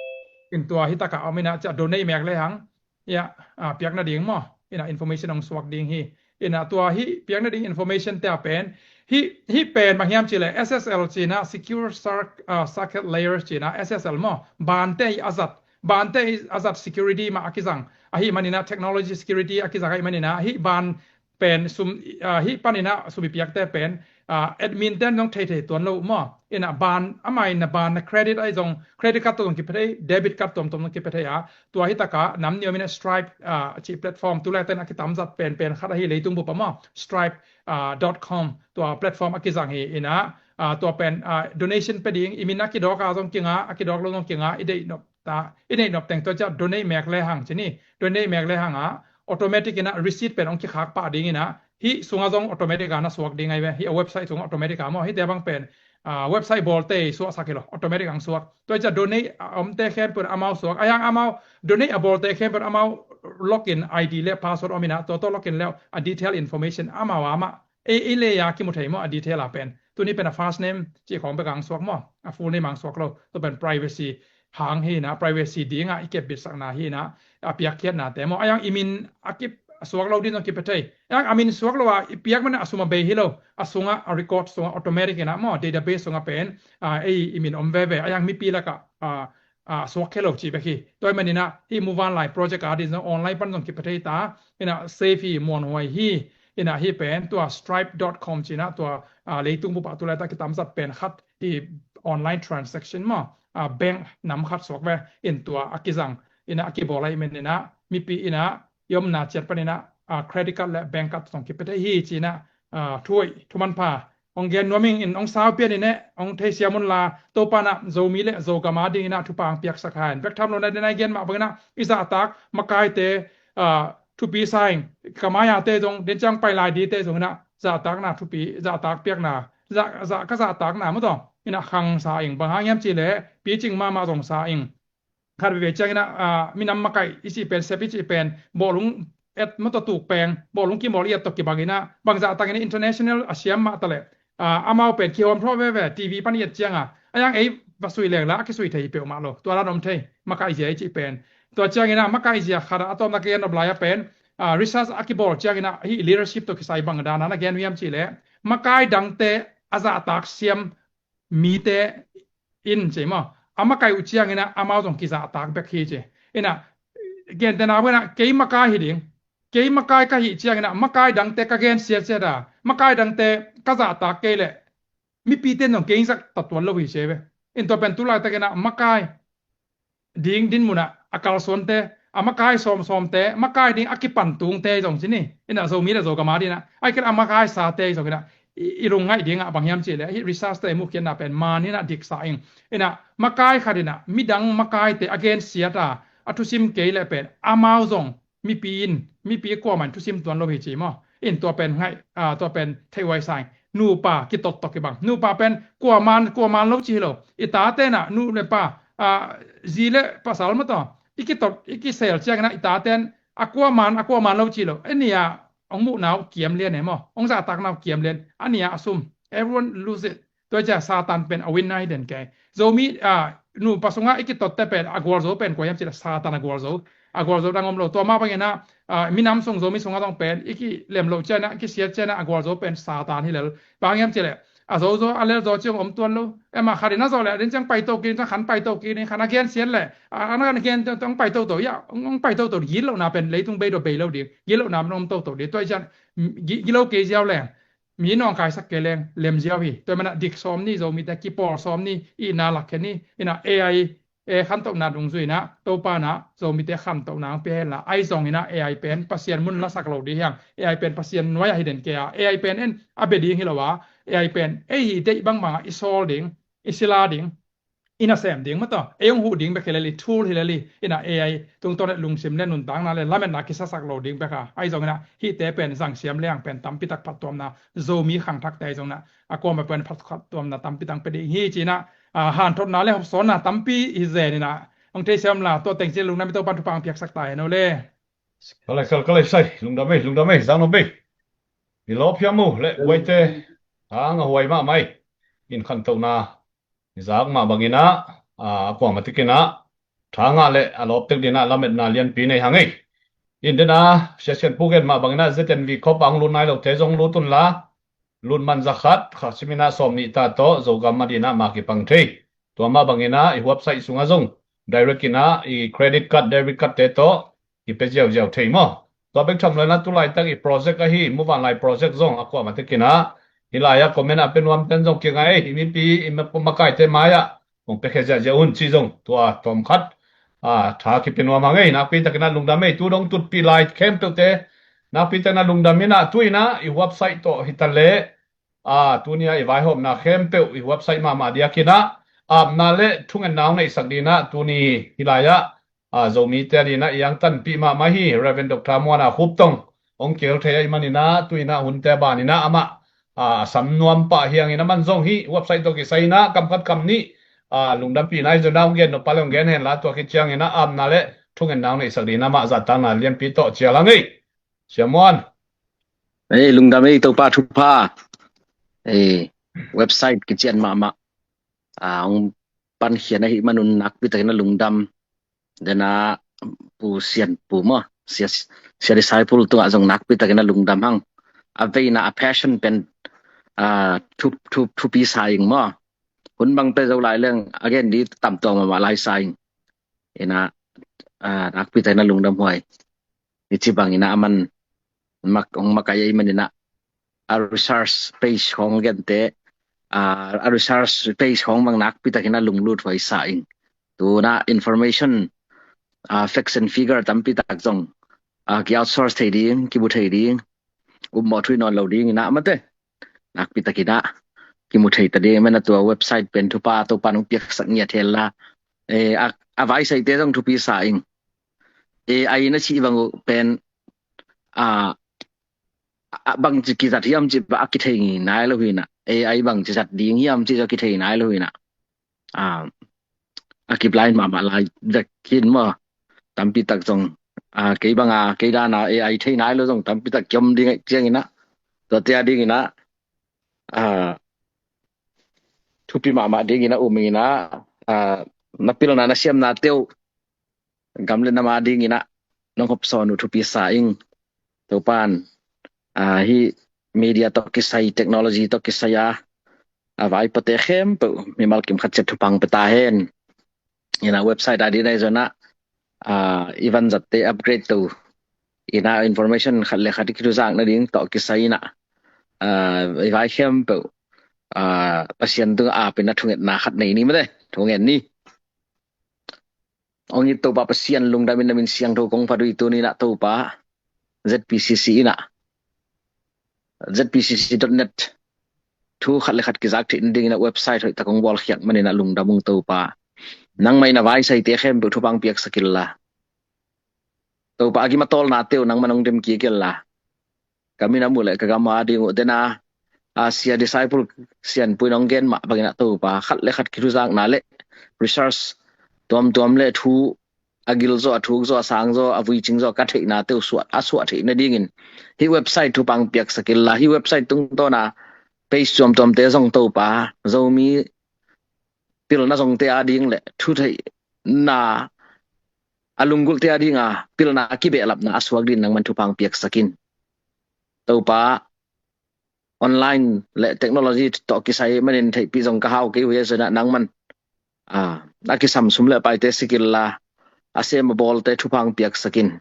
In tua hih tak ah om inah ci a donate mek lehang, ia, ah, piak nading maw, inah information hong suak ding hi. Inah tua hih piak nading information te a pen, hih, hih pen bang hiam cih leh S S L ci inah, Secure Circ-, ah, Circuit Layer ci inah, S S L maw, bante i a zat, bante i a zat security mah a kizang ahih manin ah, technology security a kizang ahih manin ah, hih ban pen sum, ah, hih pan inah sum i piakte pen, ah, admin ten zong thei thei tuan lo uh maw. Inah ban, amah inah ban na credit ahi zong, credit card tawh zong kipia thei, debit card tuamtuam zong kipia thei a, tua hih tak ah nam nih om inah Stripe, ah, cih platform tu laitakin a kitamzat penpen khat ahi leitung bup ah maw, stripe, ah, dot com, tua platform a kizang hi inah, ah, tua pen, ah, donation pia ding, i min a kidawk a zong kinga, a kidawk lo zong kinga, i deih nop ta, i neih nop teng tua ciah donate mek lehang ci ni. Donate mek lehang ah automatic inah receipt pen hong kikhak pah ding inah, hih sungah zong automatic ah na suak ding ahi ve. Hih a website sungah automatic ah maw, hihte bang pen, ah, website bawlte suahsak hi lo, automatic ah hong suak. Tua ciah donate a omte khempeuh amau suak. Ahi hang amau donate a bawlte khempeuh amau login I D le password om inah, tua tawh login le a detail information amau amah ei, ei le a kimu thei maw, a detail a pen. Tuni pen a first name cih khawng bek a hong suak maw, a full name a hong suak lo. Tua pen privacy hang hi inah, privacy dingah i kepbitsakna hi inah, a piakkhiatnate maw. Ahi hang i min a kip, a suak lo ding zong kipia thei. Ahi hang a min suak lo a i piak manin a sum a bei hi lo. A sungah, a record sungah automatic inah maw, database sungah pen, ah, ei i min om veve. Ahi hang mipi lakah, ah, ah, suak khia lo cih bek hi. Tua ahih manin ah hih Muvanlai Project a ding zong online pan zong kipia thei ta. Inah safe hi, muanhuai hi. Inah hih pen tua stripe dot com ci inah tua, ah, leitung bup ah tu laitak kitamzat pen khat, hih online transaction maw, ah, bank nam khat suak ve. In tua a kizang, inah a kibawl ahih manin ah mipi inah i omna ciat pan inah, ah, credit card le bank card zong kipia thei hi ci inah, ah, thu hoih thu manpha hong gen nuam ing. In hong sau pian in eh, hong theisiam un la, Topa inah Zomi le Zogam a ding inah thupha hong piaksak hen. Bek tham lo na, den a i gen mah bang inah i zahtak makaite, ah, thupi sa ing. Ka mai-ate zong, den ciang pai lai dingte zong inah zahtakna thupi, zahtak piakna, zah, zah, ka zahtakna maw tawh inah khang sa ing. Bang hang hiam cih leh picing mahmah zong sa ing. Khat veve ciang inah, ah, minam makaih i cih pen, sep i cih pen, bawlung et maw tawh tuk peng, bawlung kimawl i et tawh kibang inah, bang zahtak inah international a siam mah ta leh, ah, amau pen kihawm thawh veve, T V pan i et ciang a, ahi hang ei va sui leng la a kisui thei hi peuhmah lo. Tua dan om thei, makaih zia i cih pen. Tua ciang inah makaih zia khat ah a tawpna ka gen nop lai ah pen, ah, research a kibawl ciang inah hih leadership tawh kisai bang dan a na gen uh hiam cih leh, makai dangte a zahtak siam mite in ci maw, a makaih uh ciang inah amau zong kizahtak bek hi ci. Inah gentehna bang inah kei makai hi ding, kei makai ka hih ciang inah makai dangte ka gensiat siat a, makai dangte ka zahtak kei leh mipite in zong kei zahtak tuan lo hi ci ve. In tua pen tu laitak inah makai ding dinmun ah a kalsuante, a makai sawmsawmte, makai ding a kipantungte zong ci ni. Inah Zomi le Zogam a ding inah, ahih kei leh a makai sate zong inah i, i lungngaih dingah bang hiam cih leh hih research te i mukhiatna pen man inah diksa ing. Inah makai khat inah midang makaite a gensiat a, a thusim kei leh pen amau zong mipi in, mipi kuaman thusim tuan lo hi ci maw. In tua pen ngaih, ah, tua pen theihhuai sa ing. Nupa kitot tawh kibang. Nupa pen kuaman, kuaman lo ci hi lo. I tate inah nu le pa, ah, zi le pasal maw tawh i kitot, i kisel ciang inah i tate in a kuaman, a kuaman lo ci lo. Ei ni a hong muhna uh kiam lian e maw, hong zahtakna uh kiam lian. A ni a a sum, everyone lose it. Tua ciah Satan pen a win na hi den kei. Zomi, ah, nupa sungah i kitotte pen a gualzo pen kua hiam cih leh Satan a gualzo. A gualzo dang om lo. Tua mah bangin ah, ah, minam sung, Zomi sungah zong pen i kilem loh ciangin ah, i kisiat ciangin ah a gualzo pen Satan hi lel. Bang hang hiam cih leh a zozo a lelzo ciang om tuan lo. Em, a khat in a zawh leh a din ciang paito kik in, ciang khan paito kik in, khan a gensiat leh a, a na kan gen tong paito to, ya, hong paito to, gitlohna pen leitung bei dawh bei lo ding, gitlohna pen om toto ding. Tua hi ciang, gi-, gilo kei ziau leng, mi nawngkaisak kei leng lem ziau hi. Tua hi manah dik sawm ni, Zomite kipawl sawm ni, i na lakkhia ni, inah A I, eh, khantohna dungzui inah, Topa inah Zomite khantohna hong pia henla. Ahi zong inah A I pen Pasian mun lasak lo ding hi hang. A I pen Pasian nuai ah hi den kei a. A I pen en a bia ding hi lo a. A I pen ei hi deih bangbang ah i sawl ding, i sila ding, i nasem ding mah tawh, ei hong huh ding bek hi lel hi, tool hi lel hi. Inah A I tungtawn le lungsim le nuntakna le lametna kisasak lo ding bek a. Ahi zong inah hihte pen zangsiam leng pen tampi tak phattuamna, Zomi khangthakte ahi zong inah a kuamah pen phattuamna tampi tak pia ding hi ci inah, ah, hanthotna le hopsawnna tampi hi zen inah, hong thei siam la, tua teng ci-in lungdam i, Topa'n thupha hong piaksak ta hen aw le. Ka lai, ka lai, ka lai sai, lungdam ei, lungdam ei, zang nop ei. I lawp hiam uh le guaite, a nga huai mahmah ei. In khantohna i zak mah bangin ah, a, a kuamah tek inah tha ngah le a lawp tek ding inah lametna lianpi nei hang ei. In den a, Sia Sian Pu gen mah bangin ah Z N V khop a hong lut nai lote zong lut unla, lut man za khat, kha sim inah sawm nih ta tawh Zogam a ding inah ma kipang thei. Tua mah bangin ah i website sungah zong direct inah i credit card, debit card te tawh i pia ziauziau thei maw. Tua bek tham lo inah tu laitak i project ahi, Muvanlai project zong a kuamah tek inah hih lai-ah comment a pia nuamten zong kingai ei, i mipi, i ma-, makaite mai-ah hong piakhia ziahziah un ci zong tua tawmkhat, a, tha kipia nuam hang ei. Nakpi tak inah lungdam ei, tu dong tutpih lai khempeuhte nakpi tak inah lungdam inah, tu inah i website tawh hi ta leh, a, tuni-ah i vaihawmna khempeuh i website mahmah diak inah, apna le thungetna hong neihsak ding inah tuni hih lai-ah, a, Zomite a ding inah i angtanpih mahmah hi, Reverend Doctor Muana Khup Tong hong kihel thei ahih man inah, tu inah hunte ban inah amah, a, a sam nuam pah hi hang inah, aman zong hih website tawh kisai inah kam khat kam nih, a, lungdampihna i zonna hong gen nop pah le hong gen henla, tua khit ciang inah apna le thungetna hong neihsak ding inah amah zahtakna lianpi tawh cial hang ei. Sia Muan. Ei, lungdam ei, Topa thupha. Ei, website kician mahmah, a, hong pankhian ahih man un nakpi tak inah lungdam. Den a, Pu Sian Pu maw, Sia, Sia Disciple tungah zong nakpi tak inah lungdam hang. A veina, a passion pen, a, thu, thu, thupi sa ing maw. Hun bang pia zo lai leng a gen ding tam tuak mahmah lai sa ing. Inah, a, nakpi tak inah lungdam huai. Hih ci bang inah aman mak, hong makaih ahih man inah, a, research page khawng gente, a, a research page khawng bang nakpi tak inah lunglut huai sa ing. Tu inah information, a, facts and figure tampi tak zong, a, ki outsource thei ding, kibu thei ding, upmawh thu hi nawn lo ding inah mate. Nakpi tak inah kimu thei ta ding, aman a tua website pen thupha Topa'n hong piaksak ngiat henla. E, a, a vaisaite zong thupi sa ing. E, a inn a cih bang uh pen, a, a, bangci kizat hiam cih bang a kithei nai lo hi inah. E, a inn bangci zat ding hiam cih zong kithei nai lo hi inah. A, a kiblind mahmah lai zek hin maw. Tampi tak zong, a, kei banga, kei dana, e, a inn thei nai lo zong tampi tak kiom ding ahih ciang inah, tuate a ding inah, a, thupi mahmah ding inah um inah, a, na pilna na siamnate uh gam le nam a ding inah nong hopsawn uh thupi sa ing. Topa'n, a, hih media tawh kisai, technology tawh kisai a, a vaipate khempeuh mimal kim khat ciat thupha hong pia ta hen. Inah website a ding inah i zonna, a, i vanzatte upgrade to inah information khat le khat i kithuzak nading tawh kisai inah, a, i vai khempeuh, a, Pasian tungah ap inah thungetna khat nei ni mate, thungen ni. Hong it Topa Pasian lungdam in na min siangtho kong phat uh hi. Tuni inah Topa, Z P C C inah, Z P C C dot net thu khat le khat kizak theih nading inah website hoih tak hong bawlkhiat man inah lungdam ung Topa. Nangmah in a vaisaite khempeuh thupha hong piaksak inla, Topa, a gim a tawlnate uh nangmah in hong dem kik inla, ka minam uh le ka gam a ding uh, den a, a, Sia Disciple Sian Pu in hong gen mah bang inah Topa, khat le khat kithuzakna le research tuamtuam le thu a gil zaw, a thuk zaw, a sang zaw, a vuicing zaw ka theihnate uh suah, a suah theih nadingin hih website thupha hong piaksak inla, hih website tungtawna page tuamtuamte zong Topa, Zomi pilna zongte a ding le thutheihna a lunggulhte a dinga pilna a kibehlapna a suak dingin nangman thupha hong piaksak in. Topa, online le technology tawh kisai manin theihpih zong ka hau kei uh hi a, zong nangman, ah, a kisam sum le paite sikilla a sem a bawlte thupha hong piaksak in.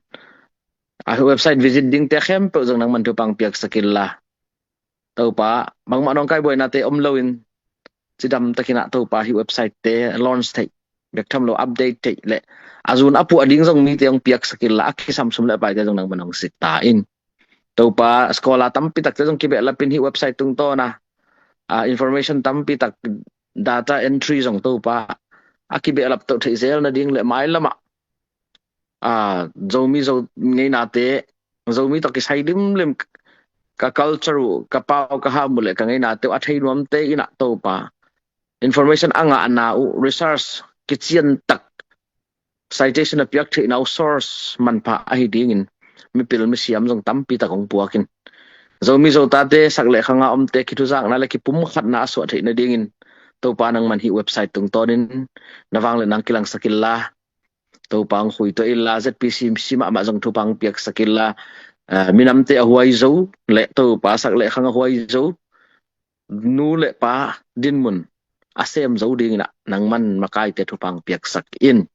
A website visit dingte khempeuh zong nangman thupha hong piaksak inla, Topa, bangmah nawngkai buainate om loin cidam takin ah Topa, hih website-te launch theih bek tham lo, update theih le a zun a puah ding zong mite hong piaksak inla, a kisam sum le paite zong nangman hong sik ta in. Topa, scholar tampi takte zong kibehlap in hih website tungtawna, ah, information tampi tak, data entry zong Topa, a kibehlap toh theih zel nading le mailamah, ah, Zomi Zo ngeinate, Zomi tawh kisai limlim ka culture uh, ka pau, ka ham uh le ka ngeinate uh a thei nuamte in ah Topa, information a ngahna uh, research kician tak, citation a piak theihna uh, source manpha ahi dingin mipil misiam zong tampi tak hong puak in. Zomi Zotate sak le khanga omte kithuzakna le kipumkhatna a suah theih nadingin Topa, nangman hih website tungtawnin na vangliatna hong kilangsak inla, Topa, hong khuituah inla, Z P C C mahmah zong thupha hong piaksak inla, ah, minamte a huai zo le Topa, sak le khang a huai zo nu le pa dinmun a sem zo dingin ah nangman makaite thupha hong piaksak in.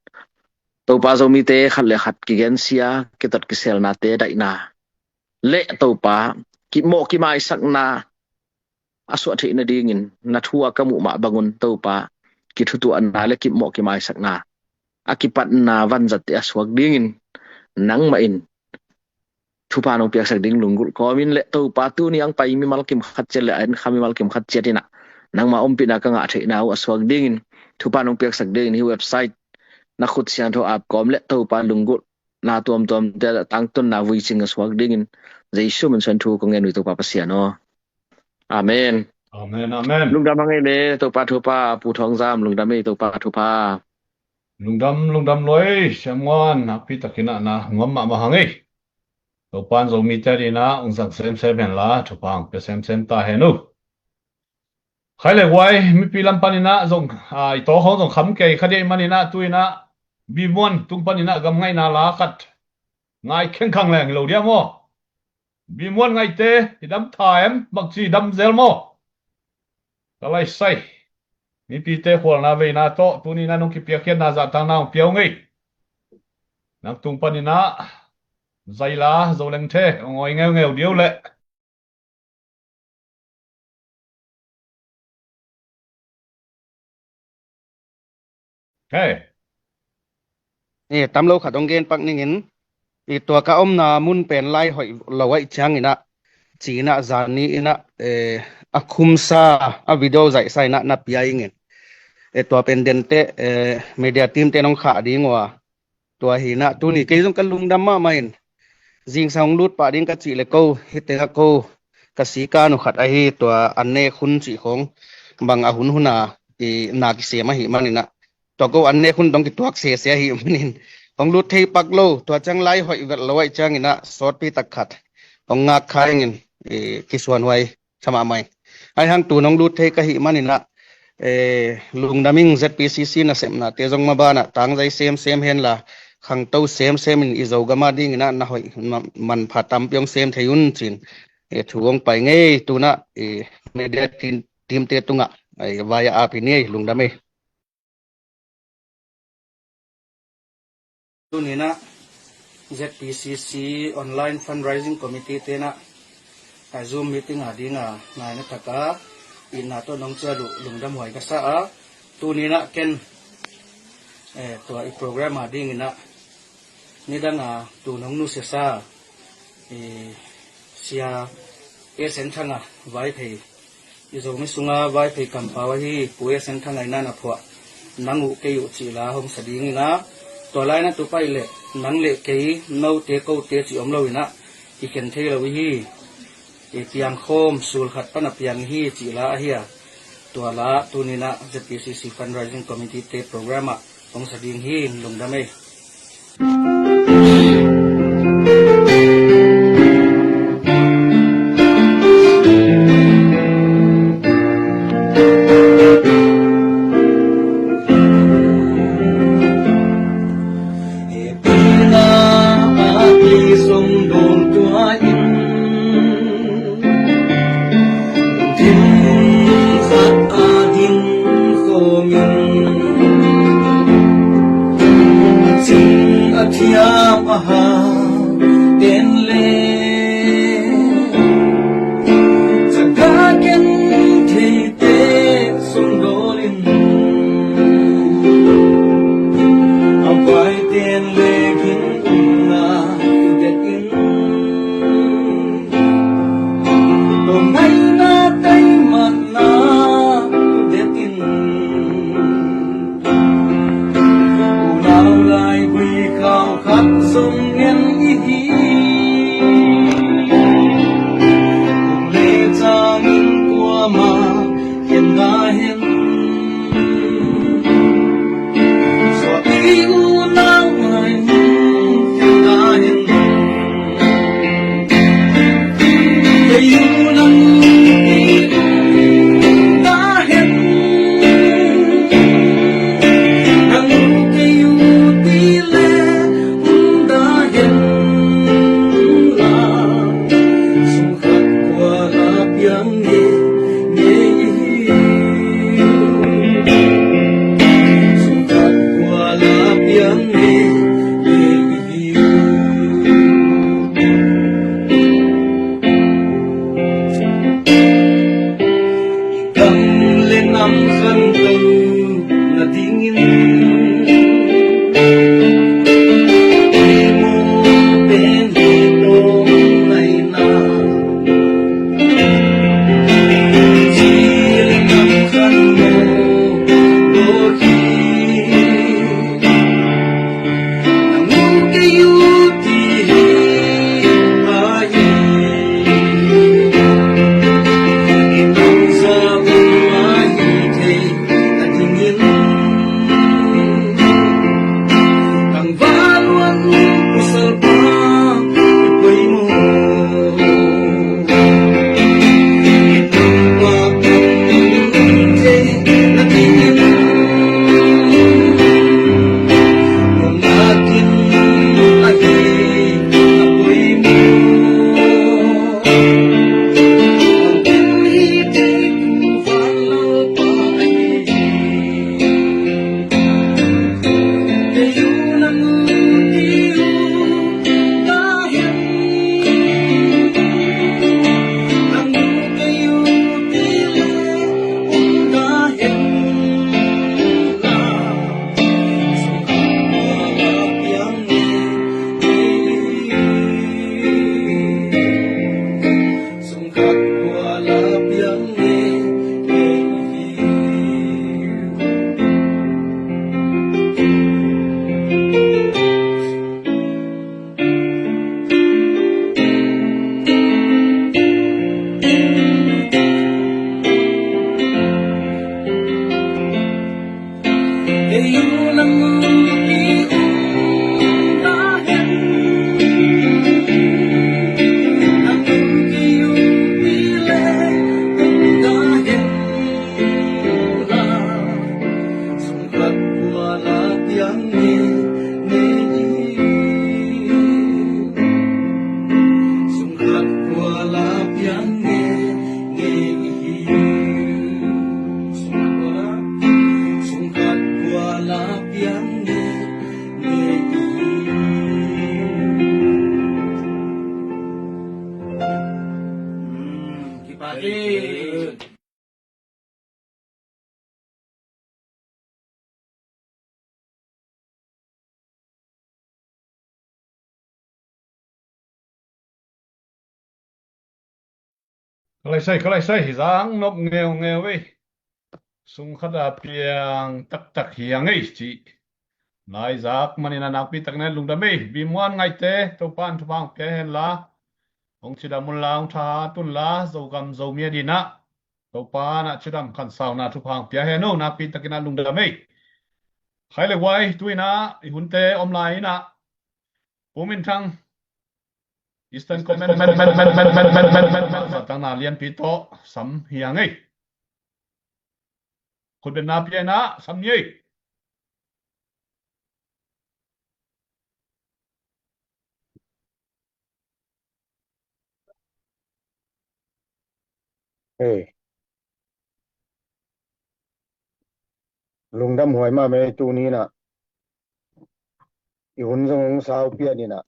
Topa, Zomite khat le khat kigensia, kitat kiselnate daihna le Topa, kimawh kimaisakna a suah theih nadingin na thu a ka muh mah bangun Topa, kithutuahna le kimawh kimaisakna a kipatna vanzatte a suak dingin nangmah in thupha nong piaksak ding lunggulh kawmin le Topa, tuni ang pai mimal kim khat ciat le a en kha mimal kim khat ciat in ah nangma ompihna ka ngah theihna uh a suak dingin thupha nong piaksak dingin hih website na khut siangtho ap kawm le Topa, lunggulhna tuamtuamte a tangtunna vuicing a suak dingin Jesu min suang thu kong ngen uh hi Topa Pasian aw. Amen. Amen, amen. Lungdam hang ei le Topa thupha, Pu Thawng Zam, lungdam ei Topa thupha. Lungdam, lungdam lua ei, Siam Nguan, nakpi takin ah na nuam mahmah hang ei. Topa'n Zomite adingin ah hong zang semsem henla, thupha hong pia semsem ta hen uh. Khai le guai, mipi lam panin ah zong, ah, i tawh khawng zong kham kei kha ding ahih manin ah, tu-in ah, Bimuan tung panin ah gam ngaihna la khat ngai khengkhang leng hi lo dia maw? Bimuan ngaihte, i dam tha em, bangci i dam zel maw? Ka laisai, mipite khualna veina tawh tuni-in ah nong kipiakkhiatna zahtakna hong pia ung ei. Nang tung panin ah Zaila, Zolengte hong awi ngeungeu ding uh leh. Hei. Eh, tam lo khat hong gen pak ning in, i tua ka omna mun pen lai hoih lo ahih ciangin ah, ci-in ah zani in ah, eh, a khumsa, a video zaihsa in ah na pia ing in. Eh, tua pen dente, eh, media team te nong khah ding uh a, tua hi in ah, tuni kei zong ka lungdam mahmah in, zingsang hong lut pah ding ka cih le ko, hih teng ah ko, ka sikan uh khat ahi tua an nek hun cih khawng, bang a hun hun a, i na kisem ahih manin ah, tua ko an nek hun dong kituak sese ahih manin, hong lut thei pak lo, tua ciang lai hoih vet lo ahih ciangin ah, sawtpi tak khat hong ngak kha ing in, i kisuanhuai sa mahmah ing. Ahih hang tu-in hong lut thei ka hih manin ah, eh, lungdam ing. Z P C C nasepnate zong maban ah tangzai semsem henla, khangto semsem in i Zogam adingin ah na hoih ma-, manpha tampi hong sem thei un ci-in, eh, thu hong pai ing ei. Tu-in ah, eh, media team, team te tungah, eh, vai a ap hi ni ei, lungdam ei. Tuni-in ah Z P C C Online Fundraising Committee te in ah, a Zoom meeting a ding a ngaina tak a itna tawh nong ciah uh lungdam huai ka sa a, tuni-in ah ken, eh, tua i program a dingin ah nidang a tu-in hong nusiasa, eh, Sia S N Thanga Vaiphei, i Zomi sunga Vaiphei kampau ahi Pu S N Thanga in ah na phuah, nang uh kei uh cih la hong sa ding in ah, tua lai-in ah tu pai leh nang le kei, note kote cih om lo-in ah, i khen thei lo hi. I piang khawm, sul khat pan a piang hi cih la ahi a, tua la tuni-in ah Z P C C Fundraising Committee te program ah hong sa ding hi, lungdam ei. Khanto nadingin poimawh pen hi tawm nainah, ci le tam khanto lawh hi. Nang uh kei uh ti hi a hi. I tangza um a hi thei a dingin, tangval luan pasalpa i poimawh. Sungkhat kua la piang nge, nge i hi. Sungkhat kua la piang nge, nge i hi. Sungkhat kua la, sungkhat kua la piang nge, nge i hi. Hmm, kipak hi. Ka lai sai, ka lai sai, zang nop ngeungeu ei. Sungkhat a piang taktak hi a ngei ci. Nai zak manin a nakpi takin a lungdam ei. Bimuan Ngaihte, Topa'n thupha hong pia hen la. Hong cidam un la, hong thahat un la, Zogam Zomi a dinah Topa'n a cidam khansauna thupha hong pia hen uh, nakpi takin a lungdam ei. Khai le guai, tu inah i hunte om lai inah Pu Min Thang, Eastern Command, zatangna lianpi tawh sam hi a ngei. Khutbetna pia inah sam ni ei. Hei. Lungdam huai mahmah ei. Tuni inah i hun zong hong sau pian inah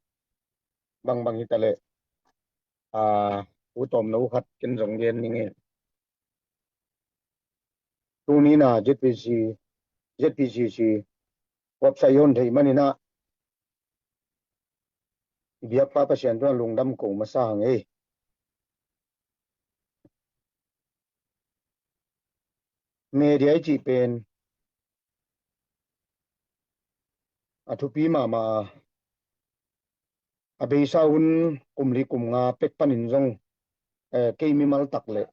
bangbang hi ta leh, a, u tawmno khat ken zong gen ning ei. Tuni inah Z P C, Z P C C website i hon theih man inah i biakpa Pasian tungah lungdam ko masa hang ei. Media i cih pen a thupi mahmah a, a beisa hun kum li kum nga pek panin zong, eh, kei mimal tak le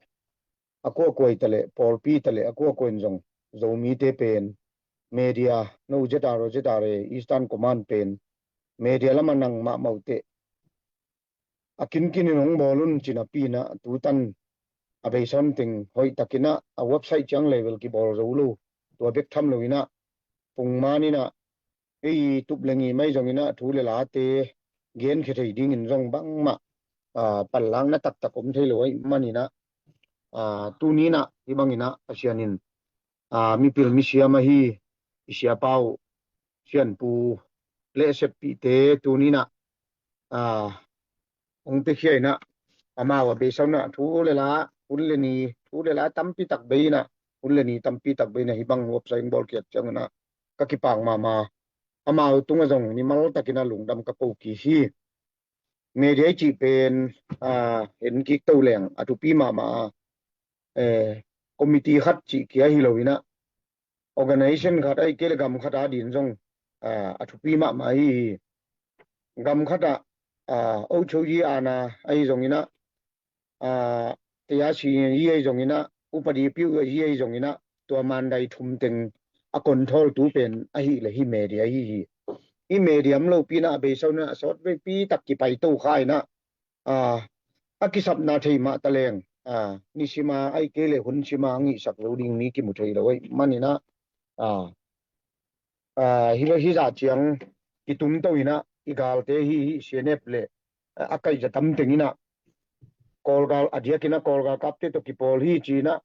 a kuakua hi ta leh, pawlpi hi ta leh a kuakua in zong Zomite pen media, no Z R O, Z R A, Eastern Command pen media lamah nang mahmah uh teh a kinkin in hong bawl un ci napi inah tutan a beisa hun teng hoih takin ah a website ciang level kibawl zo lo, tua bek tham lo inah pungman inah ei tup le ngim ahi zong inah thu le late genkhia thei dingin zong bangmah, a, panlakna taktak om thei lo ahih man inah, a, tuni inah hih bang inah Pasian in, a, mipil misiam ahi i siapa uh Sianpu Lehseppihte tuni inah, a, hong piakhia inah amau a beisa hun ah thu le la, hun le ni, thu le la tampi tak bei inah hun le ni tampi tak bei na hih bang website hong bawlkhiat ciangin ah ka kipak mahmah. Amau tungah zong mimal takin ah lungdam ka ko kik hi. Media i cih pen, aa, en kik to leng a thupi mahmah a, eh, committee khat cih kia hi lo in ah, organization khat ahih kei leh gam khat a din zong, aa, a thupi mahmah hi hi. Gam khat ah, aa, ocho yi ana ahi zongin ah, aa, tia si yi ahi zongin ah, upadi piu yi ahi zongin ah, tua mandai thum teng a control tu pen ahih leh hih media hi hi. Hih media om lopi in ah a beisa un ah a sawt veipi tak kipai to kha in ah, aa, a kisapna thei mah ta leng, aa, nisim a ahih kei leh hun sim a a ngihsak zo ding mi kimu thei lo ahih manin ah, aa, aa, hih, hih zah ciang kitungto in ah i galte hi, hih C N F le, aa, a kaihza tam teng in ah Kawlgal a diakin ah Kawlgal kapte tawh kipawl hi ci in ah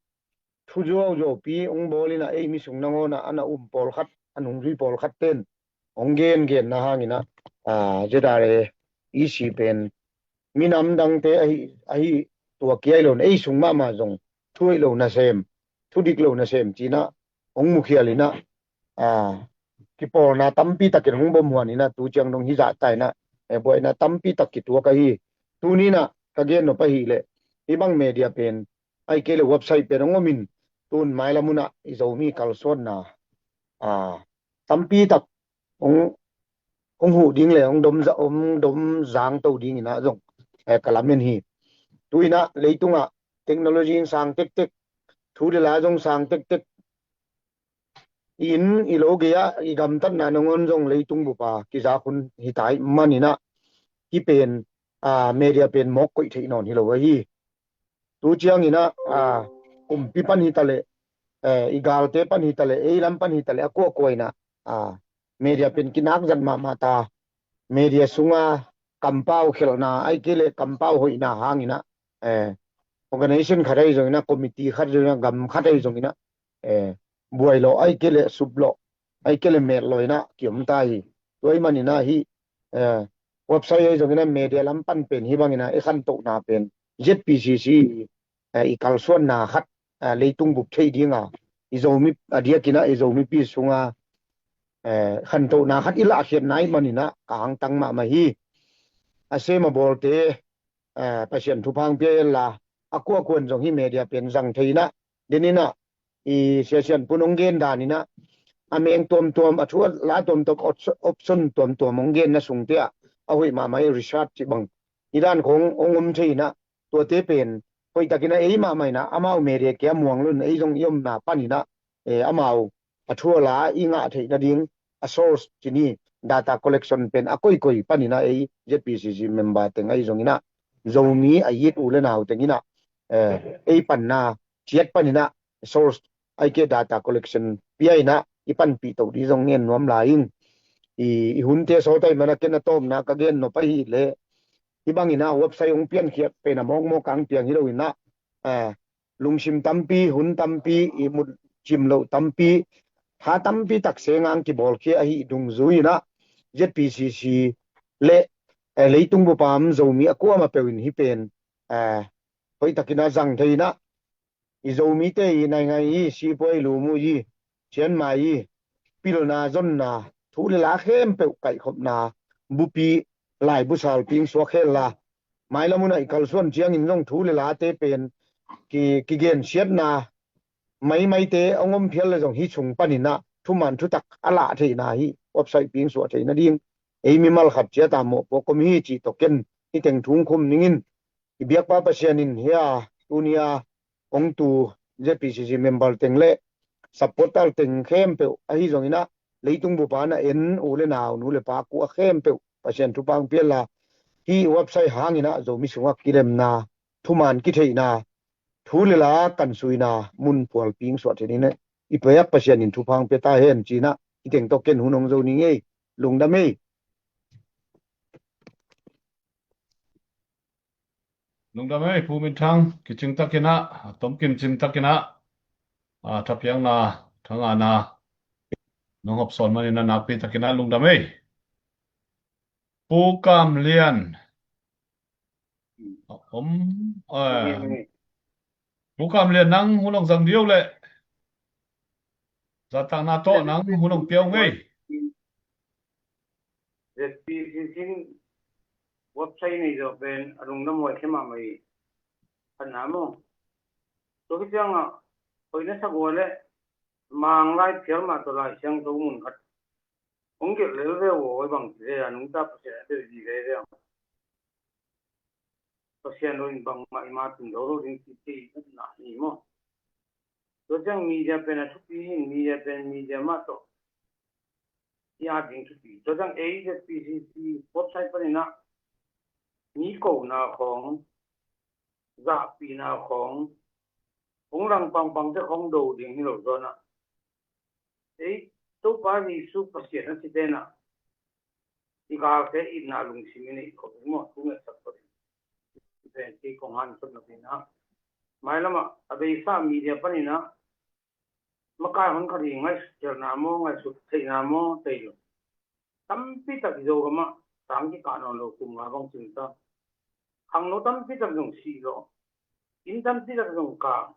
thu zuauzuaupi hong bawl in ah ei mi sung nangawn ah a na um pawlkhat, a nungzui pawlkhat ten hong gengenna hangin ah, aa, Z R A E C pen minam dangte ahi, ahi tua kia hi lo in ah ei sung mahmah zong thu hoih lo nasem, thu dik lo nasem ci in ah hong mukhial in ah, aa, kipawlna tampi takin hong bawm huan in ah tu ciang dong hih zah ta in ah, eh, buaina tampi tak kituak ahi. Tuni in ah ka gen nop ahih leh hih bang media pen ahih kei leh website pen hong om in, tun mailam un ah i Zomi kalsuanna, aa, tampi tak hong, hong huh ding le hong dom za-, hong dom zang to ding in ah zong, eh, ka lamen hi. Tu in ah leitung ah technology in sang tektek, thu le la zong sang tektek, i inn i lo gei ah i gamtatna nangawn zong leitung bup a kizak hun hi ta ahih manin ah hih pen, aa, media pen mawk koih theih nawn hi lo ahi. Tu ciangin ah, aa, kumpi pan hi ta leh, eh, i galte pan hi ta leh, ei lam pan hi ta leh, a kuakua in ah, aa, media pen kinak zat mahmah ta. Media sung a kampau khelhna ahih kei leh kampau hoihna hangin ah, eh, organization khat ahi zongin ah, committee khat zongin ah, gam khat ahi zongin ah, eh, buai lawh ahih kei leh sup lawh ahih kei leh met lawh in ah kiom ta hi. Tua ahih manin ah hih, eh, website ahi zongin ah media lam pan pen hih bangin ah i khantohna pen Z P C C, eh, i kalsuanna khat, eh, leitung bup thei ding a, i Zomi a diakin ah i Zomipi sung a, eh, khantohna khat i lahkhiatna ahih manin ah ka hangtang mahmah hi. A sem a bawlte, eh, Pasian thupha hong pia hen la, a kuakua in zong hih media pen zang thei in ah, den in ah, i Sia Sian Pun hong gen dan in ah, a meng tuamtuam, a thu a la tuamtuam, op-, option tuamtuam hong genna sungte ah a hoih mahmah i research cih bang, i dan khong hong om thei in ah, tuate pen hoih takin ah ei mahmah in ah, amau media kia muang lo in ei zong i omna pan in ah, eh, amau a thu a la i ngah theih nading a source ci ni, data collection pen a koikoi pan in ah ei Z P C C member teng ahi zongin ah, Zomi a it u le nau teng in ah, eh, ei panna ciat pan in ah source ahih kei leh data collection pia in ah i panpih to ding zong ngen nuam lai ing. I, i hunte sawt ahih manin ah ken a tawpna ka gen nop ahih leh, hih bangin ah website hong piankhiat pen a mawkmawk kang piang hi lo in ah, eh, lungsim tampi, hun tampi, ihmut cim loh tampi, tha tampi tak seng a hong kibawlkhia ahih dungzui in ah Z P C C le, eh, leitung bup a om Zomi a kuamah peuh in hih pen, eh, hoih takin ah zang thei in ah, i Zomite i naingngan i, sipuai lum uh i, Chiang Mai i, pilna zonna, thu le la khempeuh kaihkhopna, bupi, laibu sal ping suak hen la, mailam un ah i kalsuan ciangin zong thu le late pen ki, kigensiatna maimaite hong om phial le zong hih sung pan in ah thuman thutak a lah theihna, hih website ping suah theih nading ei mimal khat ciat a mawhpuak om hi cih tawh ken hih teng thu hong khum ning in, i biakpa Pasian in hih a tuni a kong tu Z P C C member teng le supporter teng khempeuh ahi zongin ah, leitung bup a na en u le nau, nu le pa, kua khempeuh Pasian thupha hong pia hen la, hih website hangin ah Zomi sungah kilemna, thuman kitheihna, thu le la kansuina mun phual ping suah theih dingin ah i biak Pasian in thupha hong pia ta hen ci in ah, hih teng tawh ken hun hong zo ning ei. Lungdam ei. Lungdam ei, Pu Min Thang, kicing takin ah, a tomkim cing takin ah, a, thapiakna, thangahna nong hawmsawn manin ah nakpi takin ah lungdam ei. Pu Kam Lian. Om, eh, Pu Kam Lian, nang hun hong zang dih o leh. Zahtakna tawh nang hun hong pia ung ei. Z P C C in website nei zawh pen a lungdam huai khia mahmah hi. Khatna maw? Tua khit ciangah hoih na sak ua leh Manglai phial mah tawh Lai Siangtho mun khat hong gelh lel ve uh aw, bang ci le a nungta Pasian a deuh di ve ve ang. Pasian lo in bangmah i ma tun zo lo ding ci ci na hi maw? Tua ciang media pen a thupi hi, media pen media mah tawh i at ding thupi. Tua ciang ei Z P C C website panin ah mi kona khawng, zahpihna khawng, hong lang pangpangte khawng do ding hi lo zawn ah ei Topa Jesu Pasian a cite in ah i galte itna lungsim i neih khawh ding maw, thu ngetsak khawh ding. Pen kei kong hansawn lo ding ah mailamah a beisa media panin ah makai hon khat hi, ngaihsut khelna maw, ngaihsut theihna maw, thei lo. Tampi tak i Zogam ah sang kikah nawn lo kum nga bang cin ta. Khangno tampi tak zong sih lo. Inn tampi tak zong kang.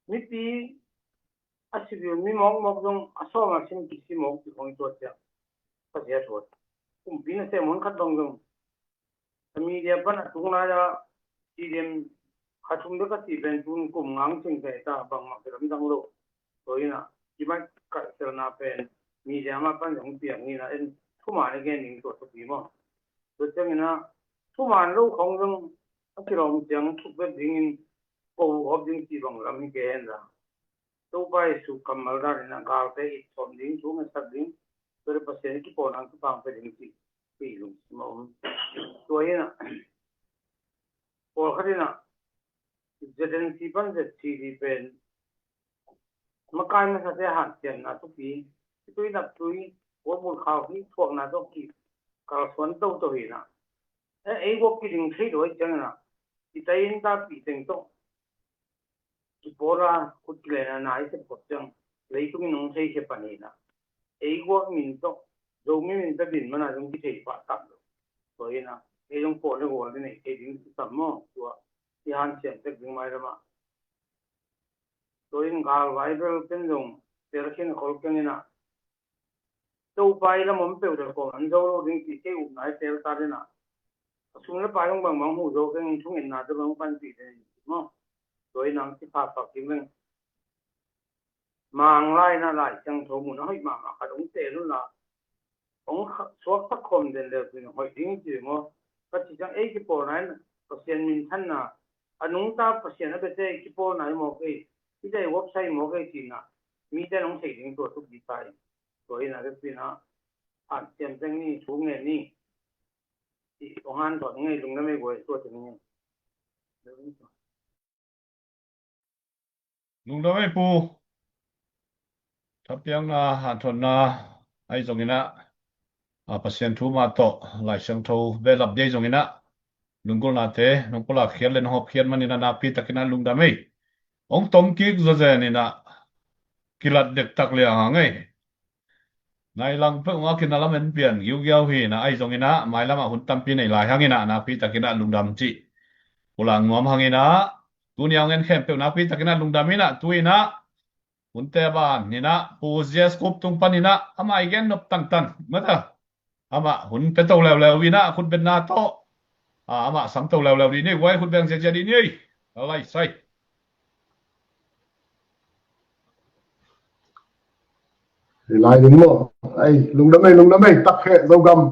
Mipi a civil mi mawkmawk zong a sawm a sim kisi mawk ci khong i tuat ciang Pasian thuat. Kumpi nasem hon khat bang zong a media pan a tung lai a C D M kha thum bek a cih pen tun kum nga hong cing thei ta, bangmah kilamdang lo. Tua in ah i maih kaihselna pen media mah pan zong piang in ah en thuman i gen ding tua thupi maw? Tua ciangin ah thuman lo khong zong a kilawm ciang thuk bek dingin ko hop ding cih bang lam hi kei hen la. Topa Jesu kammal danin ah galte it sawm ding, thu ngetsak ding, tua le Pasian i kipawl nang kipang pia ding cih i lungsim a om. Tua in ah pawlkhat in ah Z N C pan Z C D pen makai masate hanciamna thupi, i tui nap tui, kuamul khau hi thuakna tawh kikalsuan toto hi in ah. Eh, ei guak kiding thei lo ahih ciangin ah i tai in tapih teng tawh kipawl a khut kilen a na i sep khop ciang leitung in hong thei khia pan hi in ah. Ei guak min tawh Zomi min tawh din man a zong kithei pah tam lo. Tua in ah ei zong pawl le gual i neih thei ding kisam maw? Tua i hanciam tek ding mailam ah. Tua in gal Bible pen zong tel khin khol keng in ah Topa i lam om peuh le kawm an zo lo ding cih kei upna i tel ta den ah a sum le pai hong bangbang huh zo keng in thungetna te bang panpih den in maw? Tua in ang ci phakphak ding leng Manglai in ah Lai Siangtho mun a hoih mahmah khat hong tel un la hong suaksak khawm den leu cin hoih ding ci maw? Ka ci ciang ei kipawlna in Pasian minthanna a nungta Pasian a biate kipawlna i mawk ei, i dei website i mawk ei cihna mite nong thei ding tua thupi ta in. Tua in a biapina an siam teng ni thu ngen ni. I kong han thawh ngei lungdam ei guai tua teng ni. Lungdam ei pu. Thapiakna hanthotna ahi zongin ah a Pasian thu mah tawh Lai Siangtho belap dei zongin ah lunggulhnate nong pulak khiat le nong hawp khiat manin ah nakpi takin ah lungdam ei. Hong tom kik zawzen in ah kilat dektak liang hang ei. Nai lang peuh ngak in a lam en pian giugiau hi in ah ahi zongin ah mailam ah hun tampi nei lai hangin ah nakpi takin ah lungdam cih pulak nuam hangin ah tuni a hong en khempeuh nakpi takin ah lungdam in ah tu in ah hunte ban in ah Pu J S Kup tung pan in ah amah i gen nop tantan mata amah hun pia to leuleu in ah khutbetna tawh amah sam to leuleu dih ni, guai khut beng ziazia dih ni. Lai sai. Lai ding maw? Ai, lungdam ei, lungdam ei, tak he Zogam.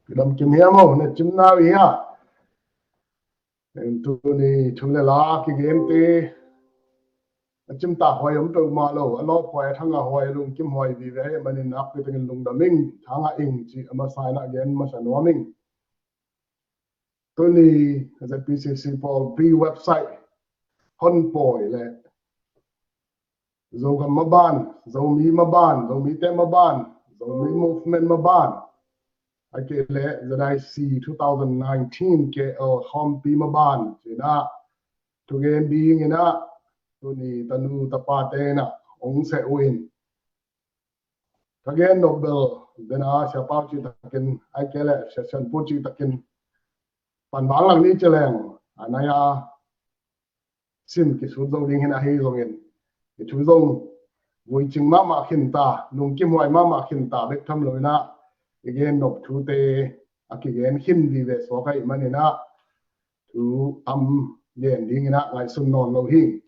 Kidam kim hia maw, ne cim nau hia. Tuni thu le la kigente a cimtak huai om peuhmah lo, a lawp huai, a thangah huai, a lungkim huai vive ahih manin nakpi takin lungdam ing, thangah ing cih a masa in ah gen masa nuam ing. Tuni Z P C C pawl pi website hon pawi le Zogam maban, Zomi maban, Zomite maban, Zomi movement maban, a kei le Z I C two thousand nineteen K L khawmpi maban cih in ah thugen ding in ah tuni tanu tapate in ah hong seh uh in. Ka gen nop bel den a siapa uh cih takin a kei le Sia Sian Pu cih takin pan vang lang ni ci leng a nai a sim kisut zo ding hi in ahi zongin i thu zong vuicing mahmah khinta, lungkimhuai mahmah khinta bek tham lo inah i gen nop thute a kigen khin vive suak ahih maninah thu tam gen dinginah ngaihsun nawn lo hi.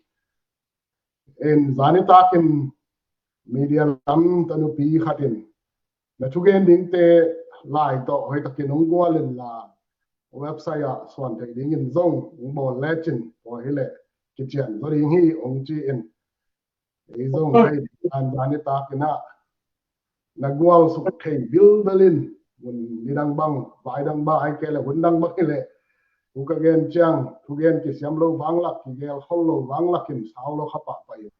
In zani takin media lam tanupi khatin na thugen dingte lai tawh hoihtakin hong gual inla website ah suan theih dingin zong hong bawl lecin tua hileh kician zaw ding hi hong ci-in ei zong hei an zani takinah na gual suk thei bilbelin mun nidang bang vaidang bang ai kei le hun dang bang hileh thu ka gen ciang thugen kisiam lo vanglak kigel khol lo vanglakin sau lo kha pahpah in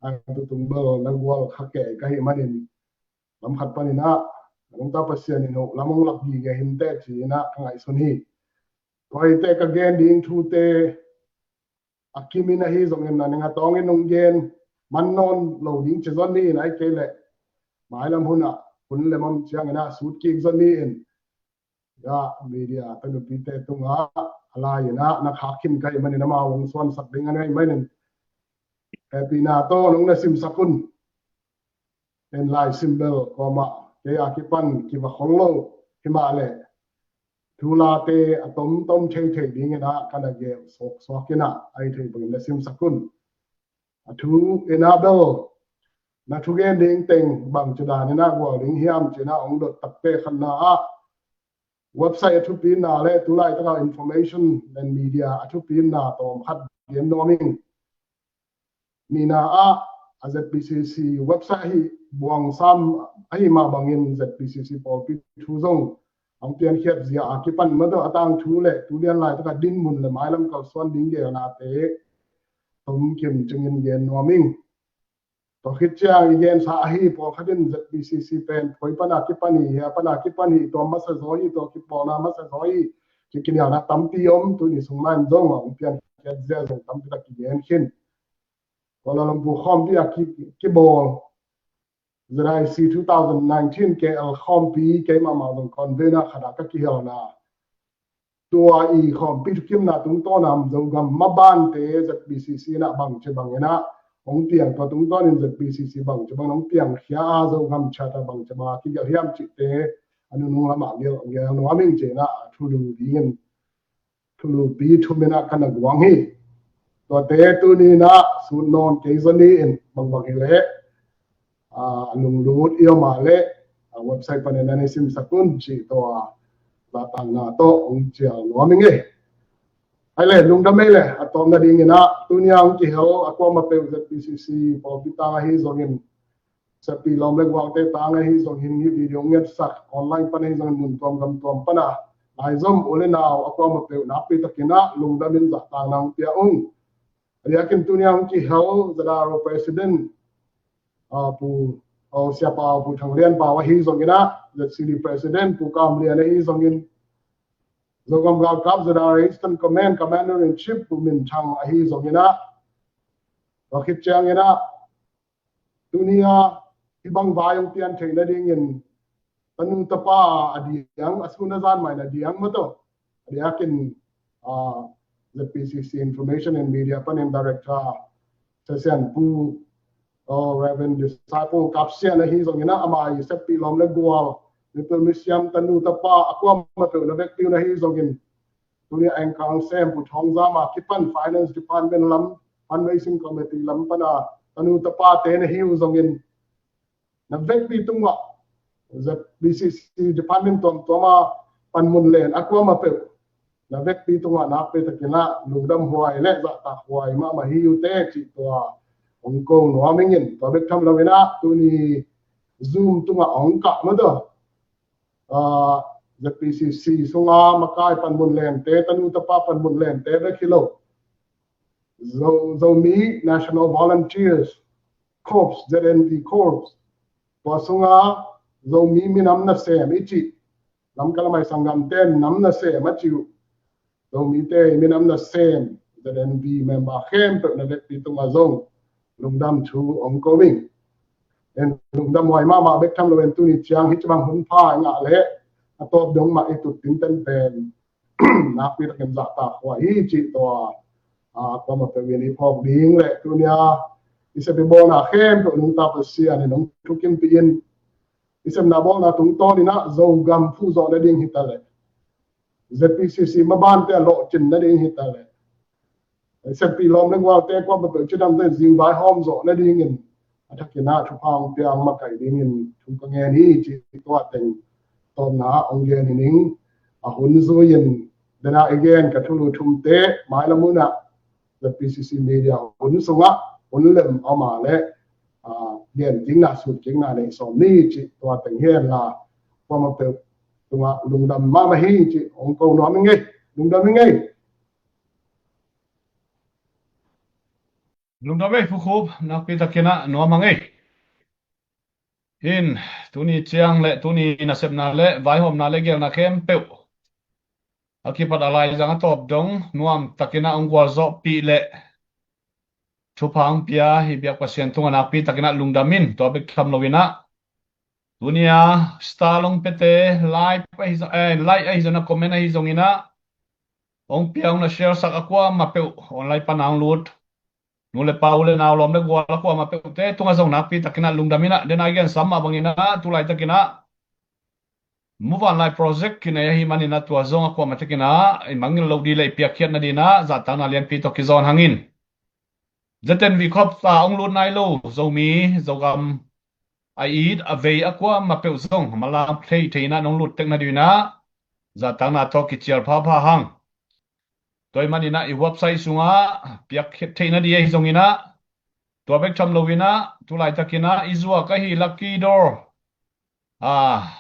ai tutung bel na gual kha kei ka hih manin lam khat paninah nungta Pasian in hoh lam hong lak gige hinteh ci-inah ka ngaihsun hi. Tua hite ka gen ding thute a kimin ahi zongin a ning a tawngin hong gen man nawn lo ding ci zon ni in ai kei leh mailam hunah hun le mam cianginah sut kik zon ni in ya media tanupite tungah a lai inah na khak khin ka hih manin amau hong suansak ding a nei manin hehpihna tawh nong na simsak un. En lai simbel kawmah kei a kipan kiva khol lo himah leh thu late a tomtom thei thei dinginah ka na gel suaksuak inah ai thei bangin na simsak un. A thu inah bel na thugen ding teng bangci daninah gual ding hiam cinah hong dot takte khatna ah website a thupina le tulaitaka information and media a thupina tawm khat gen nuam ing. Nina ah a Z P C C website ahi buang sam ahi mah bangin Z P C C pawlpi thu zong ang piankhiat zia a kipan mah tawh a tangthu le tulian laitaka dinmun le mailam kalsuan ding gelnate tomkim cingin gen nuam ing. Tua khit ciang i gensa ahi pawlkhat in Z P C C pen phoi pana kipan hi, hia pana kipan hi, tua masa zaw hi, tua kipawlna masa zaw hi, ci kinialna tampi om. Tuni sung man zong a hong piankhiat zia zong tampi tak kigen khin. Kuala Lumpur khawmpi a ki, kibawl Z I C two thousand nineteen K L khawmpi keimahmah zong convener khat a ka kihelna tua i khawmpi thukimna tungtawn a Zogam mabante Z P C C inah bangci banginah hong piang tua tungtawnin Z P C C bangci bangin hong piangkhia a Zogam chat a bangci banga kigelh hiam cihte a nunung lamah gel nuam ing cinah a thulu dingin thulupi thuminah ka na guang hi. Tuate tuninah sut nawn kei zaw ni in bangbang hileh a lunglut i om a leh a website panin an i simsak un cih tawh a zahtakna tawh hong cial nuam ing ei. Ai le lungdam ei le a tawm nadinginah tunia hong kihel a kuamah peuh Z P C C pawlpi tang ahi zongin Seppi lawm le guangte tang ahi zongin hih video ngetsak online pan ahi zongin mun tuam gam tuam pana laizom u le nau a kuamah peuh nakpi takinah lungdamin zahtakna hong pia ung. A diakin tunia hong kihel Zadaro President Pu Siapau Pu Thang Lian Pau ahi zonginah Z C D President Pu Kam Lian ahi zongin Zogam galkap Zadaro Eastern Command Commander in Chief Pu Min Thang ahi zonginah tua khit cianginah tunia hih bang vai hong pian theih nadingin tanu tapa a diang a sun a zan mai na diang mah tawh a diakin Z P C C Information and Media panin Director Sesian Pu Reverend Disciple Kap Sian ahi zonginah ama i Seppi lawm le gual mipil misiam tanu tapa a kuamah peuh na vekpi un ahi zongin tunia anchor sem Pu Thawng Zam a kipan Finance Department lam Fundraising Committee lam pana tanu tapate na hi uh zongin na vekpi tungah Z P C C department tuamtuama panmun len a kuamah peuh na vekpi tungah nakpi takinah lungdam huai le zahtak huai mahmah hi uh teh cih tua hong ko nuam ingin tua bek tham loinah tuni Zoom tungah hong kah mah tawh Z P C C sunga makai panmun lente tanu tapa panmun lente bek hi lo Zo, Zomi National Volunteers Corps, Z N V Corps tua sunga Zomi minam nasem i cih Lamka lamai sanggamte nam nasem a cih uh Zomite minam nasem Z N V member khempeuh na vekpi tungah zong lungdam thu hong ko ing. En lungdam huai mahmah bek tham lo en tuni ciang hih cibang hun pha i ngah leh a tawp dong mah i tut tinten pen nakpi takin zahtak huai hi cih tua a kuamah peuh in i phawk ding le tunia i sep i bawlna khempeuh nungta Pasian in hong thukimpih in, i sepna bawlna tungtawn in ah Zogam phuhzawh nading hi ta leh, Z P C C mabante a lawhcin nading hi ta leh, i seppih lawm le gualte kuamah peuh cidamte zingvai hawm zawh nadingin a thakin ah thupha hong piang makaih dingin thu ka ngen hi, ci tua teng tawpna ah hong gen hi ning. A hun zui-in dena i gen ka thulu thumte mailam hun ah Z P C C media hun sungah hun lem a om a leh, aa, gen kikna, sut kikna nei sawm ni, ci tua teng hi hen la, kuamah peuh tungah lungdam mahmah hi, ci hong ko nuam ing ei. Lungdam ing ei. Lungdam ei, Pu Khup, nakpi takin ah nuam ing ei. In, tuni ciang le tuni nasepna le vaihawmna le gelna khempeuh a kipat a laizang a tawp dong nuam takin ah hong gualzawhpih le thupha hong pia i biak Pasian tungah nakpi takin ah lungdam in, tua bek tham loin ah tuni a star hong piate, like ahi zong, eh, like ahi zong a comment ahi zongin ah hong pia, hong na share sak a kuamah peuh, online pan a hong lut nu le pa, u le nau, lawm le gual a kuamah peuhte tungah zong nakpi takin ah lungdam in ah, dena i gen sam mah bangin ah tu laitakin ah Muvanlai project kinei ahih manin ah tua zong a kuamah takin ah i mangngilh loh ding le i piakkhiat nadingin ah zahtakna lianpi tawh kizawn hang in. Z N V Corp a hong lut nai lo Zomi, Zogam a it a vei a kuamah peuh zong manlang thei thei in ah nong lut tek nadingin ah zahtakna tawh kicial phapha hang. Tua ahih manin ah i website sungah piakkhiat theih nading ahi zongin ah, tua bek tham loin ah tu laitakin ah i zuak ahi lucky draw, ah,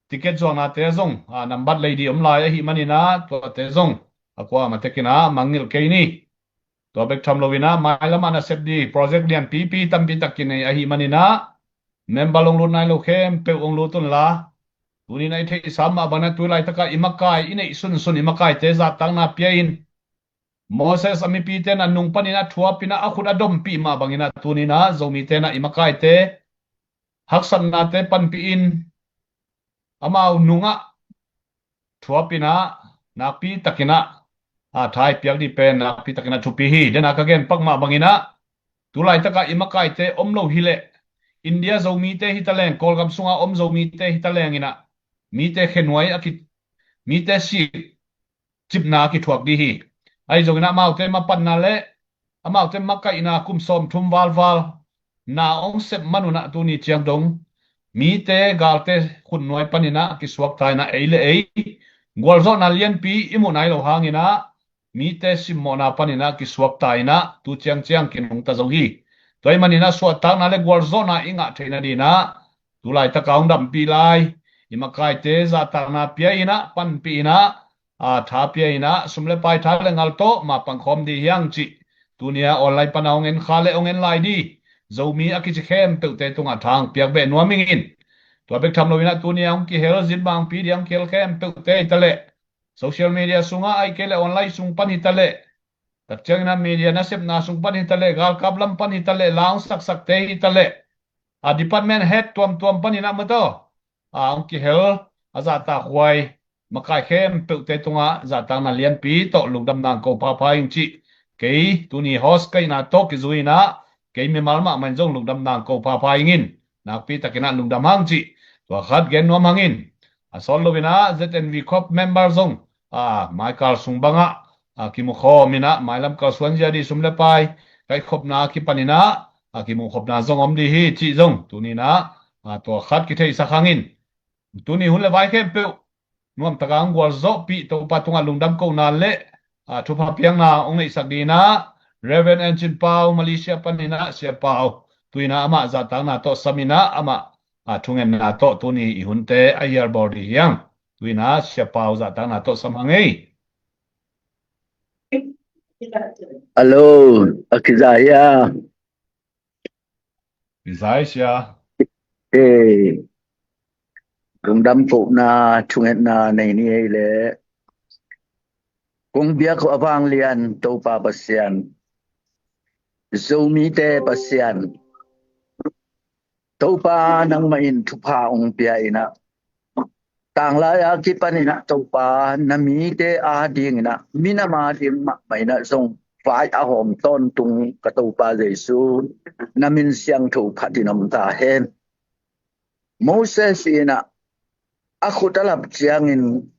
ticket zuaknate zong, ah, nambat lei ding om lai ahih manin ah tuate zong a kuamah takin ah mangngilh kei ni. Tua bek tham loin ah mailam ah nasep ding project lianpipi tampi tak kinei ahih manin ah member hong lut nai lo khempeuh hong lut un la, tuni in ah i theihsa mah bangin ah tu laitak ah i makai, i neih sunsun i makaite zahtakna pia in, Moses a mipite in a nung panin ah thuap in ah a khut a dompih mah bangin ah tuni in ah Zomite in ah i makaite haksatnate panpih in, amau nungah thuap in ah nakpi takin ah, a, tha i piak ding pen nakpi takin ah thupi hi. Dena ka gen pak mah bangin ah tu laitak ah i makaite om lo hi leh, India Zomite hi ta leng, Kawlgam sungah om Zomite hi ta leng in ah mite khenuai a ki, mite si cipna a kithuak ding hi. Ahi zongin ah amaute mapanna le amaute makaihna kum sawmthum valval na hong sep man un ah tuni ciang dong mite galte khutnuai panin ah kisuakta in ah ei le ei gualzawhna lianpi i muh nai lo hangin ah mite simmawhna panin ah kisuakta in ah tu ciangciang kinungta zo hi. Tua ahih manin ah suahtakna le gualzawhna i ngah theih nadingin ah tu laitak ah hong dampih lai i makaite zahtakna pia in ah, panpih in ah, a, tha pia in ah, sum le pai, tha le ngal tawh ma pangkhawm ding hi hang cih tuni a online pan a hong en kha le hong en lai ding Zomi a kici khempeuhte tungah tha hong piak beh nuam ing in. Tua bek tham loin ah tuni a hong kihel, zin bangpi ding a hong kihel khempeuhte hi ta leh, social media sungah ahih kei leh online sung pan hi ta leh, tak ciangin ah media nasepna sung pan hi ta leh, galkap lam pan hi ta leh, la hong saksakte hi ta leh, a, department head tuamtuam panin ah maw taw, a, hong kihel, a zahtakhuai makai khempeuhte tungah zahtakna lianpi tawh lungdamna hong ko phapha ing cih kei tuni host ka hihna tawh kizui in ah kei mimal mahmah in zong lungdamna hong ko phapha ing in, nakpi takin ah lungdam hang cih tua khat gen nuam hang in. A sawt loin ah Z N V Corp member zong, a, maikal sung bangah, a, kimukhawm in ah mailam kalsuan zia ding sum le pai kaihkhopna kipanin ah, a, kimukhopna zong om ding hi cih zong tuni in ah, a, tua khat kitheihsak hang in. Tuni hun le vai khempeuh nuamtak a hong gualzawhpih Topa tungah lungdam kohna le, a, thupha piakna hong neihsak dingin ah Reverend Encin Pau, Malaysia panin ah Sia Pau, tu-in ah amah zahtakna tawh sam in ah amah, a, thungetna tawh tuni i hunte a hial bawl ding hi hang. Tu-in ah Sia Pau zahtakna tawh sam hang ei. Hello, a kiza hia? Kiza hi Sia. Eh, lungdam kohna thungetna nei ni ei leh, kong biak uh a vanglian Topa Pasian, Zomite Pasian, Topa nangmah in thupha hong pia in ah, tanglai a kipan in ah Topa na mite a dingin ah, minam a ding mahmah in ah zong vai a hawm tawntung ka Topa Jesu, na min siangtho phatin om ta hen. Moses in ah a khut a lap ciangin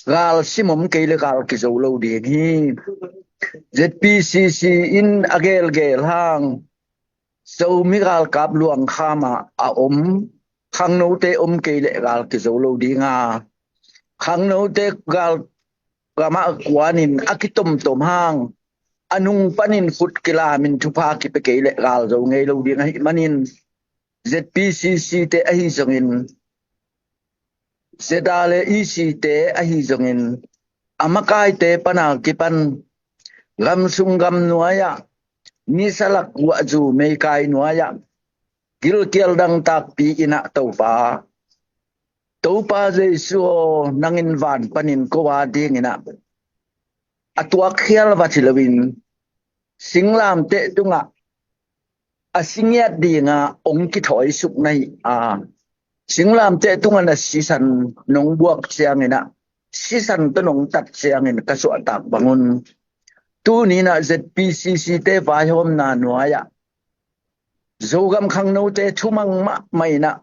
gal sim om kei le gal kizo lo ding hi. Z P C C in a gelgel hang Zomi galkap luangkham ah a om khangnote om kei le gal kizo lo ding a, khangnote gal gam ah kuanin a kitomtom hang a nung panin khut kilamin thupha kipia kei le gal zo ngei lo ding ahih manin Z P C C te ahi zongin, Z R le E C te ahi zongin, a makaite pana kipan gam sung gam nuai ah, nisa lak guahzu meikai nuai ah, gilkial dang takpi in ah Topa, Topa Jesu aw, nangin van panin ko a dingin ah a tuak khial va ci loin, singlamteh tungah a si ngiat dinga ong kithawisuk na hi a, singlamteh tungah na sisan nong buak ciangin ah, sisan tawh nong tat ciangin ka suahtak bangun, tuni in ah Z P C C te vaihawmna nuai ah Zogam khangnote thumang mahmah in ah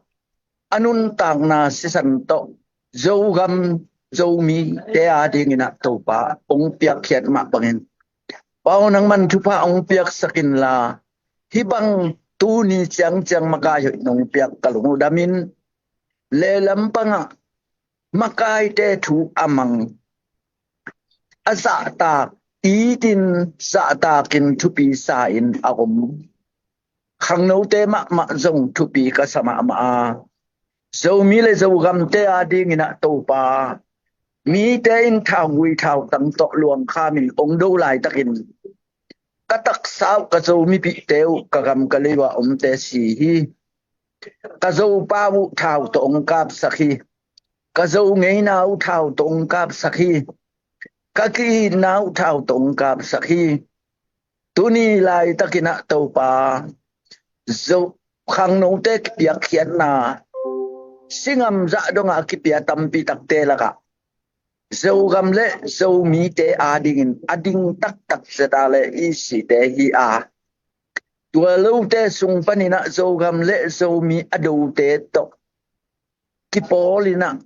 a nuntakna sisan tawh Zogam Zomite a dingin ah Topa ong piakkhiat mah bangin, Pa aw, nangman thupha ong piaksak inla, hih bang tuni ciangciang makai hoih nong piak ka lung uh damin, lehlam pangah makaite thu a mang, a zahtak, itin zahtakin thupi sa in a om khangnote mahmah zong thupi ka sa mahmah a, Zomi le Zogamte a dingin ah Topa, mite in thaugui thautang tawh luangkhamin ong do laitakin, ka taksa uh, ka Zo mipihte uh, ka gam ka lei uh a omte si hi. Ka Zopa uh thau tawh ong kapsak hi. Ka Zo ngeina uh thau tawh ong kapsak hi. Ka ki-itna uh thau tawh ong kapsak hi. Tuni laitakin ah Topa, Zo khangnote kipiakkhiatna, singam zah dongah a kipia tampi takte lakah Zogam le Zomite a dingin a ding taktak Z R le E C te hi a, tua lote sung panin ah Zogam le Zomi a dote tawh kipawl in ah,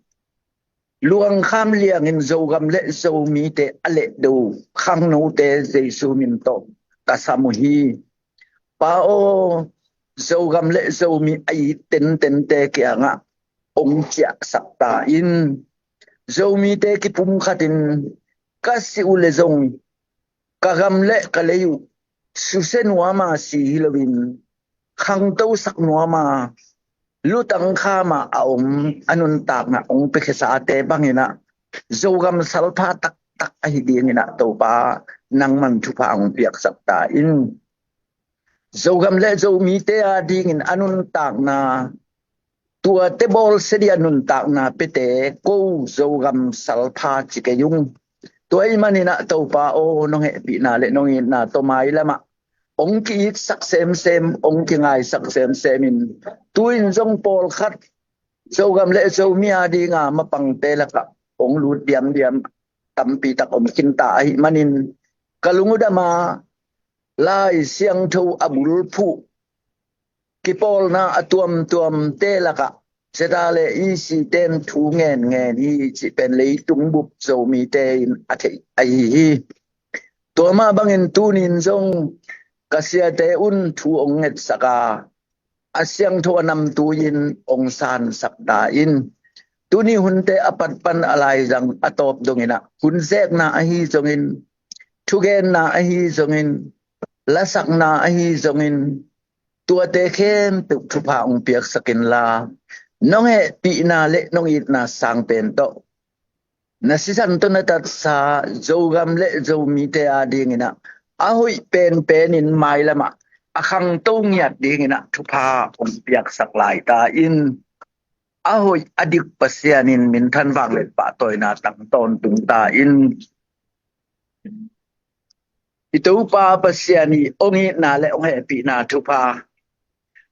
luangkham liangin Zogam le Zomite a lehdo khangnote Jesu min tawh ka sam uh hi. Pa aw, Zogam le Zomi a it tentente kiangah ong ciahsak ta in. Zomite kipumkhatin ka si uh le zong ka gam le ka lei uh susia nuam a si hi loin, khangtosak nuam a, lutang kham a a om, a nuntakna ong piakhiasate bangin ah Zogam salpha taktak ahi dingin ah Topa, nangman thupha ong piaksak ta in. Zogam le Zomite a dingin a nuntakna, tuate bawlsia ding a nuntakna piate ko Zogam salpha ci kei ung. Tua ahih manin ah Topa aw, nong hehpihna le nong itna tawh mailam ah ong ki-itsak semsem, ong kingaisak semsem in, tu-in zong pawlkhat Zogam le Zomi a dinga mapangte lakah ong lut diamdiam tampi tak om khinta ahih manin, ka lung uh dam a, Lai Siangtho a bulphuh kipawlna a tuamtuamte lakah Z R le E C ten thu ngenngen hi cih pen leitung bup Zomite in a theih ahi hi. Tua mah bangin tunin zong ka siate un thu ong ngetsak a, a siangtho a namtui in ong sansak ta in. Tuni hunte a pat pan a laizang a tawp dongin ah, hunzekna ahi zongin, thugenna ahi zongin, lasakna ahi zongin, tuate khempeuh thupha ong piaksak inla, nong hehpihna le nong itna sang pen tawh, na sisan tawh na tatsa Zogam le Zomite a dingin ah a hoih penpen in mailamah a khangto ngiat dingin ah thupha hong piaksak lai ta in, a hoih a dik Pasian in minthan vanglian pahtawina tang tawntung ta in. I Topa Pasian i hong itna le hong hehpihna thupha,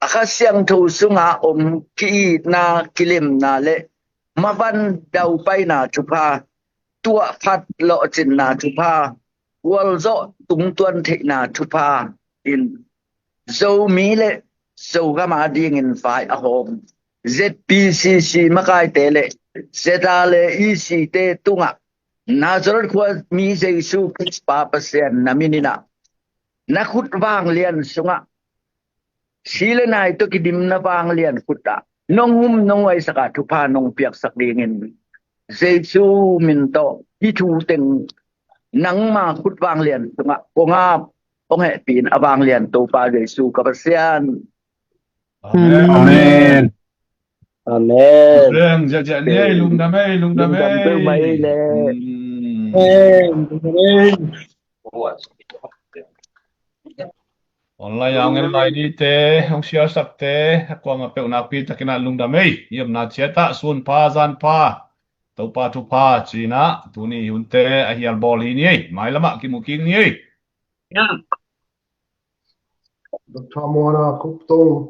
a Kha Siangtho sunga om ki-itna, kilemna le mavan daupaina thupha, tuahphat lawhcinna thupha, gualzawh tungtuan theihna thupha in Zomi le Zogam adingin vai a hawm Z P C C makaite le Z R le E C te tungah Nazareth khua mi Jesu Khrist pa Pasian na min in ah, na khut vanglian sungah si le nai tawh kidimna vanglian khut ah nong hum nong huaisak a thupha nong piaksak dingin Jesu min tawh hih thu teng nangma khut vanglian sungah kong ap, hong hehpih in a vanglian Topa Jesu ka Pasian. Amen. Amen. Amen. Lungdam ei, lungdam ei, lungdam ei. Lungdam peuhmah ei le. Hmm. Amen. Amen. Online a hong en lai nite, hong siasakte, a kuamah peuh nakpi takin ah lungdam ei. I omna ciat ah sun pha, zan pha, Topa thupha ci-in ah tuni hunte a hial bawl hi ni ei. Mailamah kimu kik ni ei. Doctor Mona Khup Tung.